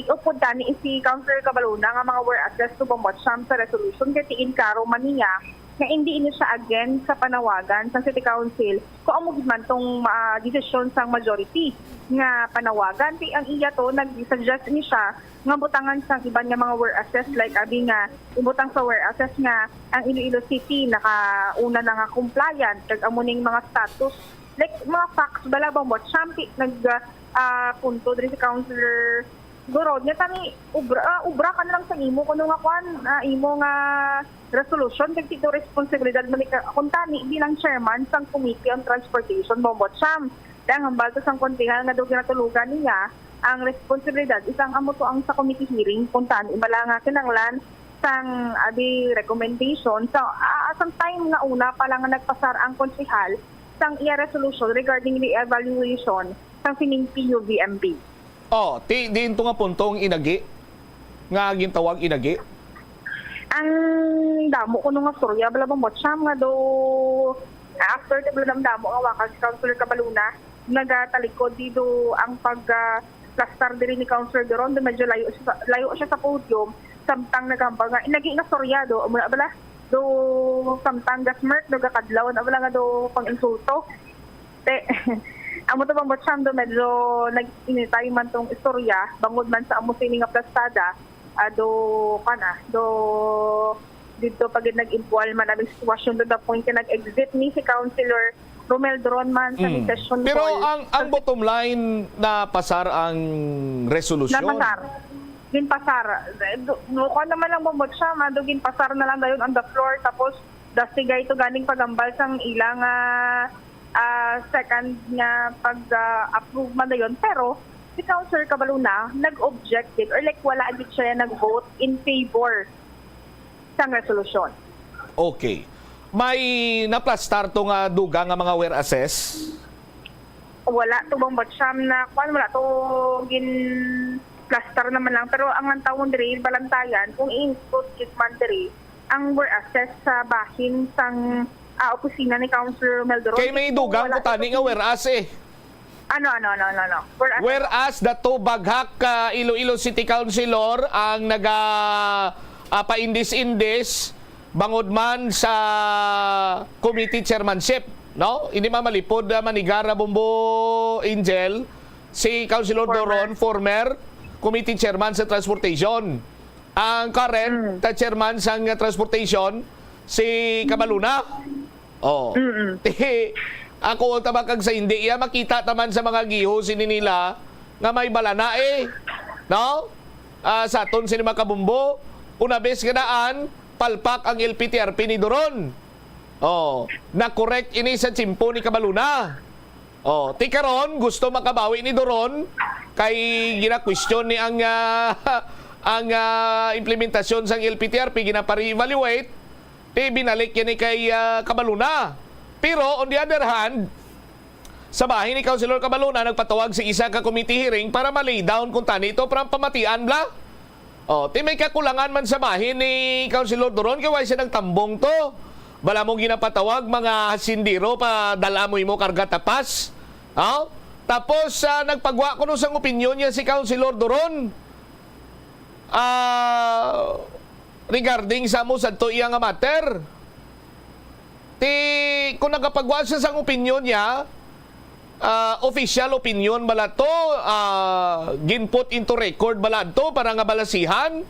iupod tani si Councilor Cabaluna nga mga were addressed to Bambocham sa resolution kay tiin klaro man niya nga hindi ini siya against sa panawagan sa City Council kung amo gid man tong uh, desisyon sang majority nga panawagan. Ti ang iya to nag-suggest ni siya nga butangan sang iban nga mga were assessed like abi nga ibutang sa were assessed nga ang Iloilo City nakauna na nga compliant kag amo ning mga status like mga facts bala ba mo champi nag uh, punto diri si Councilor Gorod nga tani ubra uh, ubra ka na lang sa imo kuno nga kwan uh, imo nga resolution kag tito responsibilidad mo ni kung tani bilang chairman sang Committee on Transportation Bombot Siam. Kaya ang hambal to sang konsehal nga daw ginatulugan niya ang responsibilidad isang amo to ang sa committee hearing kung saan ibala nga kinanglan sang abi recommendation sa uh, sang time nga una pa lang nga nagpasar ang konsehal sang iya resolution regarding the evaluation sang sining P U V M P. Oh, ti diin to nga punto ang inagi nga gintawag inagi. Ang damo ko nung nga storya bala bang Bocham nga do after the bala damo nga wakas Councilor Cabaluna nagatalikod dito ang pag uh, plastar diri ni Councilor Duron, medyo layo siya, layo siya sa podium, samtang nagambal nga, inagi nga soryado, amo na bala, do samtang gasmirk, do gakadlaw, na bala nga do pang insulto. Te, amo to bang Bocham do, medyo nag-initay man tong istorya, bangod man sa amo sini nga plastada, ado, kana, do, dito pag nag-impual man ang sitwasyon to the point nga nag-exit ni si Councilor Romel Dronman sa mm. session Pero hall. Ang, ang bottom line, napasar ang resolusyon? Napasar. Ginpasar. Mukha naman lang bumot siya, mado ginpasar na lang dayon on the floor. Tapos, dastigay to ganing pagambal sang ilang uh, uh, second nga pag-approve uh, man dayon. Pero, si Councilor Cabaluna, nag-object gid or like wala gid siya nag-vote in favor sang resolusyon. Okay. May naplastar to nga duga nga mga wear assess? Wala to bang Batsyam na kwan, wala to gin plastar naman lang. Pero ang antawon diri, balantayan, kung i-include gid man diri, ang wear assess sa bahin sang uh, opisina ni Councilor Meldoron. Kay may dugang ko tani nga wear assess eh. Ano, ano, ano, ano, ano? Whereas, Whereas the two baghak ka Iloilo City Councilor ang naga ah, paindis-indis bangod man sa committee chairmanship, no? Hindi man malipod, ah, Manigar, ah, Bombo, Angel, si Councilor Doron, former committee chairman sa transportation. Ang current, ah, chairman sang, ah, transportation, si Cabaluna. Oh. Ti, ako, ulta ba kag sa hindi iya makita taman sa mga giho sini nila nga may balana, eh. No? Ah, sa aton sini, mga kabumbo, una bes nga daan, palpak ang L P T R P ni Doron. Oh, na-correct ini sa tiyempo ni Cabaluna. Oh, ti karon gusto makabawi ni Doron kay gina-question ni ang, ah, ang, ah, implementasyon sang L P T R P, ginapa-reevaluate, ti binalik yan ni kay, ah, Cabaluna. Pero on the other hand, sa bahin ni Councilor Cabaluna, nagpatawag sa isa ka committee hearing para ma-lay down kung tani ito, para pamatian bala. Oh, ti may kakulangan man sa bahin ni Councilor Doron kay wala siya nagtambong to. Bala mo ginapatawag mga hasindero pa dala mo imo karga tapas. Oh? Tapos, ah, nagpagwa kuno sang opinyon niya si Councilor Doron. Ah, regarding sa mo sadto iya nga matter. Ti, kung nagapagwa siya sang opinyon niya, ah, official opinion bala to, ah, ginput into record bala to para nga balasihan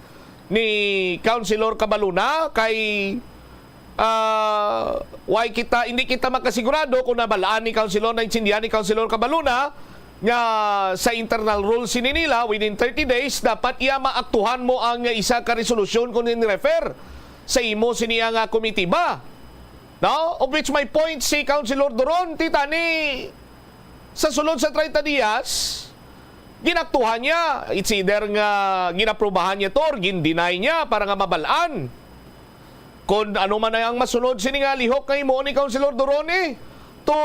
ni Councilor Cabaluna kay, ah, why kita, hindi kita makasigurado kung nabalaan ni Councilor, naintindihan ni Councilor Cabaluna nga sa internal rules sini nila, within thirty days, dapat iya maaktuhan mo ang isa ka resolusyon kung in-refer sa imo sini nga komitiba. No? Of which my point, si Councilor Doron, ti tani, sa sulod sa treinta dias, ginaktuhan niya. It's either nga ginaprubahan niya to or gin-deny niya para nga mabalaan. Kung ano man ang masunod sini nga lihok nga himuon ni Councilor Doron, eh, to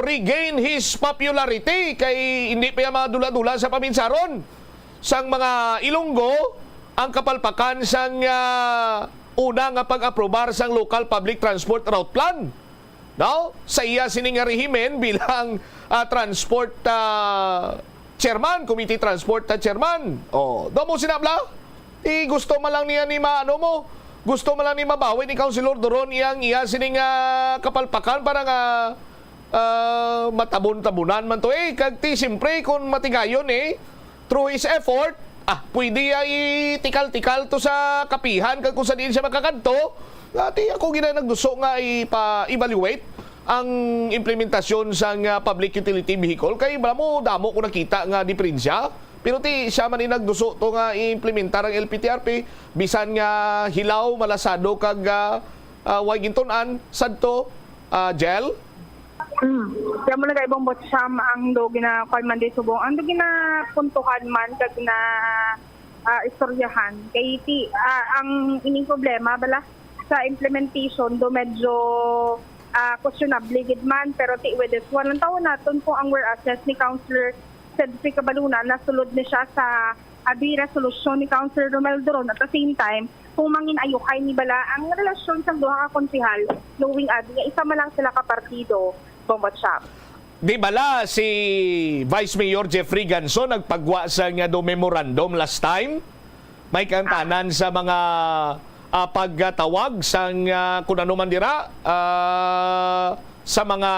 regain his popularity, kay hindi pa iya madula-dula sa paminsaron sang mga Ilonggo ang kapalpakan sang, ah, una nga pag-aprobar sang Local Public Transport Route Plan. No? Sa iya sini nga rehimen bilang, ah, transport, ah, chairman, committee transport, ah, chairman. Oh, do mo sina bala? Ti gusto man lang niya ni ma-, ano mo, gusto man lang ni mabawi ni Councilor Doron iyang iya sini nga kapalpakan para nga, ah, matabon-tabunan man to, eh. Kag ti, siyempre, kung matigayon, eh, through his effort, ah, pwede, ah, itikal-tikal to sa kapihan kag kung sa diin siya makakadto. Ah, ti ako gina nagduso nga ipa-evaluate ang implementasyon sang, ah, public utility vehicle. Kay bala mo, damo ko nakita nga diperensya. Pero ti siya man ni nagduso to nga i-implementar ang L P T R P, bisan nga hilaw, malasado, kag, ah, ah, way gintun-an, sadto, ah, Jel? Mm. Kaya mo nag-ibang bot siya ang do gina-, kwan man di subong. Ang do ginapuntuhan man kag na, ah, istoryahan. Kay ti, ah, ang ining problema, bala, sa implementation, do medyo, ah, questionable gid man, pero ti with this one, ang tawon naton kung ang whereas ni Councilor Cedric Cabaluna, nasulod ni siya sa abi resolusyon ni Councilor Romel Doron. At the same time, kung mangin ayukay ni bala ang relasyon sang duha ka konsehal, knowing abi nga isa man lang sila ka partido, Bombo Chap. Di bala si Vice Mayor Jeffrey Ganso nagpagwa sa nga do memorandum last time? May kaangtanan sa mga, ah, pagtawag sang, ah, kun ano man dira, ah, sa mga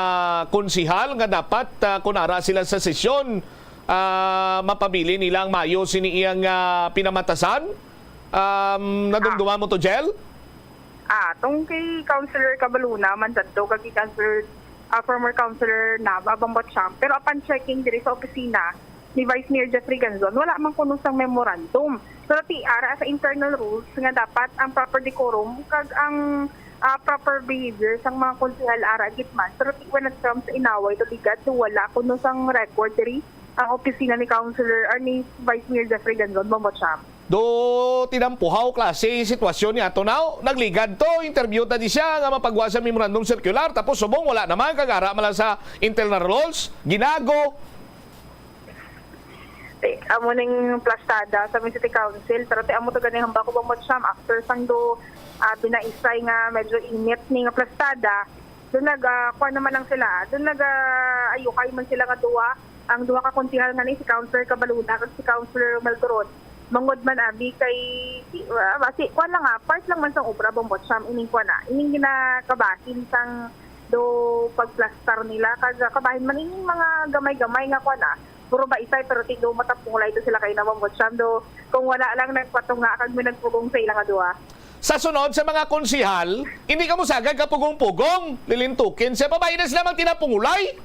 konsehal nga dapat, ah, kun ara sila sa sesyon, ah, mapabilin nila ang maayo sini iyang, ah, pinamatasan? Um, nadumduman mo to, Jel? Ah, tong kay Councilor Cabaluna man sadto kag kay Councilor, ah, former Councilor Nava Bambot Champ. Pero upon checking diri sa opisina ni Vice Mayor Jeffrey Ganzon, wala man kuno sang memorandum. Pero ti ara sa internal rules nga dapat ang proper decorum kag ang, ah, proper behavior sang mga konsehal ara gid man. Pero ti when it comes sa inaway, to ligad, to wala kuno sang record diri ang opisina ni Councilor, or ni Vice Mayor Jeffrey Ganzon, Bambot Champ. Do tinampuhaw klase sitwasyon ni ato now. Nagligad to, interview ta di siya nga mapagwa sa memorandum circular, tapos subong wala naman, kag ara man lang sa internal rules, ginago. Eh, amo ning plastada sa aming city council, pero ti amo to gani hambal ko, Bambot Cham, after sang do, ah, binaisay nga medyo init ni nga plastada, doon nag, ah, kuwan naman lang sila, doon nag, ah, ayukay man sila nga duwa, ang duha ka konsehal nga ni si Councilor Cabaluna kag si Councilor Romel Turon. Mangod man abi kay, si, ah, basi, kuwan lang, ah, part lang man sang obra, Bombo Cham, ining kuwan na, ining ginakabahin sang do pagplastar nila, kag, ah, kabahin man ining mga gamay-gamay nga kuwan na, puro baisay, pero ti do matapungulay do sila kay na, Bombo Cham, do kung wala lang nagpatunga kag may nagpugong sa ila nga duha. Sa sunod, sa mga konsihal, hindi ka musagad ka pugong-pugong, lilintukin siya, pabay na sila magtinapungulay.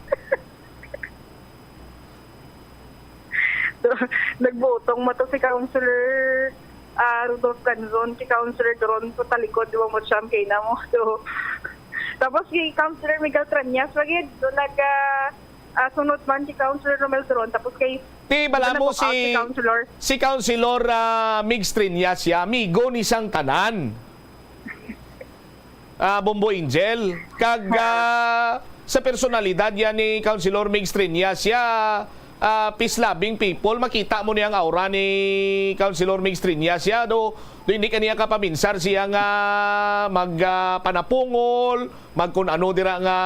So, nagbutong mo to si Councilor, ah, Rudolph Canzon, si Councilor Doron ko talikod, di ba mo siyam kay na mo. So, tapos si Councilor Miguel Treñas, lagi, do nag, ah, ah, sunod man si Councilor Romel Doron, tapos kay Ti bala mo si, si Councilor, si Councilor, ah, Migs Treñas, ya, amigo ni sang tanan. Ah, Bombo Angel. Kag, ah, sa personalidad yan ni Councilor Migs Treñas, siya, ah, peace-loving people. Makita mo niya ang aura ni Councilor Migs Treñas, siya. Do, do hindi kaniya kapaminsar siya nga mag, ah, panapungol, mag kun ano dira nga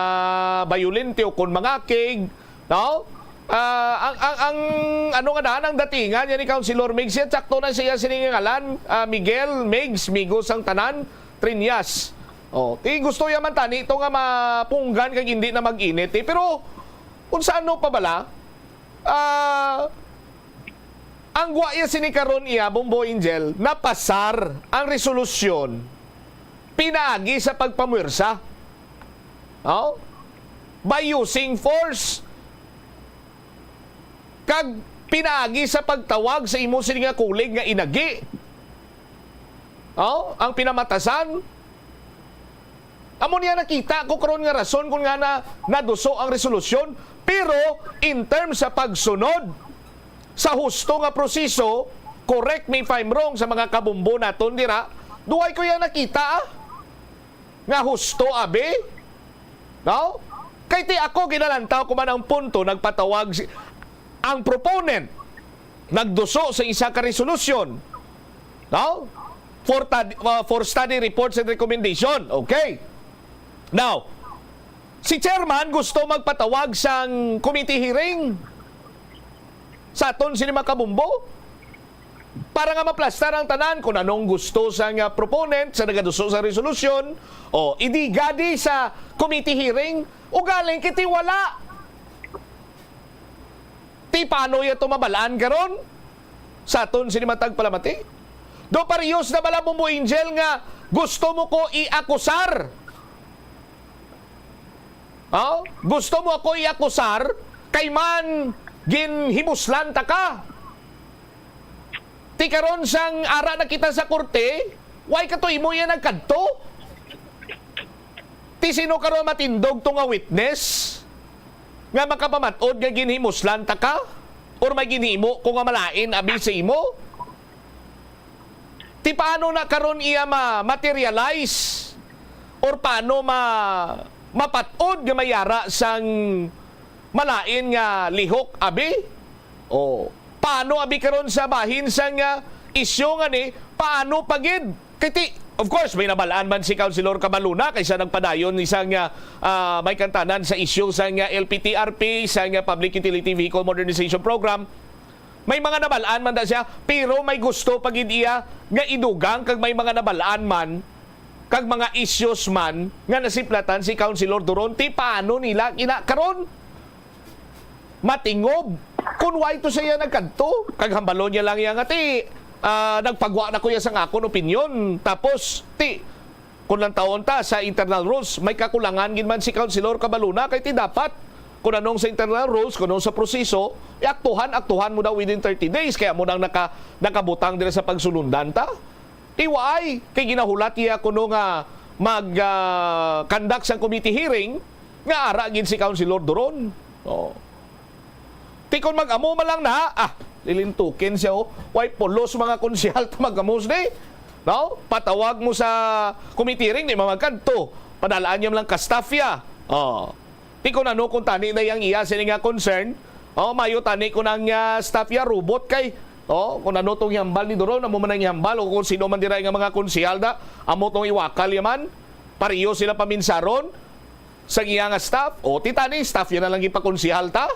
bayolente o kun mangakig, no? Ah, ang, ang, ang ano nga daan, ang datingan yan ni Councilor Migs, siya, sakto na siya sini nga ngalan, ah, Miguel, Migs, Migo sang tanan, Treñas. Oh, ti gusto ya man tani ito nga mapunggan kag hindi na mag-init, eh. Pero, kung sa ano pa bala, ah, ang gwa ya sini karon iya, Bombo Angel, napasar ang resolusyon pinaagi sa pagpamwersa. Oh? By using force. Kag pinaagi sa pagtawag sa imo sini nga kulig nga inagi. Oh, ang pinamatasan. Amo niya nakita ko karon nga rason kung nga na naduso ang resolusyon. Pero in terms sa pagsunod sa husto nga proseso, correct me if I'm wrong sa mga kabumbo naton dira, duway ko yan nakita, ah, nga husto, abi? No? Kay ti ako ginalantaw ko man ang punto, nagpatawag si, ang proponent, nagduso sa isa ka resolusyon. No? For, tad- uh, for study reports and recommendation. Okay. Now, si chairman gusto magpatawag sang committee hearing sa aton sini mga kabumbo para nga maplastar ang tanan kung anong gusto sang, ah, proponent sa nagaduso sa resolusyon, o idigadi sa committee hearing, ugaling kiti wala. Ti paano ya to mabalaan karon sa aton sini matag palamati? Do parehos na bala, Bombo Angel, nga gusto mo ko iakusar? Oh? Gusto mo ako iakusar kay man ginhimuslan ta ka? Ti karon sang ara na kita sa korte, why ka to imo iya nagkadto? Ti sino karon matindog to nga witness nga makapamat-od nga ginhimuslan ta ka or may ginhimo ko nga malain abi sa imo? Ti paano na karon iya ma-materialize or paano ma-, mapat-od nga may ara sang malain nga lihok abi? O, paano abi karon sa bahin sang, ah, isyu nga ni, paano pa gid? Kay ti, of course, may nabalaan man si Councilor Cabaluna kaysa nagpadayon ni sang, ah, ah, may kantanan sa isyu sang, ah, L P T R P, sang, ah, Public Utility Vehicle Modernization Program. May mga nabalaan man da siya, pero may gusto pa gid iya nga idugang kag may mga nabalaan man kag mga issues man nga nasiplatan si Councilor Duron. Ti paano nila kina karon matingob kun why to siya nagkadto? Kag hambalon niya lang iya nga ti, ah, nagpagwa na ko iya sang akon opinyon. Tapos ti, kung lantawon ta sa internal rules, may kakulangan gid man si Councilor Cabaluna kay ti dapat kun anong sa internal rules, kun anong sa proseso, iaktuhan, aktuhan mo daw within thirty days. Kaya mo nang naka-, nakabutang dira sa pagsulundan ta. Ti waay, kay ginahulat iya kuno nga mag, ah, conduct sang committee hearing nga ara gid si Councilor Duron. Oh. Ti kon mag-amo man lang na, ah, lilintukin siya, oh. Way pulos mga konsehal ta mag-amo sini. No? Patawag mo sa committee hearing, di man magkadto. Padalaan niya lang ka staff ya. Oh. Ti kun ano kung tani na yang iya sini nga concern, oh, mayo tani kun ang, ah, staff ya robot kay, oh, kun ano tong ihambal ni Duron, amo man ang ihambal, o kung sino man dira nga mga konsehal da, amo tong iwakal ya man, pareho sila paminsaron sa iya nga staff, o ti tani, staff ya na lang ipakonsehal ta.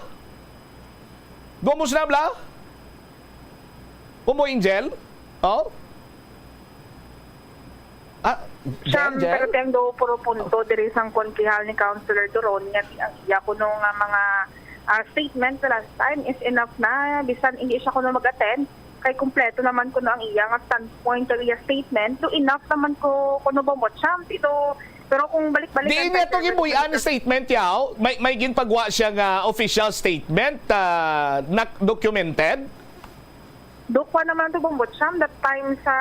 Gumos na bla? Bombo Angel? Oh? Ah, Siya, Jen, Jen? Pero tiyang do puro punto diri sang konsehal ni Councilor Duron nga ti-, ang iya kuno nga mga, ah, statement the last time is enough na, bisan hindi siya kuno mag-attend, kay kumpleto naman kuno ang iya nga standpoint, ang iya statement, so enough naman ko kuno Bombo Champ. Pero, pero kung balik-balikan Di niya to gibuy-an statement, yaw? May, may ginpagwa siya nga official statement, ah, na documented? Dukwa naman to, Bombo Champ, that time sa,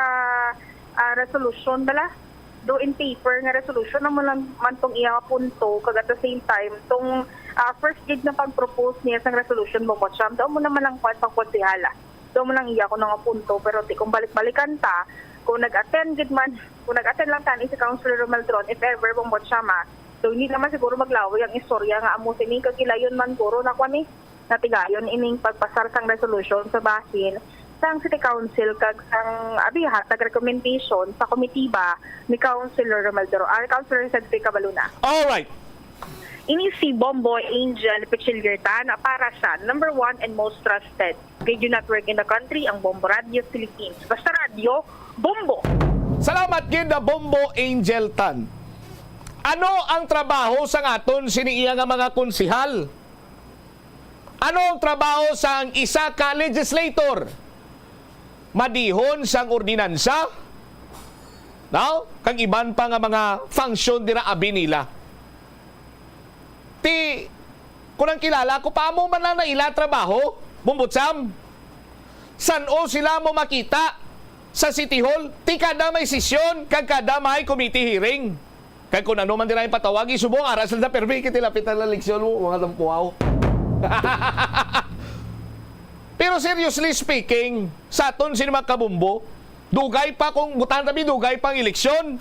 ah, resolution bala. Do in paper nga resolution, amo lang man tong iya nga punto, kag at the same time, tong, ah, first gid na pag-propose niya sang resolution, Bombo Champ, do mo naman lang kwan pang konsehala. Do mo lang iya ko nga punto, pero ti kung balik-balikan ta, kung nag-attend gid man, kung nag-attend lang tani si Councilor Romel Tron, if ever, Bombo Champ, ah, so hindi naman siguro maglawig ang istorya nga amo sini, kag gilayon man guro na kwan eh. Natigayon ining pagpasar sang resolution sa bahin sang City Council kag sang, abi, hatag recommendation sa komitiba ni Councilor Romel Duro-, ah, Councilor Cedric Cabaluna. Alright. Ini si Bombo Angel Pichiliertan para sa number one and most trusted radio network in the country, ang Bombo Radio Philippines. Basta radyo, bombo! Salamat gid na Bombo Angel Tan. Ano ang trabaho sang aton sini iya nga mga konsehal? Ano ang trabaho sang isa ka legislator? Madihon sang ordinansa, no? Kag iban pa nga mga function dira abi nila. Ti, kung ang kilala ko, paamo man lang na ila trabaho, Bombo Champ? San-o sila mo makita sa City Hall? Ti kada may sesyon, kag kada may committee hearing. Kay kung ano man dira ipatawag, subong ara sila, permi kiti lapit na eleksyon mo, mga tampuaw. Pero seriously speaking, sa aton sini mga kabombo, dugay pa kung butang tabi, dugay pang eleksyon.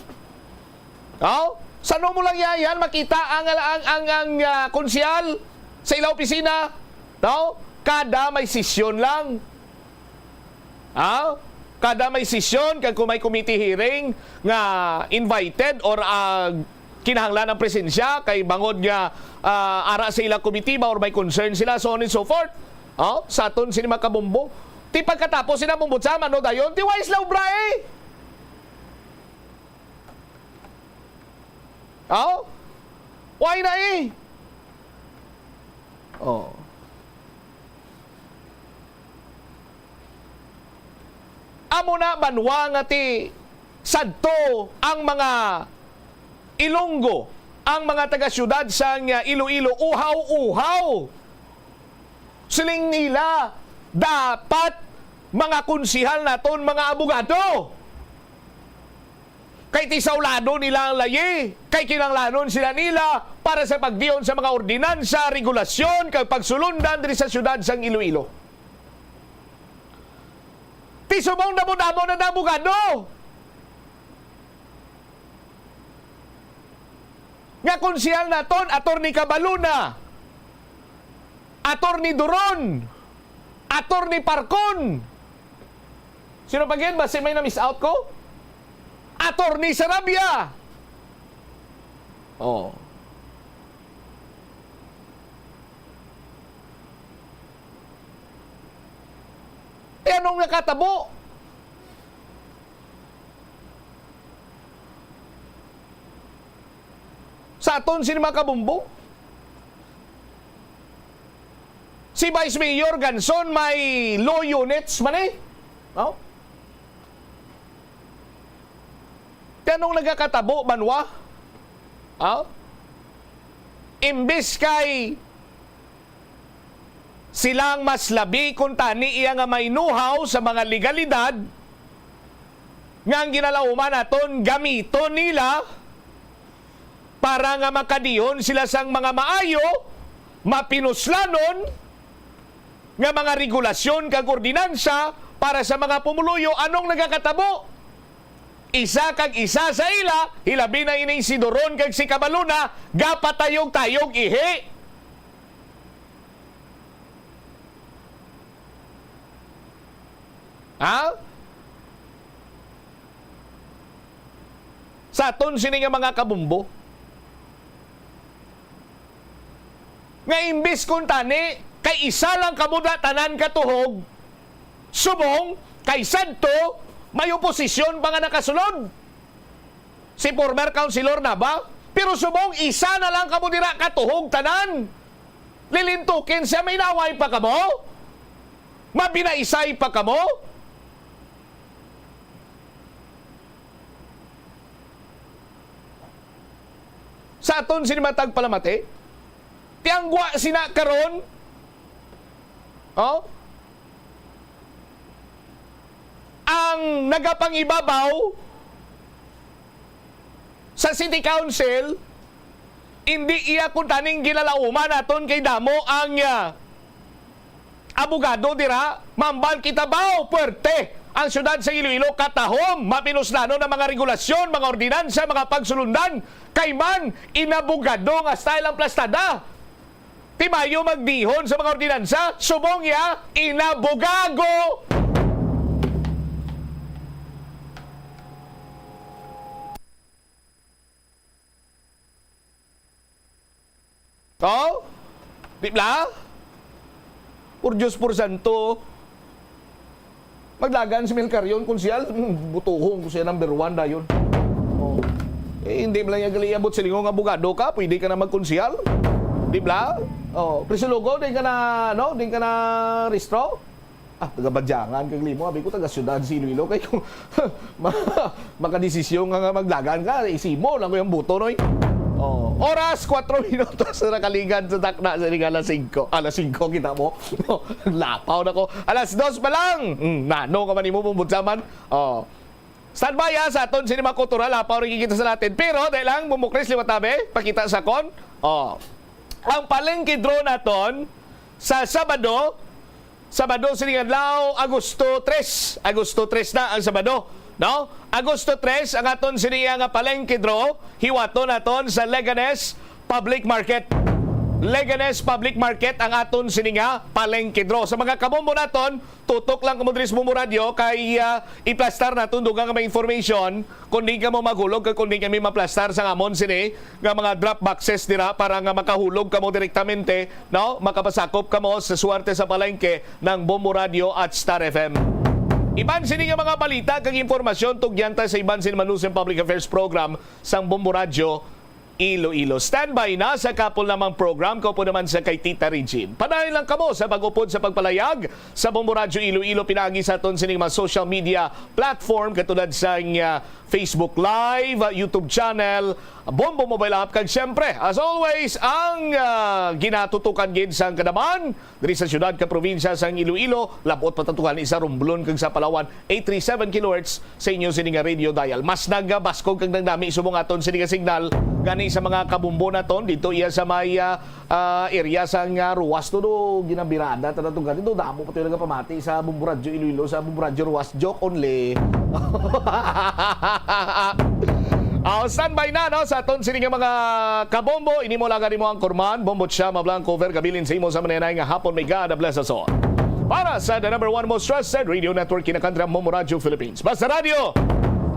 Oh? Sa mo lang yayan, makita ang, ang, ang, ang, ah, konsehal sa ila opisina, no? Kada may sesyon lang. Ah? Kada may sesyon, kag kung may committee hearing nga invited or, ah, kinahanglan ang presensya kay bangod nga, ah, ara sa ila komitiba or may concern sila, so on and so forth. Oh? Sa aton sini mga kabombo. Ti pagkatapos sila Bombo Champ, ano dayon? Ti wais la obra eh. Oh? Why na eh? Oh. Amo na banwa nga ti sadto ang mga Ilonggo, ang mga taga-siyudad sang Iloilo, uhaw-uhaw. Siling nila, dapat mga konsihal naton, mga abogado. Kay ti sawlado nila ang layi, kay kinahanglanon sila nila para sa pagdiyon sa mga ordinansa, regulasyon, kag pagsulundan diri sa siyudad sang Iloilo. Ti subong damo-damo na abogado. Nga konsihal naton, Attorney Cabaluna, Attorney Duron, Attorney Parcon. Sino pa gid? Basi may na-miss out ko? Attorney Sarabia. Oh. Eh, anong nakatabo? Sa aton sini mga kabombo? Si Vice Mayor Ganson may law units man eh. No? Ti anong nagakatabo, banwa? Ha? Imbis kay sila ang mas labi kuntani iya nga may know-how sa mga legalidad nga ang ginalauman naton gamiton nila para nga makadihon sila sang mga maayo, mapinuslanon nga mga regulasyon kag ordinansa para sa mga pumuluyo. Anong nagakatabo? Isa kag isa sa ila, hilabi na ining si Duron kag si Cabaluna, gapatayog-tayog ihi. Ha? Sa aton sini nga mga kabombo, nga imbis kuntani kay isa lang kamo da tanan katuhog, subong Kay sadto, may oposisyon pa nga nakasulod. Si former Councilor Nava, pero subong isa na lang kamo dira katuhog tanan. Lilintukin siya, may inaway pa kamo? Mabinaisay pa kamo? Sa aton sini matag palamati, tiangwa sina karon, oh, ang nagapangibabaw sa City Council, hindi iya kuntaning gilalauman naton kay damo ang, ah, abogado dira. Mambal kita ba o puwerte ang siyudad sa Iloilo? Katahom, mapinuslanon ang mga regulasyon, mga ordinansa, mga pagsulundan. Kay man, inabogado nga style ang plastada. Timayo magdihon sa mga ordinansa, subong iya, inabogago. Oh? Di bla? Por Diyos, por santo. Maglagan si Mel Carion, konsehal, hmm, butuhon ko siya number one dayon. Oh. Eh, hindi man lang niya gali abot sa lingaw nga abogado ka, pwede ka na magkonsehal. Di bla? Oh, Crisologo, di ka na, ano, di ka na rehistro? Ah, taga Badyangan kag limo. Abi ko, taga siyudad si Iloilo. Kay kung ma-, makadesisyon nga, nga maglagan ka, isimo lang ko yung buto, noy. Oh, oras, kwatro minutos na nakaligad sa takna sa alas singko. Alas singko, kita mo? Lapaw na ko. Alas dos pa lang. Mm, nano ka man imo, bumbutsaman. Oh. Standby, ha, sa aton sini mga kultura, lapaw rin kita sa natin. Pero, dahil lang, bumukris liwat tabi, pakita sa kon. Oh. Ang palengke draw naton sa Sabado, Sabado sini nga adlaw, Agosto tres. Agosto tres na ang Sabado, no? Agosto tres ang aton sini nga palengke draw, hiwaton naton sa Leganes Public Market. Leganes Public Market ang aton sini nga palengke draw. Sa mga kabombo naton, tutok lang kamo diri sa Bombo Radio kay, ah, iplastar naton dugang nga mga information kung di kamo maghulog kag kung di kami maplastar sa amon sini nga mga drop boxes dira para nga makahulog kamo direktamente, no? Makapasakop kamo sa swerte sa palengke ng Bombo Radio at Star F M. Iban sini nga mga balita kag impormasyon, tugyan ta sa iban sini Manusim Public Affairs Program sang Bombo Radio Iloilo. Standby na sa kapon lamang program, kaupo naman sa kay Tita Regine. Padayon lang kamo sa pag-upod sa pagpalayag sa Bombo Radyo Iloilo pinaagi sa aton sining mga social media platform katulad sa, ah, Facebook Live, ah, YouTube channel, Bombo Mobile App, kag siyempre, as always, ang, ah, ginatutukan gid sang kadam-an diri sa siyudad kag probinsya sang Iloilo, labot pa ta tuo ni sa Romblon kag sa Palawan, eight three seven kilohertz sa inyo sini nga radio dial. Mas nagabaskog kag nagdami subong aton sini nga signal gani sa mga kabombo naton dito iya sa may, ah, ah, area sang, ah, Ruas, todo ginabirada ta nato gani, do damo pa tayo nagapamati sa Bombo Radyo Iloilo, sa Bombo Radyo Ruas. Joke only. Aw, standby na, no, sa aton sini nga mga kabombo. Ini mo lang gani mo ang kurman, Bombo Chama Blanco, Vergabilin sa imo sa manenay nga hapon. May God bless us all. Para sa the number one most trusted radio network, Kinakantra Momo Radio Philippines. Basta Radio,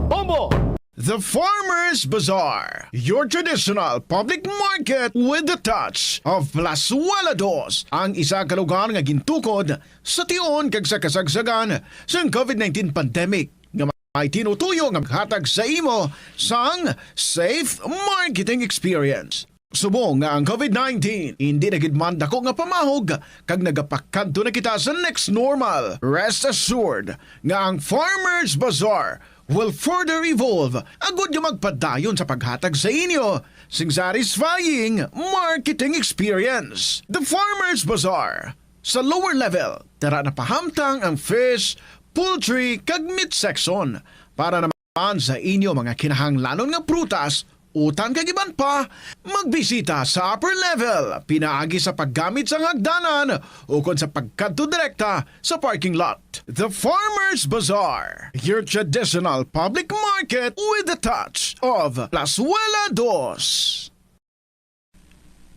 Bombo! The Farmers Bazaar, your traditional public market with the touch of Plazuela Dos, ang isa ka lugar nga gintukod sa tion kag sa kasagsagan sang covid nineteen pandemic, nga may tinutuyo nga maghatag sa imo sang safe marketing experience. Subong nga ang covid nineteen hindi na gid man dako nga pamahog kag nagapakadto na kita sa next normal, rest assured nga ang Farmers Bazaar will further evolve agud nga magpadayon sa paghatag sa inyo sing satisfying marketing experience. The Farmers Bazaar, sa lower level, tara na pahamtang ang fish, poultry, kag meat section para naman sa inyo mga kinahanglanon nga prutas, utan kag iban pa. Magbisita sa upper level pinaagi sa paggamit sang hagdanan ukon sa pagkadto direkta sa parking lot. The Farmers Bazaar, your traditional public market with the touch of Plazuela Dos.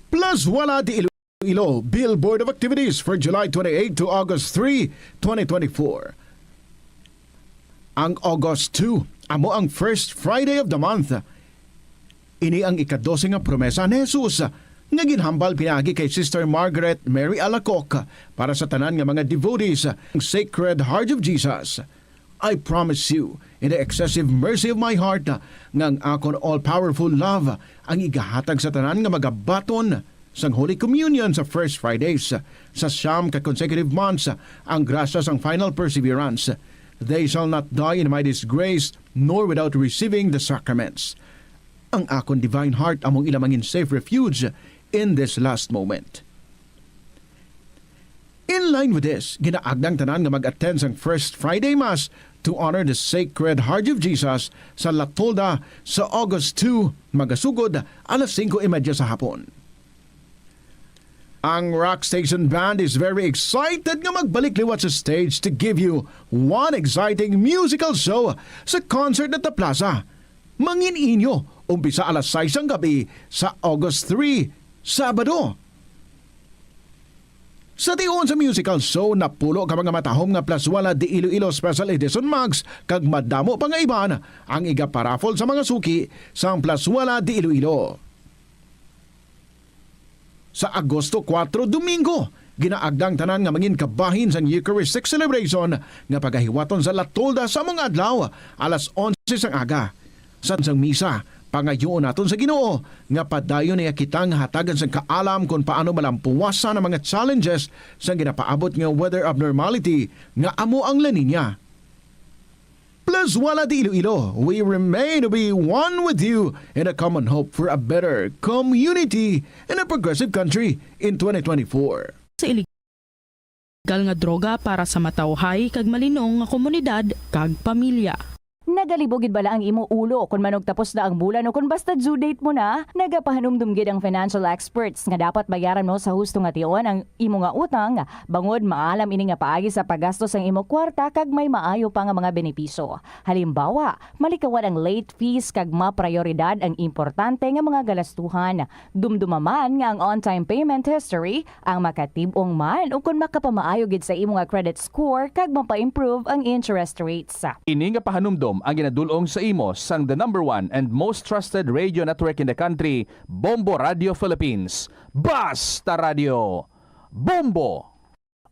Plazuela de Iloilo, Bill Board of Activities for July twenty-eight to August three, twenty twenty-four. Ang August two, amo ang first Friday of the month. Ini ang ikadose nga promesa ni Jesus nga ginhambal pinaagi kay Sister Margaret Mary Alacoque para sa tanan nga mga devotees ng Sacred Heart of Jesus. I promise you, in the excessive mercy of my heart, nga ang akon all-powerful love ang igahatag sa tanan nga magabaton sang Holy Communion sa First Fridays sa siyam ka consecutive months, ang grasya sang final perseverance. They shall not die in my disgrace, nor without receiving the sacraments. Ang akon divine heart among ila mangin safe refuge in this last moment. In line with this, ginaagnang tanan nga mag-attend sang First Friday Mass to honor the Sacred Heart of Jesus sa La Tolda sa August two, magasugod alas singko y media sa hapon. Ang Rock Station Band is very excited nga magbalik liwat sa stage to give you one exciting musical show sa concert at the plaza. Mangin inyo, umpisa alas sais sang gabi sa August three, Sabado. Sa tion sa musical show, napulo ka mga matahom nga Plazuela de Iloilo Special Edition mugs kag madamo pa nga iban ang igaparaffle sa mga suki sang Plazuela de Iloilo. Sa Agosto kuwatro, Domingo, ginaagnang tanan nga mangin kabahin sang Eucharistic celebration nga pagahiwaton sa La Tolda sa mga adlaw, alas onse sang aga. Sa sang misa, pangayoon naton sa Ginoo nga padayon niya kita nga hatagan sang kaalam kon paano malampuwasan ang mga challenges sang ginapaabot nga weather abnormality nga amo ang La Niña. Plazuela de Iloilo, we remain to be one with you in a common hope for a better community and a progressive country in twenty twenty-four. Sa illegal nga droga para sa matawhay kag malinong nga komunidad kag pamilya. Nagalibo gid bala ang imo ulo kon manugtapos na ang bulan o kon basta due date mo na? Nagapahanumdom gid ang financial experts nga dapat bayaran mo sa husto nga tion ang imo nga utang, bangod maalam ini nga paagi sa paggasto sang imo kwarta kag may maayo pa nga mga benepisyo. Halimbawa, malikawan ang late fees kag maprayoridad ang importante nga mga galastuhan. Dumduma man nga ang on-time payment history ang makatib-ong man ukon makapamaayo gid sa imo nga credit score kag mapa-improve ang interest rates. Ini nga pahanumdom ang ginadul-ong sa imo sang the number one and most trusted radio network in the country, Bombo Radio Philippines. Basta Radio! Bombo!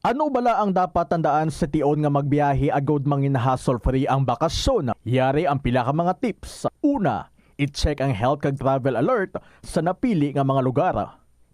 Ano bala ang dapat tandaan sa tion nga magbiyahe agud mangin-hassle-free ang bakasyon? Yari ang pila ka mga tips. Una, i-check ang health kag travel alert sa napili nga mga lugar.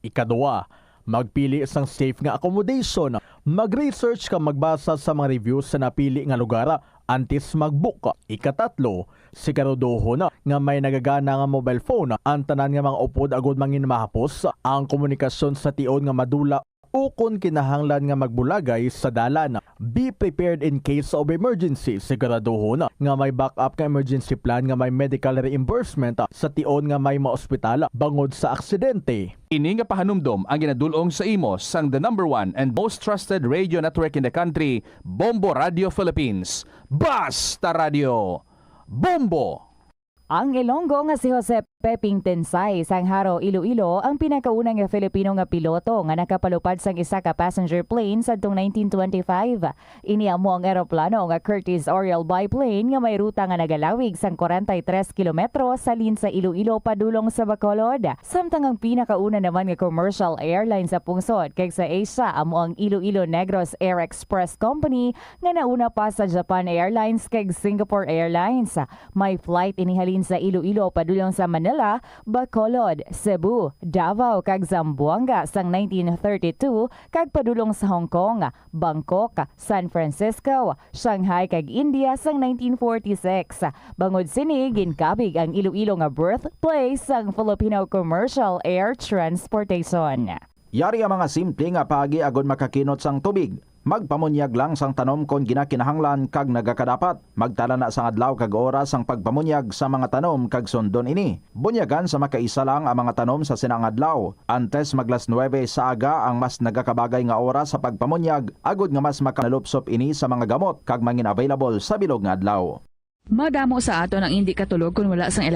Ikaduha, magpili sang safe nga accommodation. Mag-research kag magbasa sa mga reviews sa napili nga lugar antes mag-book. Ikatatlo, siguraduhon nga may nagagana nga mobile phone ang tanan nga mga upod agud mangin mahapos ang komunikasyon sa tion nga madula ukon kinahanglan nga magbulagay sa dalan. Be prepared in case of emergency. Siguraduhon nga may backup nga emergency plan nga may medical reimbursement sa tion nga may maospital bangod sa aksidente. Ini nga pahanumdom ang ginadul-ong sa imo sang the number one and most trusted radio network in the country, Bombo Radio Philippines. Basta Radio! Bombo! Ang Ilonggo nga si Jose Peping Tensay sang Jaro, Iloilo, ang pinakauna nga Filipino nga piloto nga nakapalupad sang isa ka passenger plane sadtong nineteen twenty-five. Ini amo ang eroplano nga Curtiss Oriole biplane nga may ruta nga nagalawig sang kwarenta y tres kilometro halin sa Iloilo padulong sa Bacolod. Samtang ang pinakauna naman nga commercial airline sa pungsod kag sa Asia amo ang Iloilo Negros Air Express Company nga nauna pa sa Japan Airlines kag Singapore Airlines. May flight ini halin sa Iloilo padulong sa Manila, Bacolod, Cebu, Davao, kag Zamboanga sang nineteen thirty-two, kag padulong sa Hong Kong, Bangkok, San Francisco, Shanghai, kag India sang nineteen forty-six. Bangod sini, ginkabig ang Iloilo nga birthplace sang Filipino commercial air transportation. Yari ang mga simple nga paagi agud makakinot sang tubig. Magpamunyag lang sang tanom kon ginakinahanglan kag nagakadapat. Magtala na sang adlaw kag oras sang pagpamunyag sa mga tanom kag sundon ini. Bunyagan sa makaisa lang ang mga tanom sa sina nga adlaw. Antes mag las nuebe sa aga ang mas nagakabagay nga oras sa pagpamunyag, agud nga mas makanalupsop ini sa mga gamot kag mangin-available sa bilog nga adlaw. Madamo sa aton ang indi katulog kon wala sang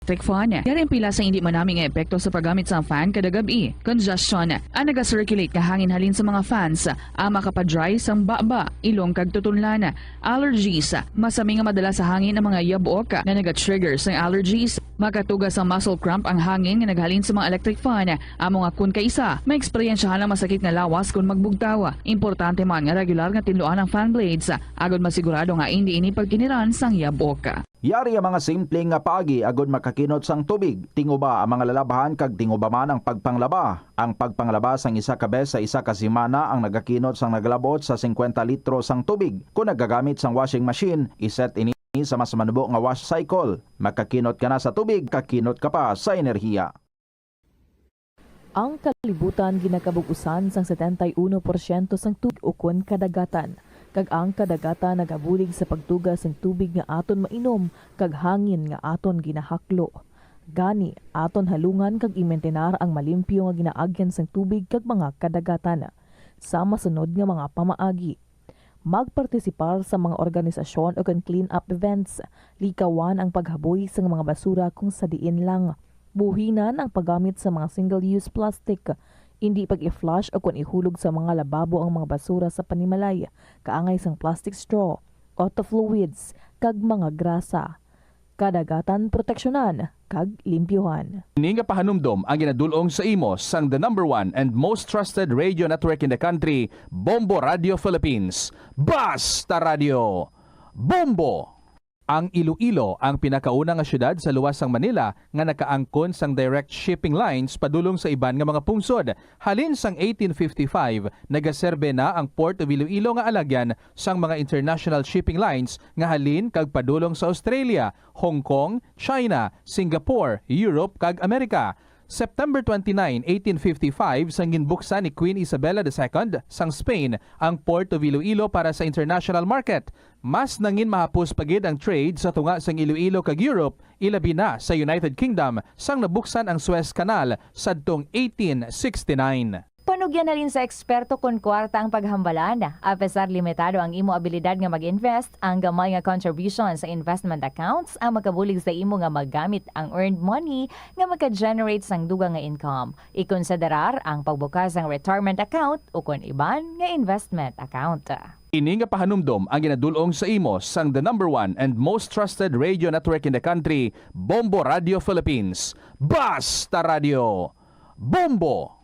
electric fan. Yari ang pila sa hindi manami nga epekto sa paggamit sang fan kada gab-i. Congestion. Ang naga-circulate nga hangin halin sa mga fans, ang makapa-dry sang baba, ilong kag tutunlan. Allergies. Masami nga madala sa hangin ang mga yabok nga naga-trigger sang allergies. Makatuga sang muscle cramp ang hangin nga naghalin sa mga electric fan. Amo nga kun kaisa, maeksperiensyahan ang masakit nga lawas kon magbugtaw. Importante man nga regular nga tinluan ang fan blades, agod masigurado nga indi ini pagkiniran sang yabok. Yari ang mga simple nga paagi agod makakinot sang tubig. Tinguba ang mga lalabhan kag tinguba man ang pagpanglaba. Ang pagpanglaba sang isa ka bes sa isa ka semana ang nagakinot sang naglabot sa singkwenta litro sang tubig kon nagagamit sang washing machine. Iset ini sa mas manubo nga wash cycle. Makakinot ka na sa tubig, kakinot ka pa sa enerhiya. Ang kalibutan ginakabug-usan sang setenta y uno porsyento sang tubig ukon kadagatan, kag ang kadagatan nagabulig sa pagtuga sang tubig nga aton mainom kag hangin nga aton ginahaklo. Gani, aton halungan kag imintinar ang malimpyo nga ginaagyan sang tubig kag mga kadagatan. Sa masunod nga mga pamaagi, magpartisipar sa mga organisasyon ukon clean-up events. Likawan ang paghaboy sa mga basura kung sa diin lang. Buhinan ang paggamit sa mga single-use plastic. Indi pag-i-flush ukon ihulog sa mga lababo ang mga basura sa panimalay, kaangay sang plastic straw, auto fluids, kag mga grasa. Kadagatan proteksyonan kag limpyuhan. Ini nga pahanumdom ang ginadul-ong sa imo sang the number one and most trusted radio network in the country, Bombo Radio Philippines. Basta Radio, Bombo! Ang Iloilo ang pinakauna nga siyudad sa luwas sang Manila nga nakaangkon sang direct shipping lines padulong sa iban nga mga pungsod. Halin sang eighteen fifty-five, nagaserbe na ang Port of Iloilo nga alagyan sang mga international shipping lines nga halin kag padulong sa Australia, Hong Kong, China, Singapore, Europe, kag Amerika. September twenty-nine, eighteen fifty-five, sang ginbuksan ni Queen Isabella the Second sang Spain ang Port of Iloilo para sa international market, mas nangin mahapos pa gid ang trade sa tunga sang Iloilo kag Europe, ilabi na sa United Kingdom, sang nabuksan ang Suez Canal sadtong eighteen sixty-nine. Panugyan halin sa eksperto kon kwarta ang paghambalan. Apesar limitado ang imo abilidad nga mag-invest, ang gamay nga contribution sa investment accounts ang makabulig sa imo nga magamit ang earned money nga maka-generate sang dugang nga income. Ikonsiderar ang pagbukas sang retirement account ukon iban nga investment account. Ini nga pahanumdom ang ginadul-ong sa imo sang the number one and most trusted radio network in the country, Bombo Radio Philippines. Basta Radio, Bombo!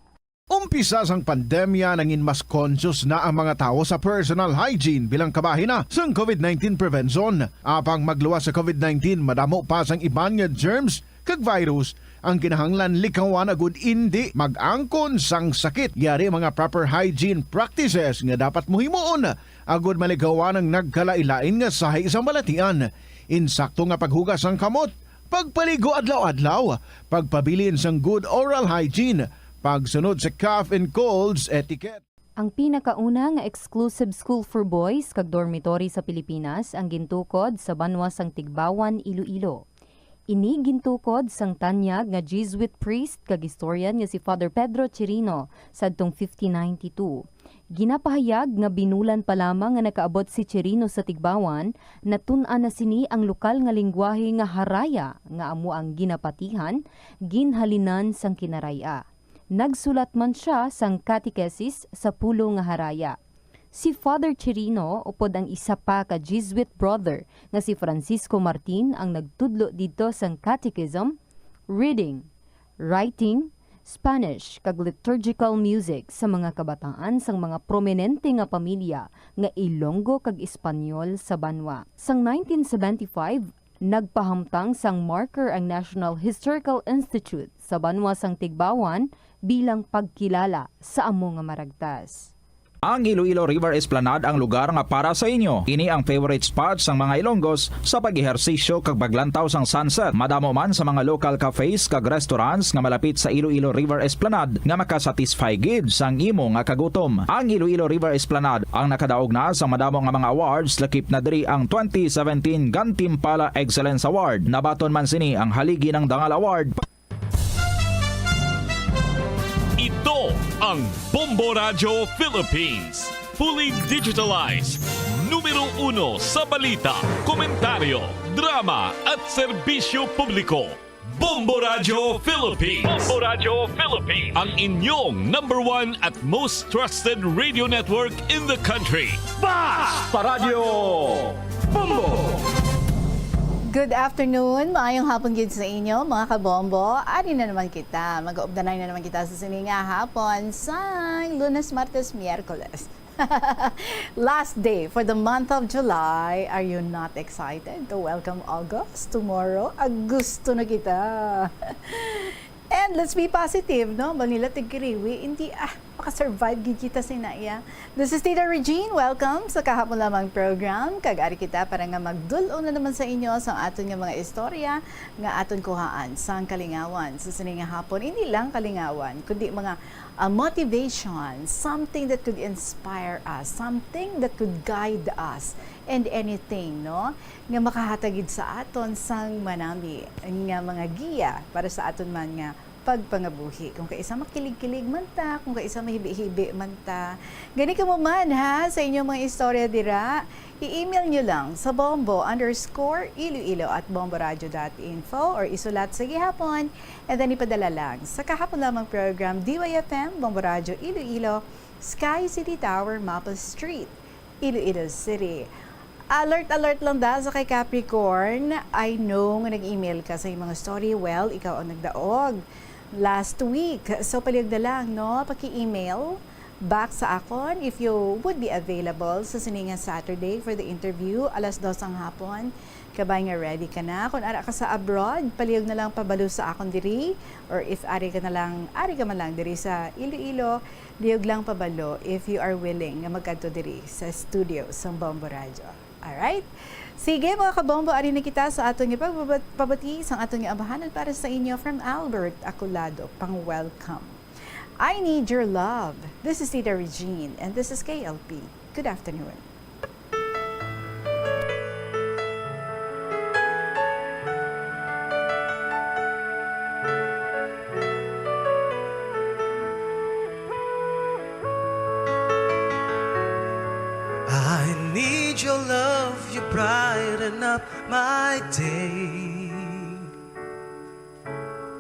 Umpisa sang pandemya, nangin mas conscious na ang mga tawo sa personal hygiene bilang kabahin na sang covid nineteen prevention. Apang magluwas sa covid nineteen, madamo pa sang iban nga germs kag virus ang kinahanglan likawan agud indi mag-angkon sang sakit. Yari mga proper hygiene practices nga dapat mo himuon agud malikawan ang nagkalain-lain nga sahi sang balatian. Insakto nga paghugas sang kamot, pagpaligo adlaw-adlaw, pagpabilin sang good oral hygiene, pagsunod sa cough and colds etiquette. Ang pinakauna nga exclusive school for boys kag dormitory sa Pilipinas ang gintukod sa banwa sang Tigbawan, Iloilo. Ini gintukod sang tanyag nga Jesuit priest kag historian nga si Father Pedro Chirino sadtong fifteen ninety-two. Ginapahayag nga binulan pa lamang nga nakaabot si Chirino sa Tigbawan, natun-an na sini ang lokal nga linggwahe nga Haraya, nga amo ang ginapatihan, ginhalinan sang Kinaray-a. Nagsulat man sia sang catechesis sa pulo nga Haraya. Si Father Chirino, upod ang isa pa ka Jesuit brother nga si Francisco Martin, ang nagtudlo didto sang catechism, reading, writing, Spanish, kag liturgical music sa mga kabataan sang mga prominente nga pamilya nga Ilonggo kag Espanyol sa banwa. Sang nineteen seventy-five, nagpahamtang sang marker ang National Historical Institute sa banwa sang Tigbawan bilang pagkilala sa amo nga maragtas. Ang Iloilo River Esplanade ang lugar nga para sa inyo. Ini ang favorite spot sang mga Ilonggos sa pag-ehersisyo kag paglantaw sang sunset. Madamo man sa mga local cafes kag restaurants nga malapit sa Iloilo River Esplanade nga makasatisfy gid sang imo nga kagutom. Ang Iloilo River Esplanade ang nakadaog na sa madamo nga mga awards, lakip na diri ang twenty seventeen Gantimpala Excellence Award. Nabaton man sini ang Haligi ng Dangal Award. Ito ang Bombo Radyo Philippines. Fully digitalized. Numero uno sa balita, komentaryo, drama at serbisyo publiko. Bombo Radyo Philippines. Bombo Radyo Philippines. Ang inyong number one at most trusted radio network in the country. Basta Radyo Bombo! Good afternoon. Maayong hapon gid sa inyo, mga kabombo. Ari na naman kita. Mag-uubdanay na naman kita sa sini nga hapon sa Lunes, Martes, Miyerkules. Last day for the month of July. Are you not excited to welcome August? Tomorrow, Agosto na kita. And let's be positive, no? Bang nila tigkiriwi, hindi, ah, makasurvive gid kita sa inaya. This is Tita Regine. Welcome sa Kahapon Lamang program. Kag ari kita para nga magdul-ong na naman sa inyo sa aton nga mga istorya nga aton kuhaan sang kalingawan sa sini nga hapon. Hindi lang kalingawan, kundi mga, ah, motivation, something that could inspire us, something that could guide us, and anything, no, nga makahatag gid sa aton sang manami nga mga giya para sa aton man nga pagpangabuhi. Kung kaisa makilig-kilig man ta, kung kaisa mahibi-hibi man ta. Gani kamo man, ha, sa inyong mga istorya dira, i-email nyo lang sa bombo underscore iloilo at bomboradio dot info or isulat sa gihapon and then ipadala lang sa Kahapon Lamang program, D Y F M, Bombo Radyo Iloilo, Sky City Tower, Maple Street, Iloilo City. Alert, alert lang da sa kay Capricorn. I know nga nag-email ka sa imong story. Well, ikaw ang nagdaog last week. So, palihog na lang, no? Paki-email back sa akon if you would be available sa sini nga Saturday for the interview, alas dos ang hapon. Kabay nga ready ka na. Kung ara ka sa abroad, palihog na lang pabalo sa akon diri. Or if ari ka na lang, ari ka man lang diri sa Iloilo, lihog lang pabalo if you are willing nga magkadto diri sa studio sang Bombo Radyo. Alright? Sige, mga kabombo, ari na kita sa aton nga pagbabat-, pabati sang aton nga ambahanan para sa inyo from Albert Acolado. Pang-welcome. I Need Your Love. This is Tita Regine, and this is K L P. Good afternoon. I need your love, you brighten up my day.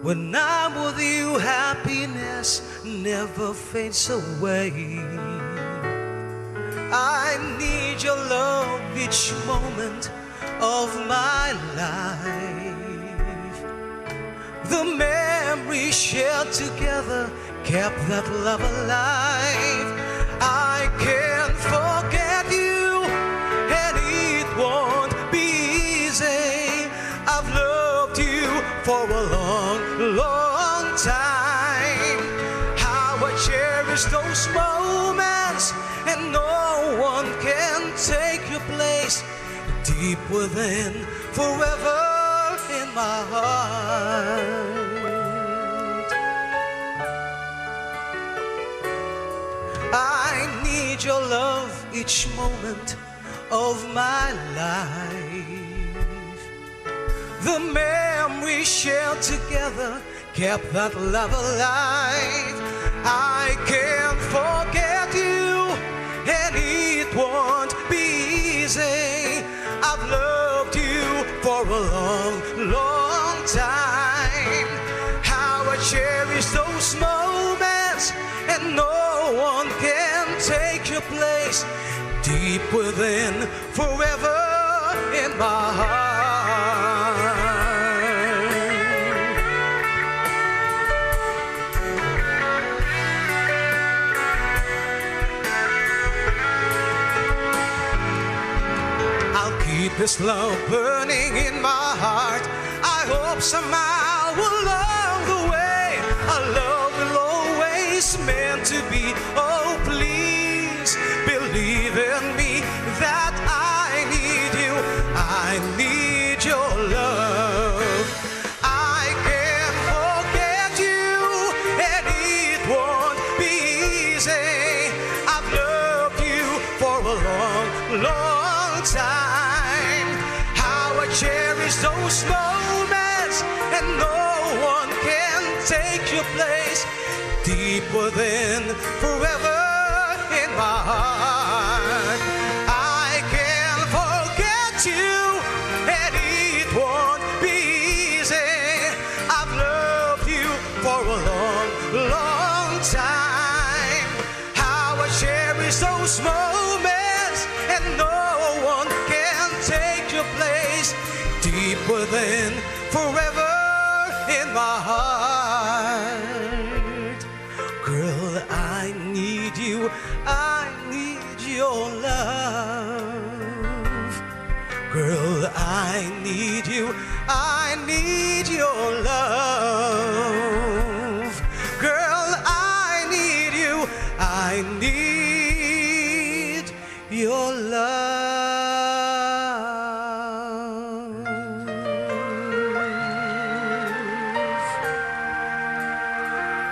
When I'm with you, happiness never fades away. I need your love each moment of my life. The memories shared together kept that love alive. I can't forget you, and it won't be easy. I've loved you for a long, long time. How I cherish those moments, and no one can take your place. Deep within, forever in my heart. I need your love each moment of my life. The memories shared together kept that love alive. I can't forget you, and it won't be easy. I've loved you for a long, long time. How I cherish those moments, and no one can take your place. Deep within, forever in my heart. I'll keep this love burning in my heart. I hope somehow along the way our love will always meant to be. Oh, please believe in me that I need you. I need your love. I can't forget you, and it won't be easy. I've loved you for a long, long time. How I cherish those moments, and no one can take your place. Deep within, forever in my heart. I can't forget you, and it won't be easy. Those moments, and no one can take your place. Deep within, forever in my heart. Girl, I need you. I need your love. Girl, I need you. I need your love. Girl, I need you. I need your love.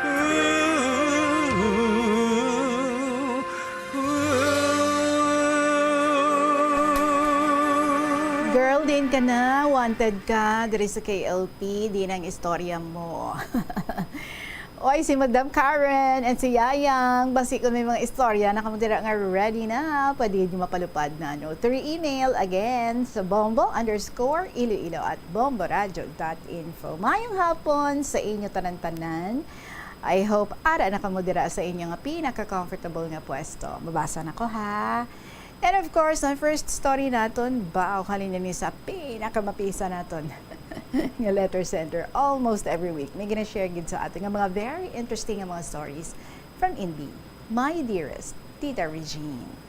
Ooh, ooh. Girl, diin ka na? Wanted ka diri sa K L P. Diin ang istorya mo? Oy, si Madam Karen and si Yayang, basi kon may mga istorya na kamo dira nga ready na, pwede niyo mapalupad na, no? Through email, again, sa bombo underscore iloilo at bomboradio dot info. Mayong hapon sa inyo tanan-tanan. I hope ara na kamo dira sa inyo nga pinaka-comfortable nga pwesto. Mabasa na ko, ha. And of course, ang first story naton, ba, halin na ni sa pinakamapisa naton nga letter sender almost every week. May gina-share gid sa aton nga mga very interesting nga mga stories from Inbi, My Dearest Tita Regine.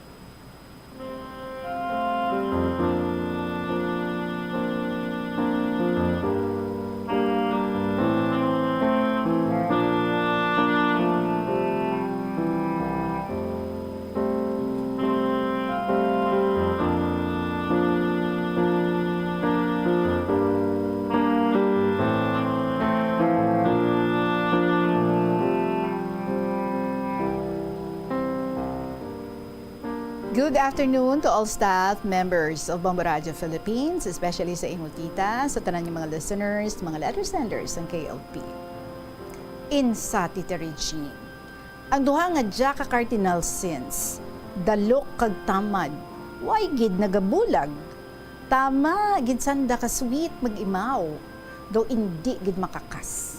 Good afternoon to all staff members of Bombo Radio Philippines, especially sa imo tita, sa tanan nga mga listeners, mga letter senders sang K L P. Insa, Tita Regine, ang duha nga dia ka cardinal sins, dalok kag tamad, way gid nagabulag. Tama gid sanda ka sweet mag-imaw, daw indi gid makakas.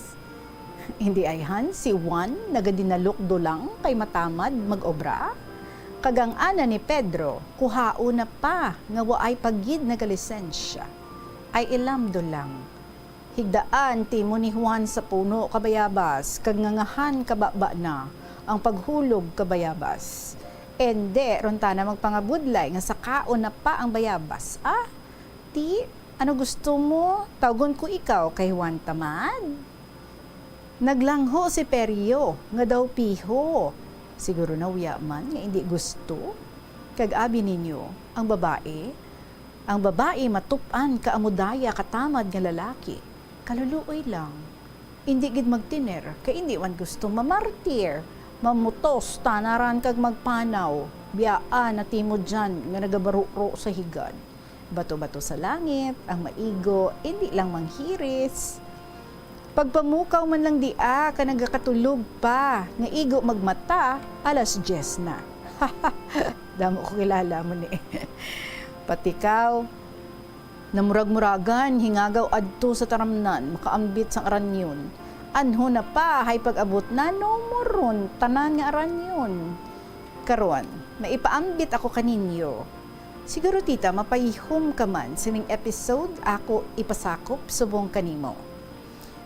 Indi ayhan, si Juan nagadinalok dulang kay matamad mag-obra, kag ang ana ni Pedro kuhaon na pa nga waay pa gid nagalisensya. Ay ilam dulang. Higdaan timo ni Juan sa puno ka bayabas, kag ngangahan kababa na ang paghulog ka bayabas. Indi ron tana magpangabudlay nga sakaon na pa ang bayabas, ah? Ti, ano gusto mo? Tawgon ko ikaw kay Juan Tamad? Naglangho si Perio nga daw piho. Siguro nahuya man nga indi gusto. Kag abi ninyo, ang babae, ang babae matup-an ka amo daya katamad nga lalaki, kaluluoy lang. Indi gid magtiner, kay indi man gusto mamartir, mamutos tanaran kag magpanaw. Biyaan na timo diyan nga nagabaruro sa higad. Bato-bato sa langit ang maigo, indi lang manghiris. Pagpamukaw man lang dia ka nagakatulog pa, nga igo magmata, alas diyes na. Damo ko kilala mo ni. Patikaw, namurag-muragan, hingagaw adto sa taramnan, makaambit sang aranyon. Anho na pa, hay pag-abot na, no more ron, tanan nga aranyon. Karon, maipaambit ako kaninyo. Siguro, tita, mapayihom ka man sining episode ako ipasakop subong kanimo.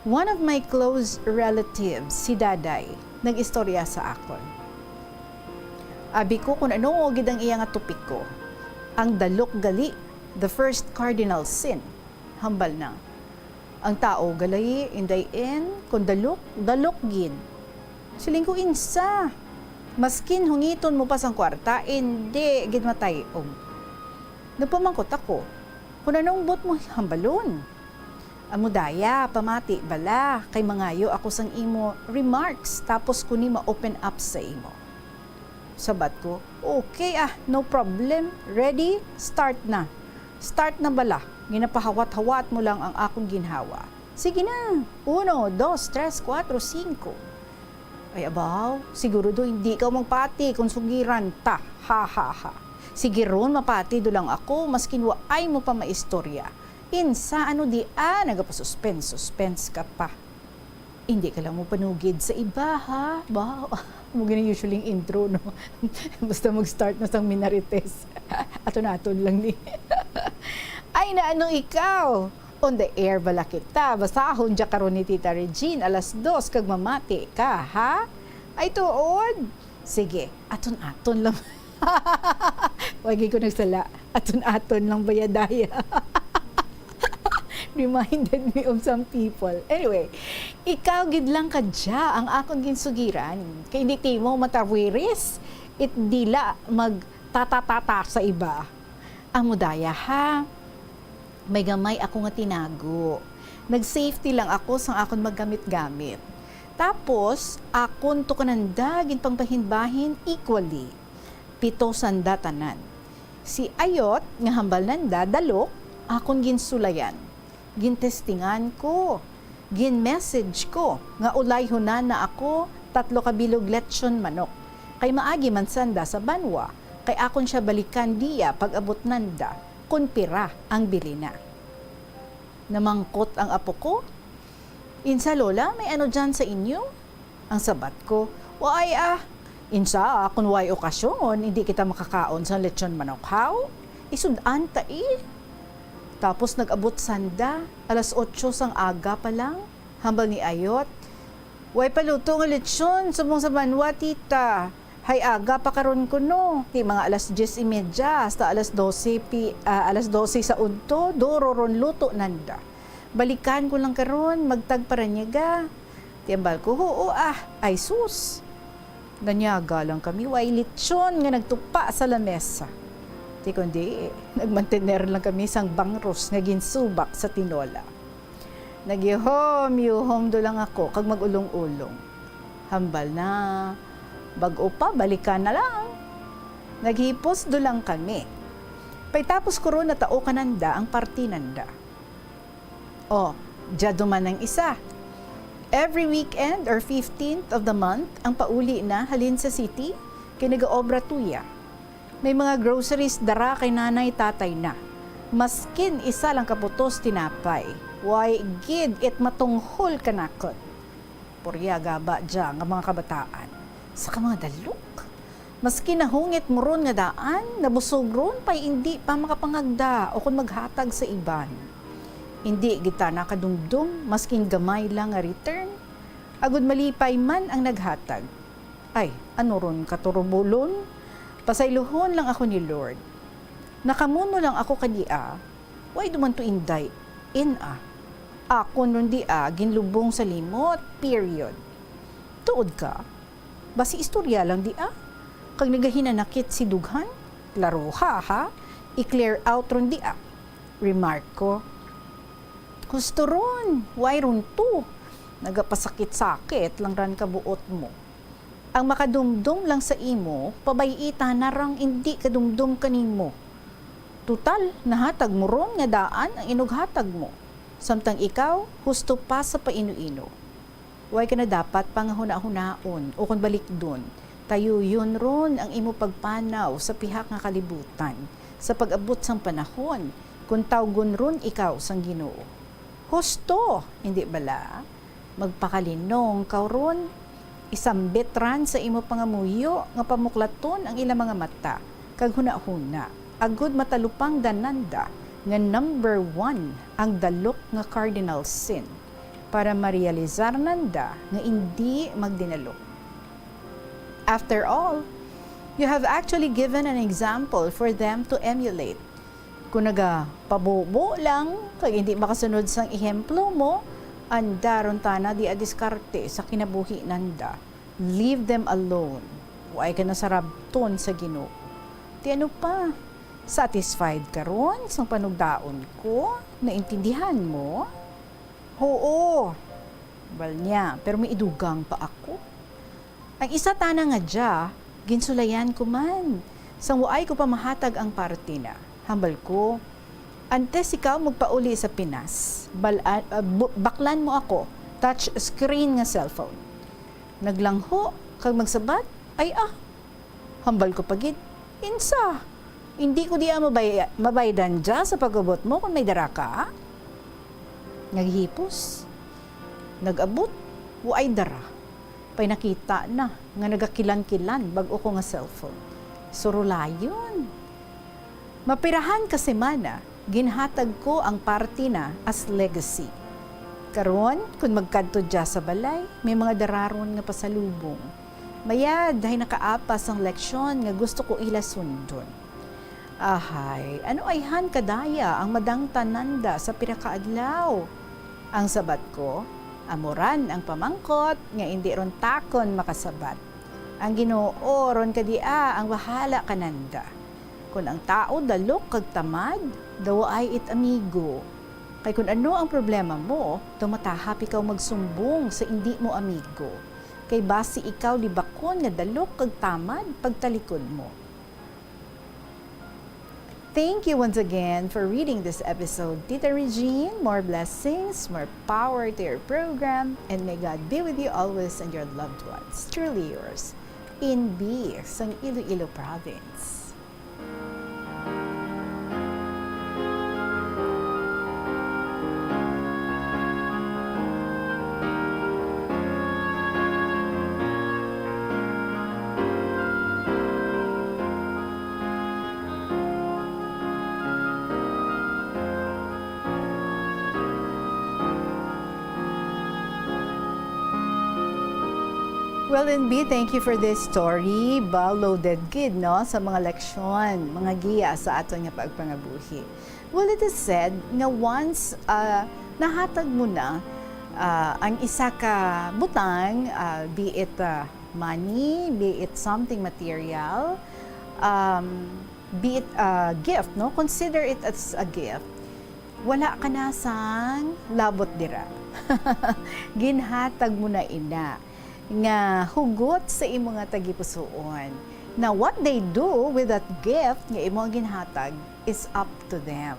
One of my close relatives, si Daday, nag-istorya sa akon. Abi ko kon ano gid ang iya nga topiko. Ang dalok gali, the first cardinal sin, hambal na. Ang tao gali, inday in, kon dalok, dalok gid. Siling ko, insa? Maskin hungiton mo pa sang kwarta, indi gid matay-og. Nagpamangkot ako, kon anong buot mo hambalon? Amo daya, pamati bala, kay mangayo ako sang imo remarks, tapos ko ni ma-open up sa imo. Sabat ko, "Okay ah, no problem. Ready? Start na." Start na bala, ginapahawat-hawat mo lang ang akong ginhawa. Sige na, uno, dos, tres, kuwatro, singko. Ay abaw, siguro do hindi ka magpati kung sugiran ta. Ha, ha, ha. Sige ron, mapati do lang ako, maskin waay mo pa maistorya. Insa, ano di, ah, nagapa-suspense, suspense ka pa. Hindi ka lang mo panugid sa iba, ha? Baw. Mo gini usually ang intro, no? Basta mag-start na sang minarites. Aton-aton lang ni. Ay, naano ikaw? On the air bala kita. Basahon dya karon ni Tita Regine, alas dos, kag mamati ka, ha? Ay, tuod? Sige, aton-aton lang. Wagi ko nagsala. Aton-aton lang bayadaya. Reminded me of some people. Anyway, ikaw gid lang kadya ang akon ginsugiran. Kay hindi timo matawiris, it dila magtatatata sa iba. Amo daya, ha? May gamay ako nga tinago. Nag-safety lang ako sang akon maggamit-gamit. Tapos, akon to kananda ginpangbahin-bahin equally. Pito sanda tanan. Si Ayot, nga hambal nanda, dalok, akon ginsulayan. Gintestingan ko. Gin-message ko nga ulayhonan na ako tatlo ka bilog lechon manok. Kay maagi man sanda sa banwa, kay akon siya balikan diya pag-abot nanda kon pira ang bilina. Namangkot ang apo ko, "Insa, Lola, may ano dyan sa inyo?" Ang sabat ko, "Waay ah. Insa, kung way okasyon, hindi kita makakaon sang lechon manok, haw? Isud-an ta eh." Tapos nag-abot sanda, alas otso sang aga pa lang. Hambal ni Ayot, "Way pa luto nga lechon subong sa banwa, tita. Hay aga pa karon kuno. Ti mga alas diyes y media hasta alas dose pi-, ah, alas dose sa udto, duro ron luto nanda. Balikan ko lang karon, magtag paranyaga." Ti hambal ko, "Huo ah, ay sus." Nanyaga lang kami, way lechon nga nagtupa sa lamesa. Ti kundi, nagmantener lang kami sang bangros nga ginsubak sa tinola. Nagyuhom-yuhom do lang ako kag mag-ulong-ulong. Hambal na, "Bag-o pa, balikan na lang." Naghipos do lang kami. Pagtapos ko ron, natao kananda ang party nanda. Oh, dya duman ang isa. Every weekend or fifteenth of the month ang pauli na halin sa city, kay nagaobra tuya. May mga groceries dara kay nanay, tatay na. Maskin isa lang ka putos tinapay, way gid it matunghol kanakon. Purya gaba dya nga mga kabataan. Saka mga dalok. Maski nahungit mo ron nga daan, nabusog ron pay indi pa makapangagda o kon maghatag sa iban. Indi gid ta nakadumdom, maskin gamay lang nga return. Agud malipay man ang naghatag. Ay, ano ron katurubulon? Pasayluhon lang ako ni Lord. Nakamuno lang ako kaniya, way duman to inday, in-a. Akon ron dia ginlubong sa limot, period. Tuod ka? Basi istorya lang dia? Kag nagahinanakit si dughan? Klaroha, ha? I-clear out ron dia. Remark ko, "Husto ron, way ron to. Nagapasakit-sakit lang ran ka buot mo. Ang makadumdom lang sa imo, pabay-i tana rang indi kadumdom kanimo. Tutal, nahatag mo ron nga daan ang inughatag mo. Samtang ikaw, husto pa sa paino-ino. Way ka na dapat pangahunahunaon o kon balikdon. Tayuyon ron ang imo pagpanaw sa pihak nga kalibutan. Sa pag-abot sang panahon, kon tawgon ron ikaw sang Ginoo. Husto, indi bala? Magpakalinong ka ron. Isambit ran sa imo pangamuyo nga pamuklaton ang ila mga mata kag hunahuna, agud matalupangdan nanda nga number one ang dalok nga cardinal sin, para marealisar nanda nga indi magdinalok." After all, you have actually given an example for them to emulate. Kung nagapabubo lang kag indi makasunod sang ehemplo mo, anda ron tana dia diskarte sa kinabuhi nanda. Leave them alone. Way ka na sarabton sa Ginoo. Ti ano pa? Satisfied ka ron sang panugdaon ko? Naintindihan mo? Huo, bal niya, pero may idugang pa ako. Ang isa tana nga dya, ginsulayan ko man, sang waay ko pa mahatag ang parte na. Hambal ko, "Antes ikaw magpauli sa Pinas, bal-, ah, ah, bu-, baklan mo ako, touch screen nga cellphone." Naglangho, kag magsabat, "Ay ah." Hambal ko pa gid, "Insa? Indi ko dia mabay-, mabaydan dya sa pag-abot mo kon may dara ka?" Naghipos. Nag-abot, waay dara. Pay nakita na nga nagakilan-kilan bag-o ko nga cellphone. Surulayon. Mapirahan ka semana, ginhatag ko ang parte na as legacy. Karon, kun magkadto dya sa balay, may mga dararon nga pasalubong. Mayad, hay nakaapas ang leksyon nga gusto ko ila sundon. Ahay, ano ayhan kadaya ang madangtan nanda sa pira ka adlaw? Ang sabat ko, amo ran ang pamangkot nga indi ron takon makasabat. Ang Ginoo ron kadia ang bahala kananda. Kon ang tawo dalok kag tamad, daw waay it amigo. Kay kun ano ang problema mo, daw matahap ikaw magsumbong sa indi mo amigo. Kay basi ikaw libakon nga dalok kag tamad pagtalikod mo. Thank you once again for reading this episode. Tita Regine, more blessings, more power to your program, and may God be with you always and your loved ones. Truly yours, Inbi, sang Iloilo Province. Well, Inbi, thank you for this story. Ba, loaded gid, no, sa mga leksyon, mga giya sa aton nga pagpangabuhi. Well, it is said nga once, ah, nahatag mo na, ah, ang isa ka butang, ah, be it, ah, money, be it something material, um, be it a gift, no? Consider it as a gift. Wala ka na sang labot dira. Ginhatag mo na ina nga hugot sa imo nga tagipusoon. Now, what they do with that gift nga imo ang ginhatag is up to them.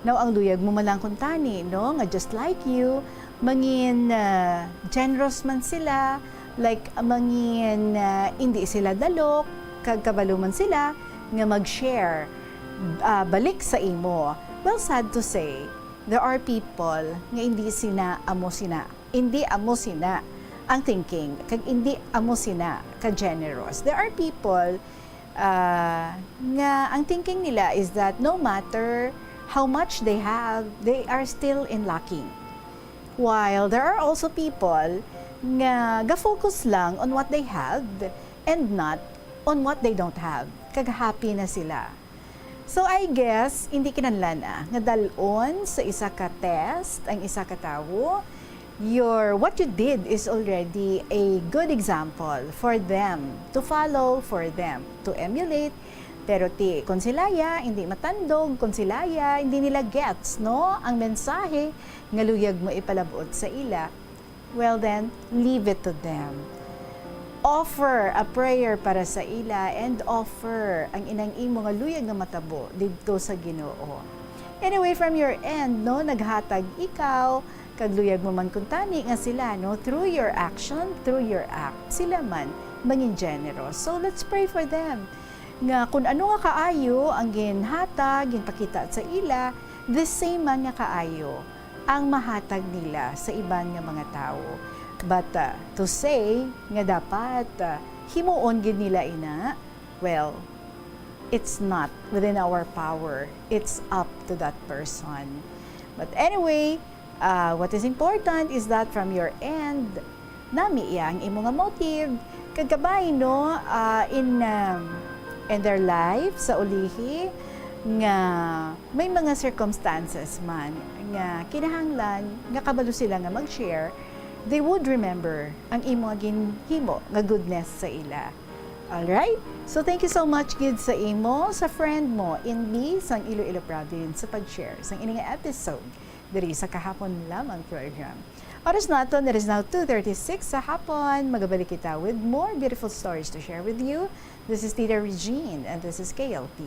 Now, ang luyag mo man lang kuntani, no, nga just like you, mangin, ah, generous man sila, like, mangin, ah, indi sila dalok, kag kabalo man sila nga mag-share, ah, balik sa imo. Well, sad to say, there are people nga indi sina amo sina, indi amo sina ang thinking, kag indi amo sina ka generous. There are people, ah, nga ang thinking nila is that no matter how much they have, they are still in lacking. While there are also people nga ga-focus lang on what they have and not on what they don't have. Kag happy na sila. So, I guess, hindi kinahanglan, ah, nga dal-on sa isa ka test ang isa ka tawo. Your, what you did is already a good example for them to follow, for them to emulate. Pero ti, kung sila ya, hindi matandog, kung sila ya, hindi nila gets, no, ang mensahe nga luyag mo ipalabot sa ila, well then, leave it to them. Offer a prayer para sa ila and offer ang inang imo nga luyag nga matabo didto sa Ginoo. Anyway, from your end, no, naghatag ikaw, kag luyag mo man kuntani nga sila, no, through your action, through your act, sila man mangin generous. So, let's pray for them. Nga kun ano nga kaayo ang ginhatag, ginpakita sa ila, the same man nga kaayo ang mahatag nila sa iban nga mga tawo. But, uh, to say nga dapat, uh, himuon gid nila ina, well, it's not within our power. It's up to that person. But anyway, uh, what is important is that from your end, nami iya ang imo nga motive, kag kabay, no, ah, in, um, in their life, sa ulihi, nga may mga circumstances man nga kinahanglan nga kabalo sila nga mag-share, they would remember ang imo nga ginhimo nga goodness sa ila. Alright? So, thank you so much gid sa imo, sa friend mo, Inbi, sang Iloilo Province, sa pag-share sang ini nga episode diri sa Kahapon Lamang program. Oras naton, it is now two thirty-six sa hapon. Magabalik kita with more beautiful stories to share with you. This is Tita Regine, and this is K L P.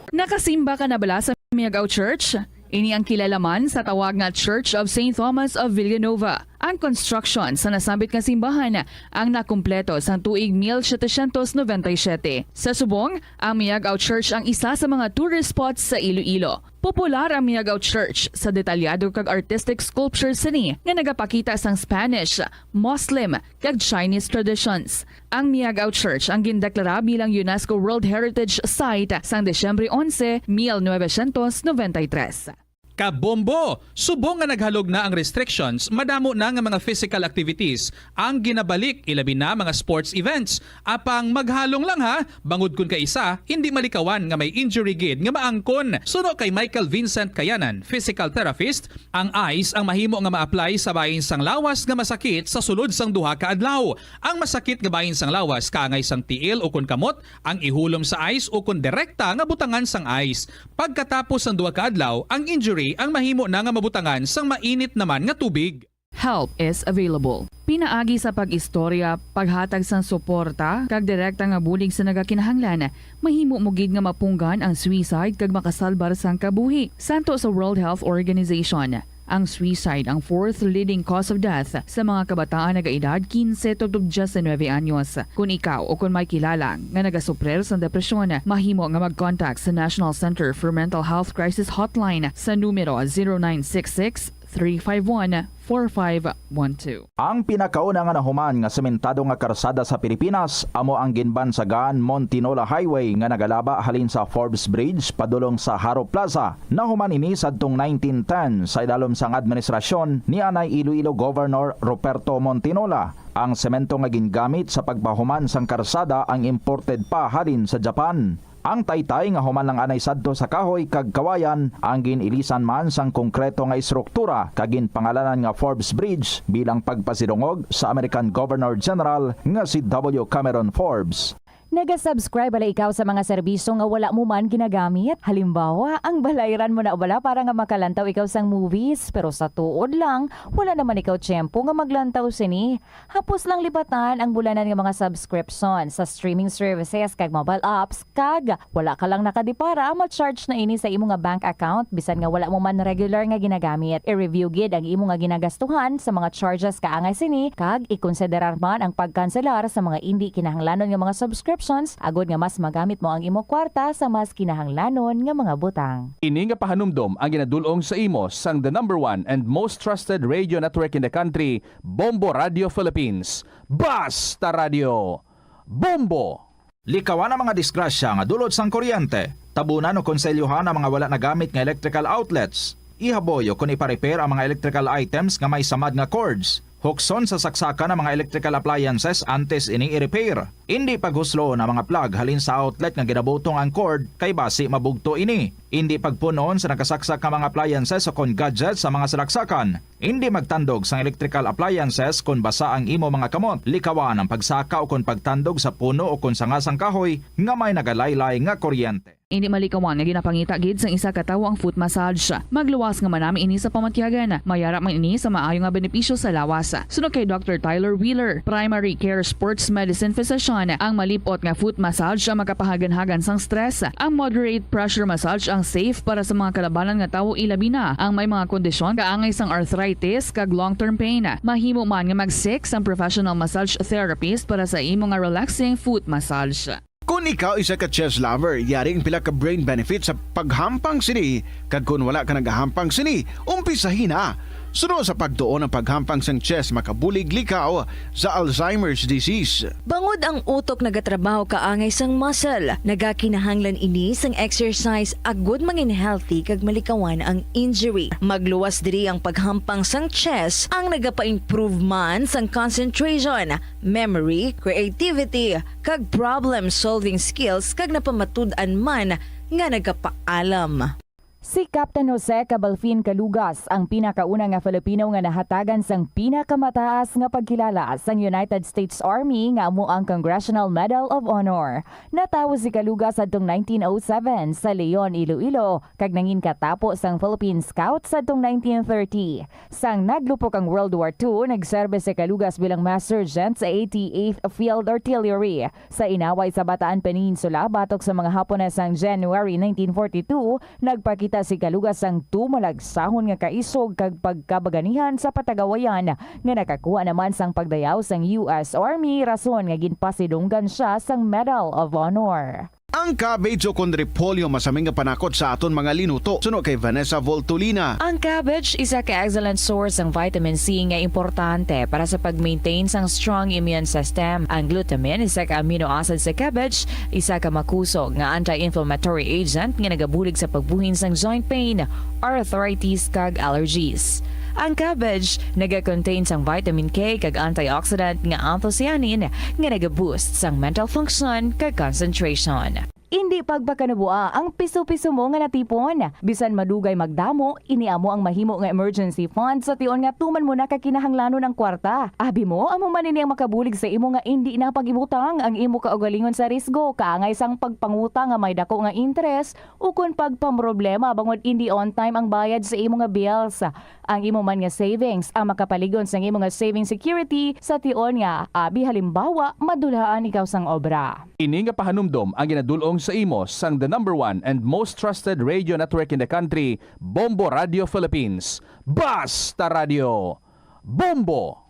Nakasimba ka na bala sa Miagao Church? Ini ang kilalaman sa tawag nga Church of Saint Thomas of Villanova. Ang construction sa nasambit nga simbahan ang nakumpleto sang tuig mil setecientos noventa y siete. Sa subong, ang Miagao Church ang isa sa mga tourist spots sa Iloilo. Popular ang Miagao Church sa detalyado kag artistic sculptures sini nga nagapakita sang Spanish, Muslim, kag Chinese traditions. Ang Miagao Church ang gindeklara bilang UNESCO World Heritage Site sang Disyembre onse, mil novecientos noventa y tres. Kabombo! Subong nga naghalog na ang restrictions, madamo na nga mga physical activities ang ginabalik, ilabi na mga sports events. Apang maghalong lang ha, bangod kun kaisa, hindi malikawan nga may injury gid nga maangkon. Suno kay Michael Vincent Kayanan, physical therapist, ang ice ang mahimo nga ma-apply sa bahin sang lawas nga masakit sa sulod sang duha ka adlaw. Ang masakit nga bahin sang lawas kaangay sang tiil ukon kamot ang ihulom sa ice ukon direkta nga butangan sang ice. Pagkatapos sang duha ka adlaw, ang injury ang mahimo na nga mabutangan sang mainit naman nga tubig. Help is available. Pinaagi sa pag-istorya, paghatag sang suporta, kag direkta nga bulig sa nagakinahanglan, mahimo mo gid nga mapunggan ang suicide kag makasalbar sang kabuhi. Santo sa World Health Organization, ang suicide ang fourth leading cause of death sa mga kabataan nagaedad kinse tubtob diyes nuebe anyos. Kon ikaw o kon may kilala nga nagasuprir sang depresyon, mahimo nga mag-contact sa National Center for Mental Health Crisis Hotline sa numero zero nine six six, three five one, four five one two. Ang pinakauna nga nahuman nga sementado nga karsada sa Pilipinas amo ang ginbansagan Montinola Highway nga nagalaba halin sa Forbes Bridge padulong sa Jaro Plaza. Nahuman ini sadtong nineteen ten sa idalom sang administrasyon ni anay Iloilo Governor Ruperto Montinola. Ang semento nga gingamit sa pagpahuman sang karsada ang imported pa halin sa Japan. Ang taytay nga human lang anay sadto sa kahoy kag kawayan ang gin-ilisan man sang konkreto nga estruktura kag ginpangalanan nga Forbes Bridge bilang pagpasidungog sa American Governor General nga si W. Cameron Forbes. Naga-subscribe bala ikaw sa mga serbisyo nga wala mo man ginagamit? Halimbawa, ang balayran mo na bala para nga makalantaw ikaw sang movies, pero sa tuod lang, wala naman ikaw tiyempo nga maglantaw sini. Hapos lang lipatan ang bulanan nga mga subscription sa streaming services kag mobile apps, kag wala ka lang nakadipara, ma-charge na ini sa imo nga bank account bisan nga wala mo man regular nga ginagamit. I-review gid ang imo nga ginagastuhan sa mga charges kaangay sini, kag ikonsiderar man ang pagkanselar sa mga indi kinahanglanon nga mga subscriptions agod nga mas magamit mo ang imo kwarta sa mas kinahanglanon nga mga butang. Ini nga pahanumdom ang ginadul-ong sa imo sang the number one and most trusted radio network in the country, Bombo Radio Philippines. Basta Radio Bombo! Likawan ang mga disgrasya nga dulot sang kuryente. Tabunan o konselyuhan ang mga wala nagamit nga electrical outlets. Ihaboy o kon ipa-repair ang mga electrical items nga may samad nga cords. Hukson sa saksakan ang mga electrical appliances antes ini i-repair. Indi paghusloon ang mga plug halin sa outlet nga ginabutong ang cord, kay basi mabugto ini. Indi pagpun-on sa nakasaksak nga mga appliances o kon gadgets sa mga salaksakan. Indi magtandog sang electrical appliances kon basa ang imo mga kamot. Likawan ang pagsaka o kon pagtandog sa puno o kon sanga sang kahoy nga may nagalaylay nga kuryente. Indi malikawan nga ginapangita gid sang isa ka tawo ang foot massage. Magluwas nga manami ini sa pamatyagan. Mayara man ini sa maayo nga benepisyo sa lawas. Suno kay Doctor Tyler Wheeler, primary care sports medicine physician, ang malip-ot nga foot massage ang makapahaganhagan sang stress. Ang moderate pressure massage ang safe para sa mga kalabanan nga tawo, ilabi na ang may mga kondisyon kaangay sang arthritis kag long-term pain. Mahimo man nga mag-seek sang professional massage therapist para sa imo nga relaxing foot massage. Kon ikaw isa ka chess lover, yari ang pila ka brain benefit sa paghampang sini, kag kon wala ka nagahampang sini, umpisahi na. Suno sa pagtuon ang paghampang sang chess makabulig likaw sa Alzheimer's disease. Bangod ang utok nagatrabaho kaangay sang muscle, nagakinahanglan ini sang exercise agud mangin healthy kag malikawan ang injury. Magluwas diri ang paghampang sang chess ang nagapa-improve man sang concentration, memory, creativity, kag problem-solving skills, kag napamatud-an man nga nagapaalam. Si Captain Jose Cabalfin Calugas ang pinakauna nga Filipino nga nahatagan sang pinakamataas nga pagkilala sang United States Army nga amo ang Congressional Medal of Honor. Natawo si Calugas adtong nineteen oh seven sa Leon, Iloilo, kag nangin katapo sang Philippine Scouts adtong nineteen thirty. Sang naglupok ang World War Two, nagserbe si Calugas bilang mass sergeant sa eighty-eighth Field Artillery. Sa inaway sa Bataan Peninsula, batok sa mga Hapones sang January nineteen forty-two, nagpakita sa ikaluga sang tumalagsahon nga kaisog kag pagkabaganihan sa patagawayan nga nakakuha naman sang pagdayaw sang U S Army, rason nga ginpasidunggan siya sang Medal of Honor. Ang cabbage o kon repolyo masami nga panakot sa aton mga linuto, suno kay Vanessa Voltolina. Ang cabbage isa ka excellent source sang vitamin C nga importante para sa pag-maintain sang strong immune system. Ang glutamine, isa ka amino acid sa cabbage, isa ka makusog nga anti-inflammatory agent nga nagabulig sa pagbuhin sang joint pain, arthritis, kag allergies. Ang cabbage naga-contain sang vitamin K kag antioxidant nga anthocyanin nga naga-boost sang mental function kag concentration. Indi pagpakanubua ang piso-piso mo nga natipon. Bisan madugay magdamo, ini amo ang mahimo nga emergency fund sa tion nga tuman mo na ka kinahanglanon ang kwarta. Abi mo, amo man ini ang makabulig sa imo nga indi na pag-ibutang ang imo kaugalingon sa risgo, kaangay sang pagpangutang nga may dako nga interes, ukon pagpamroblema bangod indi on time ang bayad sa imo nga bills. Ang imo man nga savings ang makapalig-on sang imo nga saving security sa tion nga, abi halimbawa, madulhaan ikaw sang obra. Ini nga pahanumdom ang ginadul-ong sa imo sang the number one and most trusted radio network in the country, Bombo Radio Philippines. Basta Radio Bombo!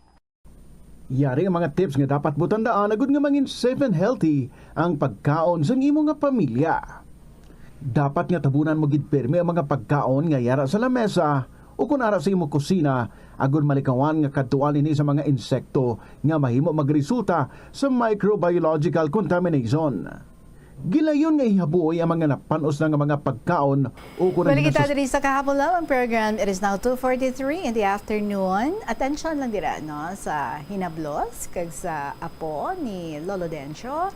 Yari ang mga tips nga dapat mo tandaan agud nga mangin safe and healthy ang pagkaon sang imo nga pamilya. Dapat nga tabunan mo gid pirmi ang mga pagkaon nga yara sa lamesa o kon ara sa imo kusina, agud malikawan nga kadtuan ini sa mga insekto nga mahimo magresulta sa microbiological contamination. Gilayon nga ihabuoy ang mga napan-os na nga mga pagkaon o kon ang Balik kita nasa diri sa Kahapon Lang ang program. It is now two forty-three in the afternoon. Atensyon lang dira, no, sa hinablos kag sa apo ni Lolo Dencio.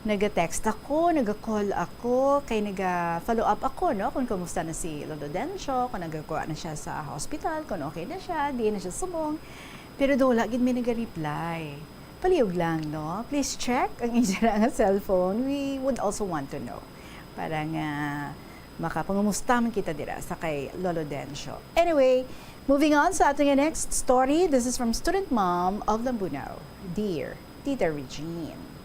Naga-text ako, naga-call ako, kay naga-follow up ako, no, kung kumusta na si Lolo Dencio, kung nagakuha na siya sa hospital, kung okay na siya, di na siya subong. Pero do, wala gid may naga-reply. Palihog lang, no? Please check ang inyo nga cellphone. We would also want to know. Para nga makapangumusta man kita dira sa kay Lolo Dencio. Anyway, moving on sa ating next story. This is from student mom of Lambunao. Dear Tita Regine.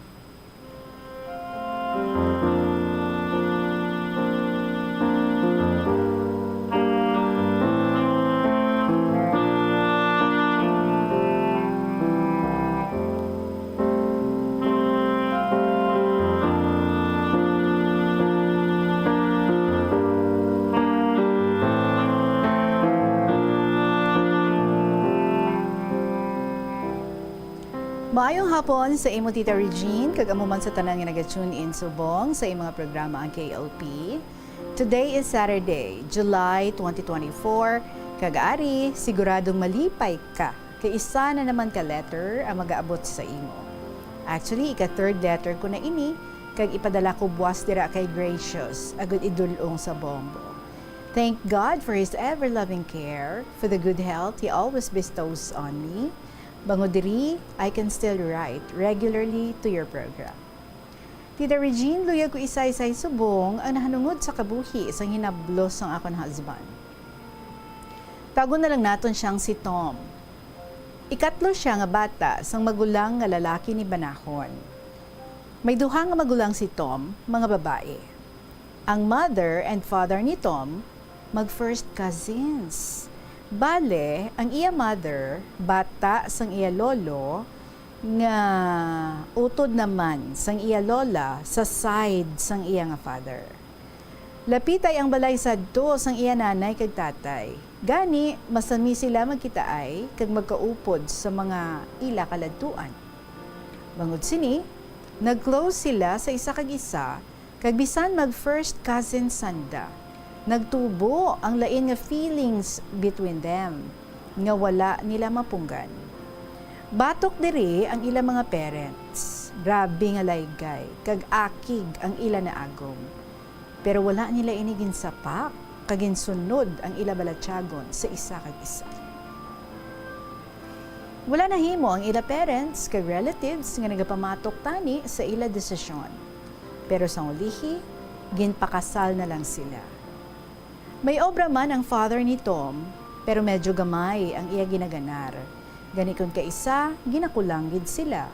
Maayong hapon sa imo, Tita Regine, kag amo man sa tanan nga naga-tune in subong sa imo nga programa, ang K L P. Today is Saturday, July twenty twenty-four, kag ari, siguradong malipay ka kay isa na naman ka letter ang magaabot sa imo. Actually, ika-third letter ko na ini, kag ipadala ko buas dira kay Gracious, agud idul-ong sa Bombo. Thank God for His ever-loving care, for the good health He always bestows on me. Bangod diri, I can still write regularly to your program. Tita Regine, luyag ko isaysay subong ang nahanungod sa kabuhi sang hinablos sang akon husband. Tago na lang naton siyang si Tom. Ikatlo siya nga bata sang magulang nga lalaki ni Banahon. May duha nga magulang si Tom, mga babae. Ang mother and father ni Tom mag-first cousins. Bale, ang iya mother, bata sang iya lolo, nga utod naman sang iya lola sa side sang iya nga father. Lapitay ang balay sadto sang iya nanay kag tatay. Gani, masami sila magkitaay kag magkaupod sa mga ila kaladtuan. Bangod sini, nag-close sila sa isa kag isa, kag bisan mag-first cousin sanda, nagtubo ang lain nga feelings between them nga wala nila mapunggan. Batok diri ang ila mga parents. Grabe nga laygay kag akig ang ila naagom. Pero wala nila ini ginsapak kag ginsunod ang ila balatyagon sa isa kag isa. Wala nahimo ang ila parents kag relatives nga nagapamatok tani sa ila desisyon. Pero sang ulihi, ginpakasal na lang sila. May obra man ang father ni Tom, pero medyo gamay ang iya ginaganar. Gani kon kaisa, ginakulang gid sila.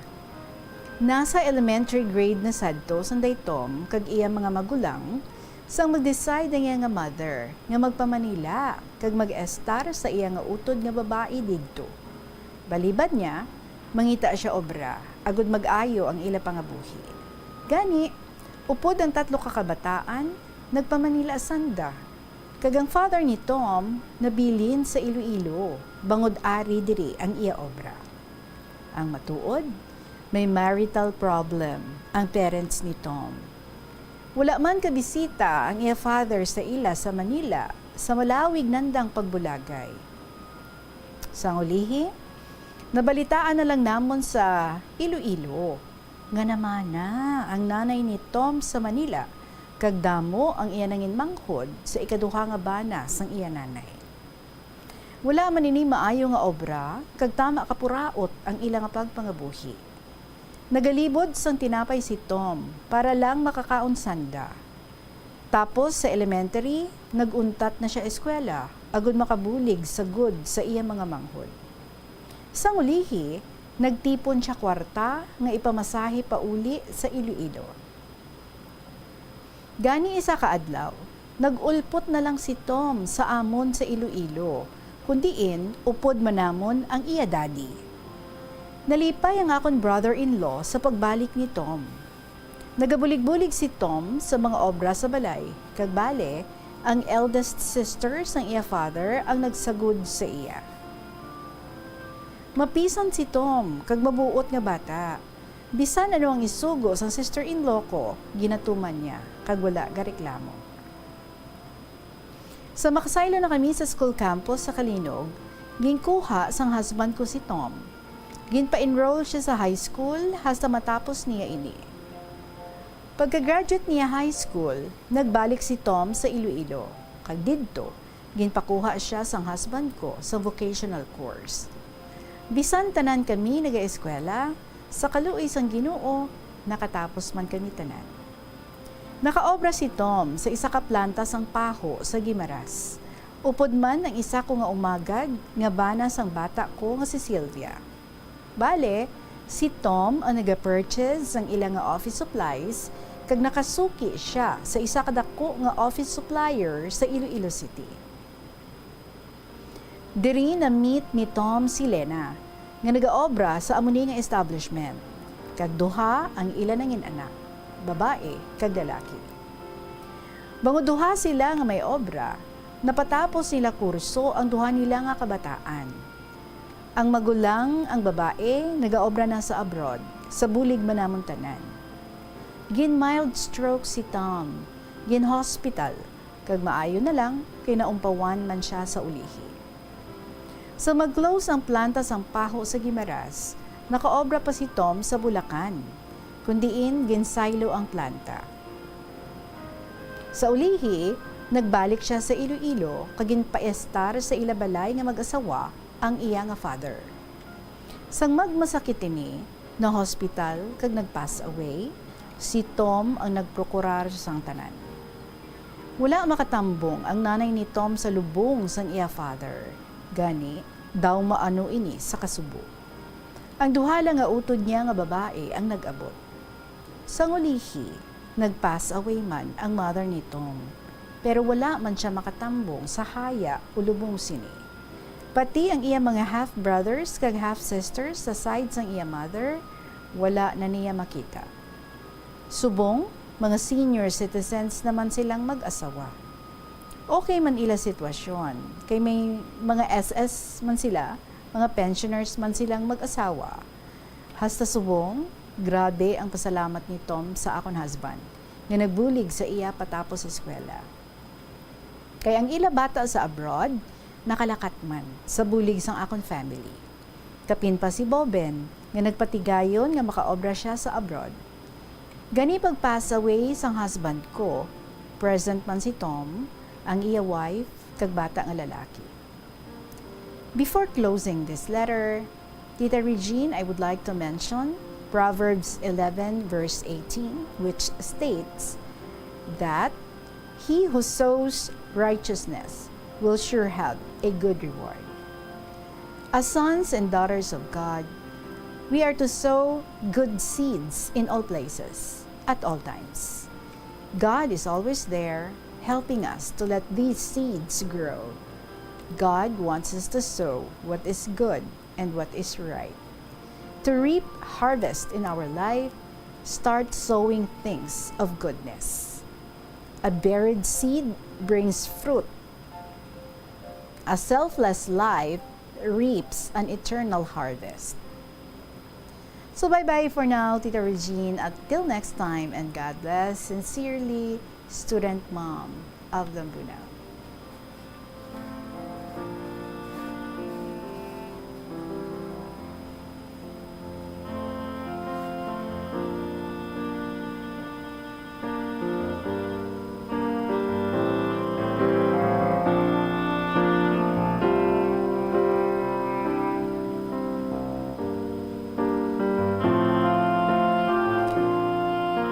Nasa elementary grade na sadto sanday Tom kag iya mga magulang, Sang mag-decide ang iya nga mother nga magpa-Manila kag mag-estar sa iya nga utod nga babayi didto. Balibad niya, mangita sia obra agud mag-ayo ang ila pangabuhi. Gani, upod ang tatlo ka kabataan, nagpa-Manila sanda. Kag ang father ni Tom nabilin sa Iloilo, bangod ari diri ang iya obra. Ang matuod, may marital problem ang parents ni Tom. Wala man kabisita ang iya father sa ila sa Manila sa malawig nandang pagbulagay. Sang ulihi, nabalitaan na lang namon sa Iloilo nga namana ang nanay ni Tom sa Manila, kag damo ang iya nangin manghod sa ikaduha nga bana sang iya nanay. Wala man ini maayo nga obra, kag tama ka puraot ang ila nga pagpangabuhi. Nagalibod sang tinapay si Tom para lang makakaon sanda. Tapos sa elementary, nag-untat na sia eskwela agud makabulig sa gud sa iya mga manghod. Sang ulihi, nagtipon sia kwarta nga ipamasahe pauli sa Iloilo. Gani isa ka adlaw, nag-ulpot na lang si Tom sa amon sa Iloilo, kun diin upod man namon ang iya daddy. Nalipay ang akon brother-in-law sa pagbalik ni Tom. Nagabulig-bulig si Tom sa mga obra sa balay, kag bale, ang eldest sister sang iya father ang nagsagod sa iya. Mapisan si Tom kag mabuot nga bata. Bisan ano ang isugo sang sister-in-law ko, ginatuman niya, kag wala gareklamo. Sa makasaylo na kami sa school campus sa Calinog, ginkuha sang husband ko si Tom. Ginpa-enroll siya sa high school hasta matapos niya ini. Pagka-graduate niya high school, nagbalik si Tom sa Iloilo, kag didto, ginpakuha sia sang husband ko sa vocational course. Bisan tanan kami nagaeskwela, sa kaluoy sang Ginoo, nakatapos man kami tanan. Nakaobra si Tom sa isa ka planta sang paho sa Guimaras. Upod man ang isa ko nga umagad nga bana sang bata ko nga si Sylvia. Bale, si Tom ang naga-purchase sang ila nga office supplies, kag nakasuki sia sa isa ka dako nga office supplier sa Iloilo City. Diri na-meet ni Tom si Lena, nga nagaobra sa amo ni nga establishment, kag duha ang ila nangin-anak, babae kag lalaki. Bangod duha sila nga may obra, napatapos nila kurso ang duha nila nga kabataan. Ang magulang, ang babae, nagaobra na sa abroad, sa bulig man namon tanan. Gin-mild stroke si Tom, gin-hospital, kag maayo na lang kay naumpawan man sia sa ulihi. Sa mag-close ang planta sang paho sa Guimaras, nakaobra pa si Tom sa Bulacan, kun diin ginsaylo ang planta. Sa ulihi, nagbalik sia sa Iloilo kag ginpaestar sa ila balay nga mag-asawa ang iya nga father. Sang magmasakit ini, na-hospital kag nag-pass away, si Tom ang nagprokurar sang tanan. Wala makatambong ang nanay ni Tom sa lubong sang iya father, gani daw maano ini sa kasubo. Ang duha lang nga utod niya nga babae ang nag-abot. Sang ulihi, nag-pass away man ang mother ni Tom, pero wala man sia makatambong sa haya o lubong sini. Pati ang iya mga half-brothers kag half-sisters sa side sang iya mother, wala na niya makita. Subong, mga senior citizens naman silang mag-asawa. Okay man ila sitwasyon, kay may mga S S man sila, mga pensioners man silang mag-asawa. Hasta subong, grabe ang pasalamat ni Tom sa akon husband, nga nagbulig sa iya patapos eskwela. Kay ang ila bata sa abroad, nakalakat man sa bulig sang akon family. Kapin pa si Boben, nga nagpatigayon nga makaobra sia sa abroad. Gani pag-pass away sang husband ko, present man si Tom, ang iya wife, kag bata nga lalaki. Before closing this letter, Tita Regine, I would like to mention Proverbs eleven verse eighteen, which states that he who sows righteousness will sure have a good reward. As sons and daughters of God, we are to sow good seeds in all places, at all times. God is always there, helping us to let these seeds grow. God wants us to sow what is good and what is right. To reap harvest in our life, start sowing things of goodness. A buried seed brings fruit. A selfless life reaps an eternal harvest. So bye-bye for now, Tita Regine. Until next time, and God bless. Sincerely, student mom of Lambunao.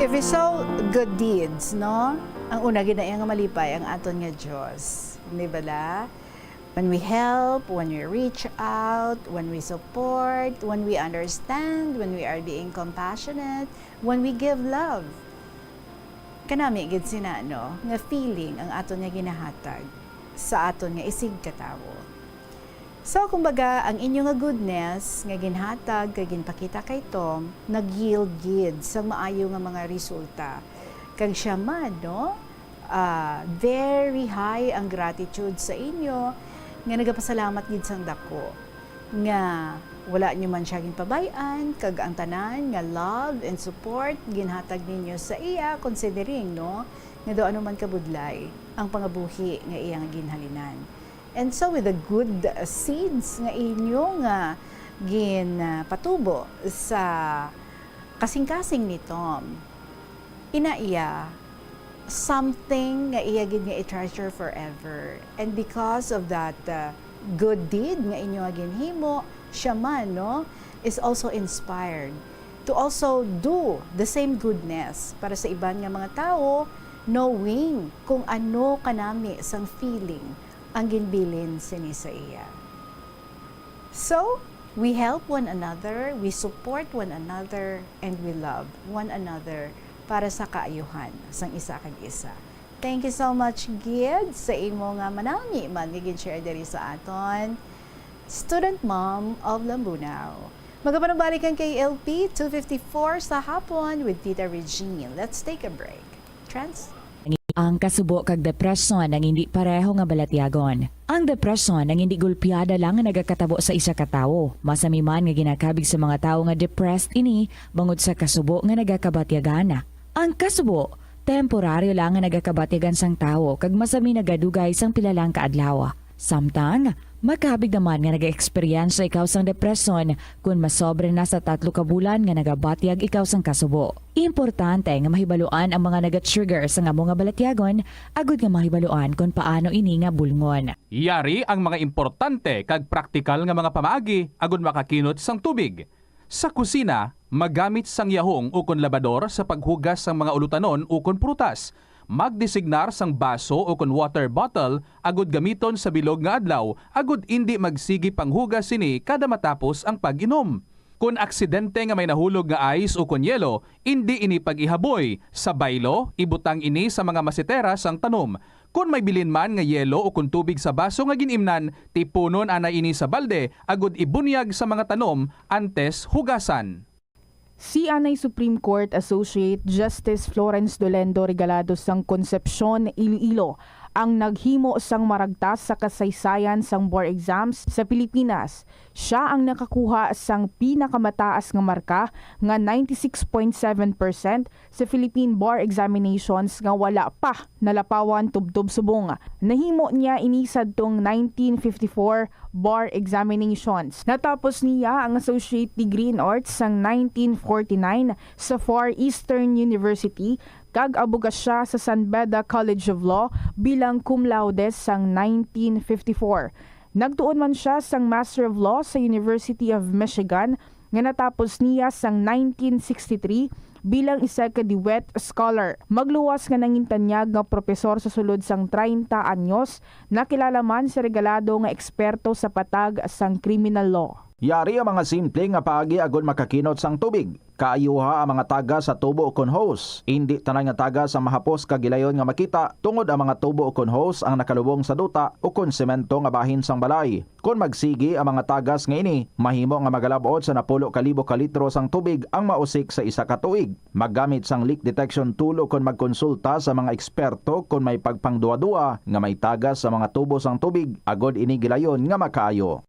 If we sow good deeds, no? Ang una gid na iya nga malipay ang aton nga Dios. Di bala? When we help, when we reach out, when we support, when we understand, when we are being compassionate, when we give love. Kanami gid sina, no, nga feeling ang aton nga ginahatag sa aton nga isigkatawo. So, kumbaga, ang inyo nga goodness nga ginhatag kag ginpakita kay Tom, nag-yield gid sang maayo nga mga resulta. Kag siya man, no, ah, very high ang gratitude sa inyo, nga nagapasalamat gid sang dako nga wala nyo man siya ginpabay-an, kag ang tanan nga love and support ginhatag ninyo sa iya, considering, no, nga daw ano man kabudlay ang pangabuhi nga iya nga ginhalinan. And so, with the good seeds nga inyo nga ginpatubo sa kasing-kasing ni Tom, ina iya something nga iya gid nga i-treasure forever. And because of that, uh, good deed nga inyo nga ginhimo, siya man, no, is also inspired to also do the same goodness para sa iban nga mga tawo, knowing kung ano kanami sang feeling ang ginbilin sini sa iya. So, we help one another, we support one another, and we love one another para sa kaayuhan sang isa kag isa. Thank you so much gid sa imo nga manami man nga gin-share diri sa aton, student mom of Lambunao. Magapanumbalik ang K L P two fifty-four sa hapon with Tita Regine. Let's take a break. Trans- Ang kasubo kag depresyon ang hindi pareho nga balatyagon. Ang depresyon ang hindi gulpiada lang nga nagakatabo sa isa ka tawo. Masami man nga ginakabig sa mga tawo nga depressed ini bangod sa kasubo nga nagakabatyagan. Ang kasubo, temporaryo lang nga nagakabatyagan sang tawo kag masami nagadugay sang pila lang ka adlaw. Samtang, makabig naman nga nag-eksperyensya ikaw sang depresyon kon masobra na sa tatlo ka bulan nga nagabatyag ikaw sang kasubo. Importante nga mahibaluan ang mga naga-trigger sang amo nga balatyagon agud nga mahibaluan kon paano ini nga bulngon. Yari ang mga importante kag praktikal nga mga pamaagi agud makakinot sang tubig. Sa kusina, magamit sang yahong ukon labador sa paghugas sang mga ulutanon ukon prutas. Magdesignar sang baso ukon water bottle agud gamiton sa bilog nga adlaw agud indi magsigi panghugas sini kada matapos ang pag-inom. Kon aksidente nga may nahulog nga ice ukon yelo, indi ini pag-ihaboy. Sa baylo, ibutang ini sa mga masetera sang tanom. Kon may bilin man nga yelo ukon tubig sa baso nga gin-imnan, tipunon anay ini sa balde agud ibunyag sa mga tanom antes hugasan. Si anay Supreme Court Associate Justice Florence Dolendo Regalado sang Concepcion, Iloilo, ang naghimo sang maragtas sa kasaysayan sang bar exams sa Pilipinas. Sia ang nakakuha sang pinakamataas nga marka nga ninety-six point seven percent sa Philippine Bar Examinations nga wala pa nalapawan tubtob subong. Nahimo niya ini sadtong nineteen fifty-four Bar Examinations. Natapos niya ang Associate Degree in Arts sang nineteen forty-nine sa Far Eastern University kag abogasya sa San Beda College of Law bilang cum laude sang nineteen fifty-four. Nagtuon man sia sang Master of Law sa University of Michigan nga natapos niya sang nineteen sixty-three bilang isa ka Dewitt Scholar. Magluwas nga nangintanyag nga propesor sa sulod sang treinta anyos, nakilala man si Regalado nga eksperto sa patag sang criminal law. Yari ang mga simple nga paagi agod makakinot sang tubig. Kaayuha ang mga tagas sa tubo ukon hose. Indi tanan nga tagas ang mahapos kag gilayon nga makita, tungod ang mga tubo ukon hose ang nakalubong sa duta ukon semento nga bahin sang balay. Kon magsigi ang mga tagas nga ini, mahimo nga magalab-ot sa napulo ka libo ka litro sang tubig ang mausik sa isa ka tuig. Maggamit sang leak detection tool ukon magkonsulta sa mga eksperto kon may pagpangduwa-duwa nga may tagas sa mga tubo sang tubig agod ini gilayon nga makaayo.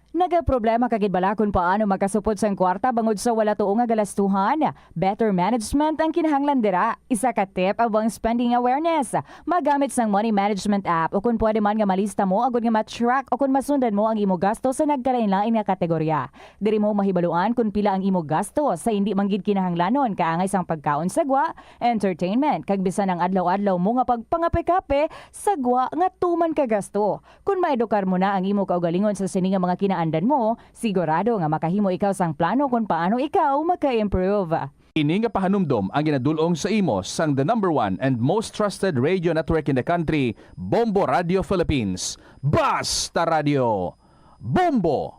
Nagaproblema ka gid bala kon paano makasupot sang kwarta bangod sa wala tuo nga galastuhan? Better management ang kinahanglan dira. Isa ka tip amo ang spending awareness. Magamit sang money management app, o kon pwede man nga malista mo agud nga ma-track o kon masundan mo ang imo gasto sa nagkalain-lain nga kategorya. Diri mo mahibaluan kon pila ang imo gasto sa indi man gid kinahanglanon, kaangay sang pagkaon sa gwa, entertainment, kag bisan ang adlaw-adlaw mo nga pagpangape-kape sa gwa nga tuman ka gasto. Kon maedukar mo na ang imo kaugalingon sa sini nga mga kinaandan mo, sigurado nga makahimo ikaw sang plano kon paano ikaw maka-improve. Ini nga pahanumdom ang ginadul-ong sa imo sang the number one and most trusted radio network in the country, Bombo Radio Philippines. Basta Radio! Bombo!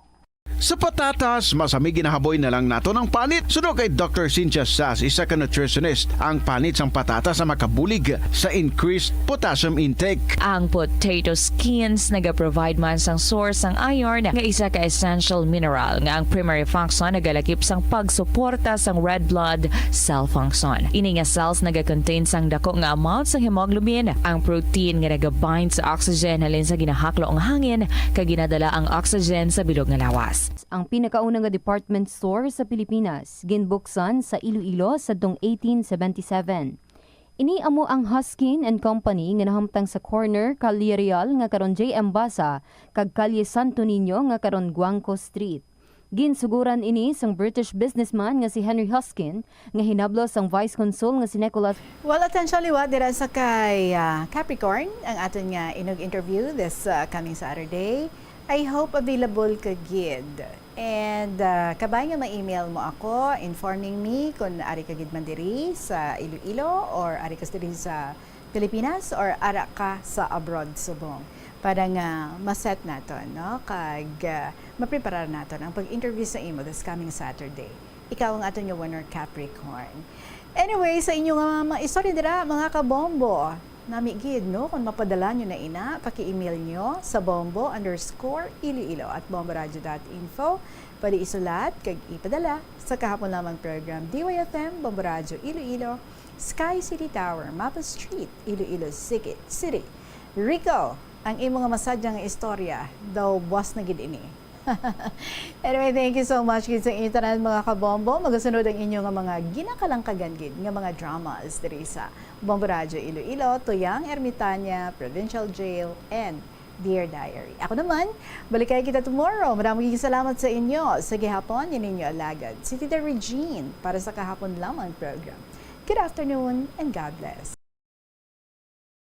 Sa patatas, masami ginahaboy na lang naton ang panit. Suno kay Doctor Cynthia Sas, isa ka nutritionist, ang panit sang patatas ang makabulig sa increased potassium intake. Ang potato skins nagaprovide man sang source sang iron nga isa ka essential mineral nga ang primary function nagalakip sang pagsuporta sang red blood cell function. Ini nga cells nagacontain sang dako nga amount sang hemoglobin, ang protein nga nagabind sa oxygen halin sa ginahaklo nga hangin kag ginadala ang oxygen sa bilog nga lawas. Ang pinakauna nga department store sa Pilipinas ginbuksan sa Iloilo sadtong eighteen seventy-seven. Ini amo ang Huskin and Company nga nahamtang sa corner Calle Real nga karon J M Basa kag Calle Santo Niño nga karon Guangco Street. Ginsuguran ini sang British businessman nga si Henry Huskin nga hinablos sang Vice Consul nga si Nicholas Well, atensyon liwat dira sa kay ah, Capricorn, ang aton nga inog interview this ah, coming Saturday. I hope available ka gid. And ah, kabay nga ma-email mo ako informing me kung ari ka gid man diri sa Iloilo or ari ka diri sa Pilipinas or ara ka sa abroad subong para nga ma-set naton, no? Kag ah, mapreparar naton ang pag-interview sa imo this coming Saturday. Ikaw ang aton nga winner, Capricorn. Anyway, sa inyo nga mga istorya dira, mga kabombo, nami gid, no, kung mapadala nyo na ina, paki-email nyo sa bombo underscore iloilo at bomboradio dot info. Pwede isulat kag ipadala sa kahapon lamang program, D Y F M, Bombo Radyo Iloilo, Sky City Tower, Mapa Street, Iloilo City. City. Rico, ang imo nga masadya nga istorya, daw buwas na gid ini. Anyway, thank you so much gid sa inyo tanan, mga kabombo. Magasunod ang inyo nga mga ginakalangkagan gid nga mga dramas diri sa Bombo Radyo Iloilo, Tuyang Ermitania, Provincial Jail, and Dear Diary. Ako naman, balikay kita tomorrow. Madamo gid salamat sa inyo. Sa gihapon, yan ninyo alagad, si Tita Regine para sa kahapon lamang program. Good afternoon and God bless.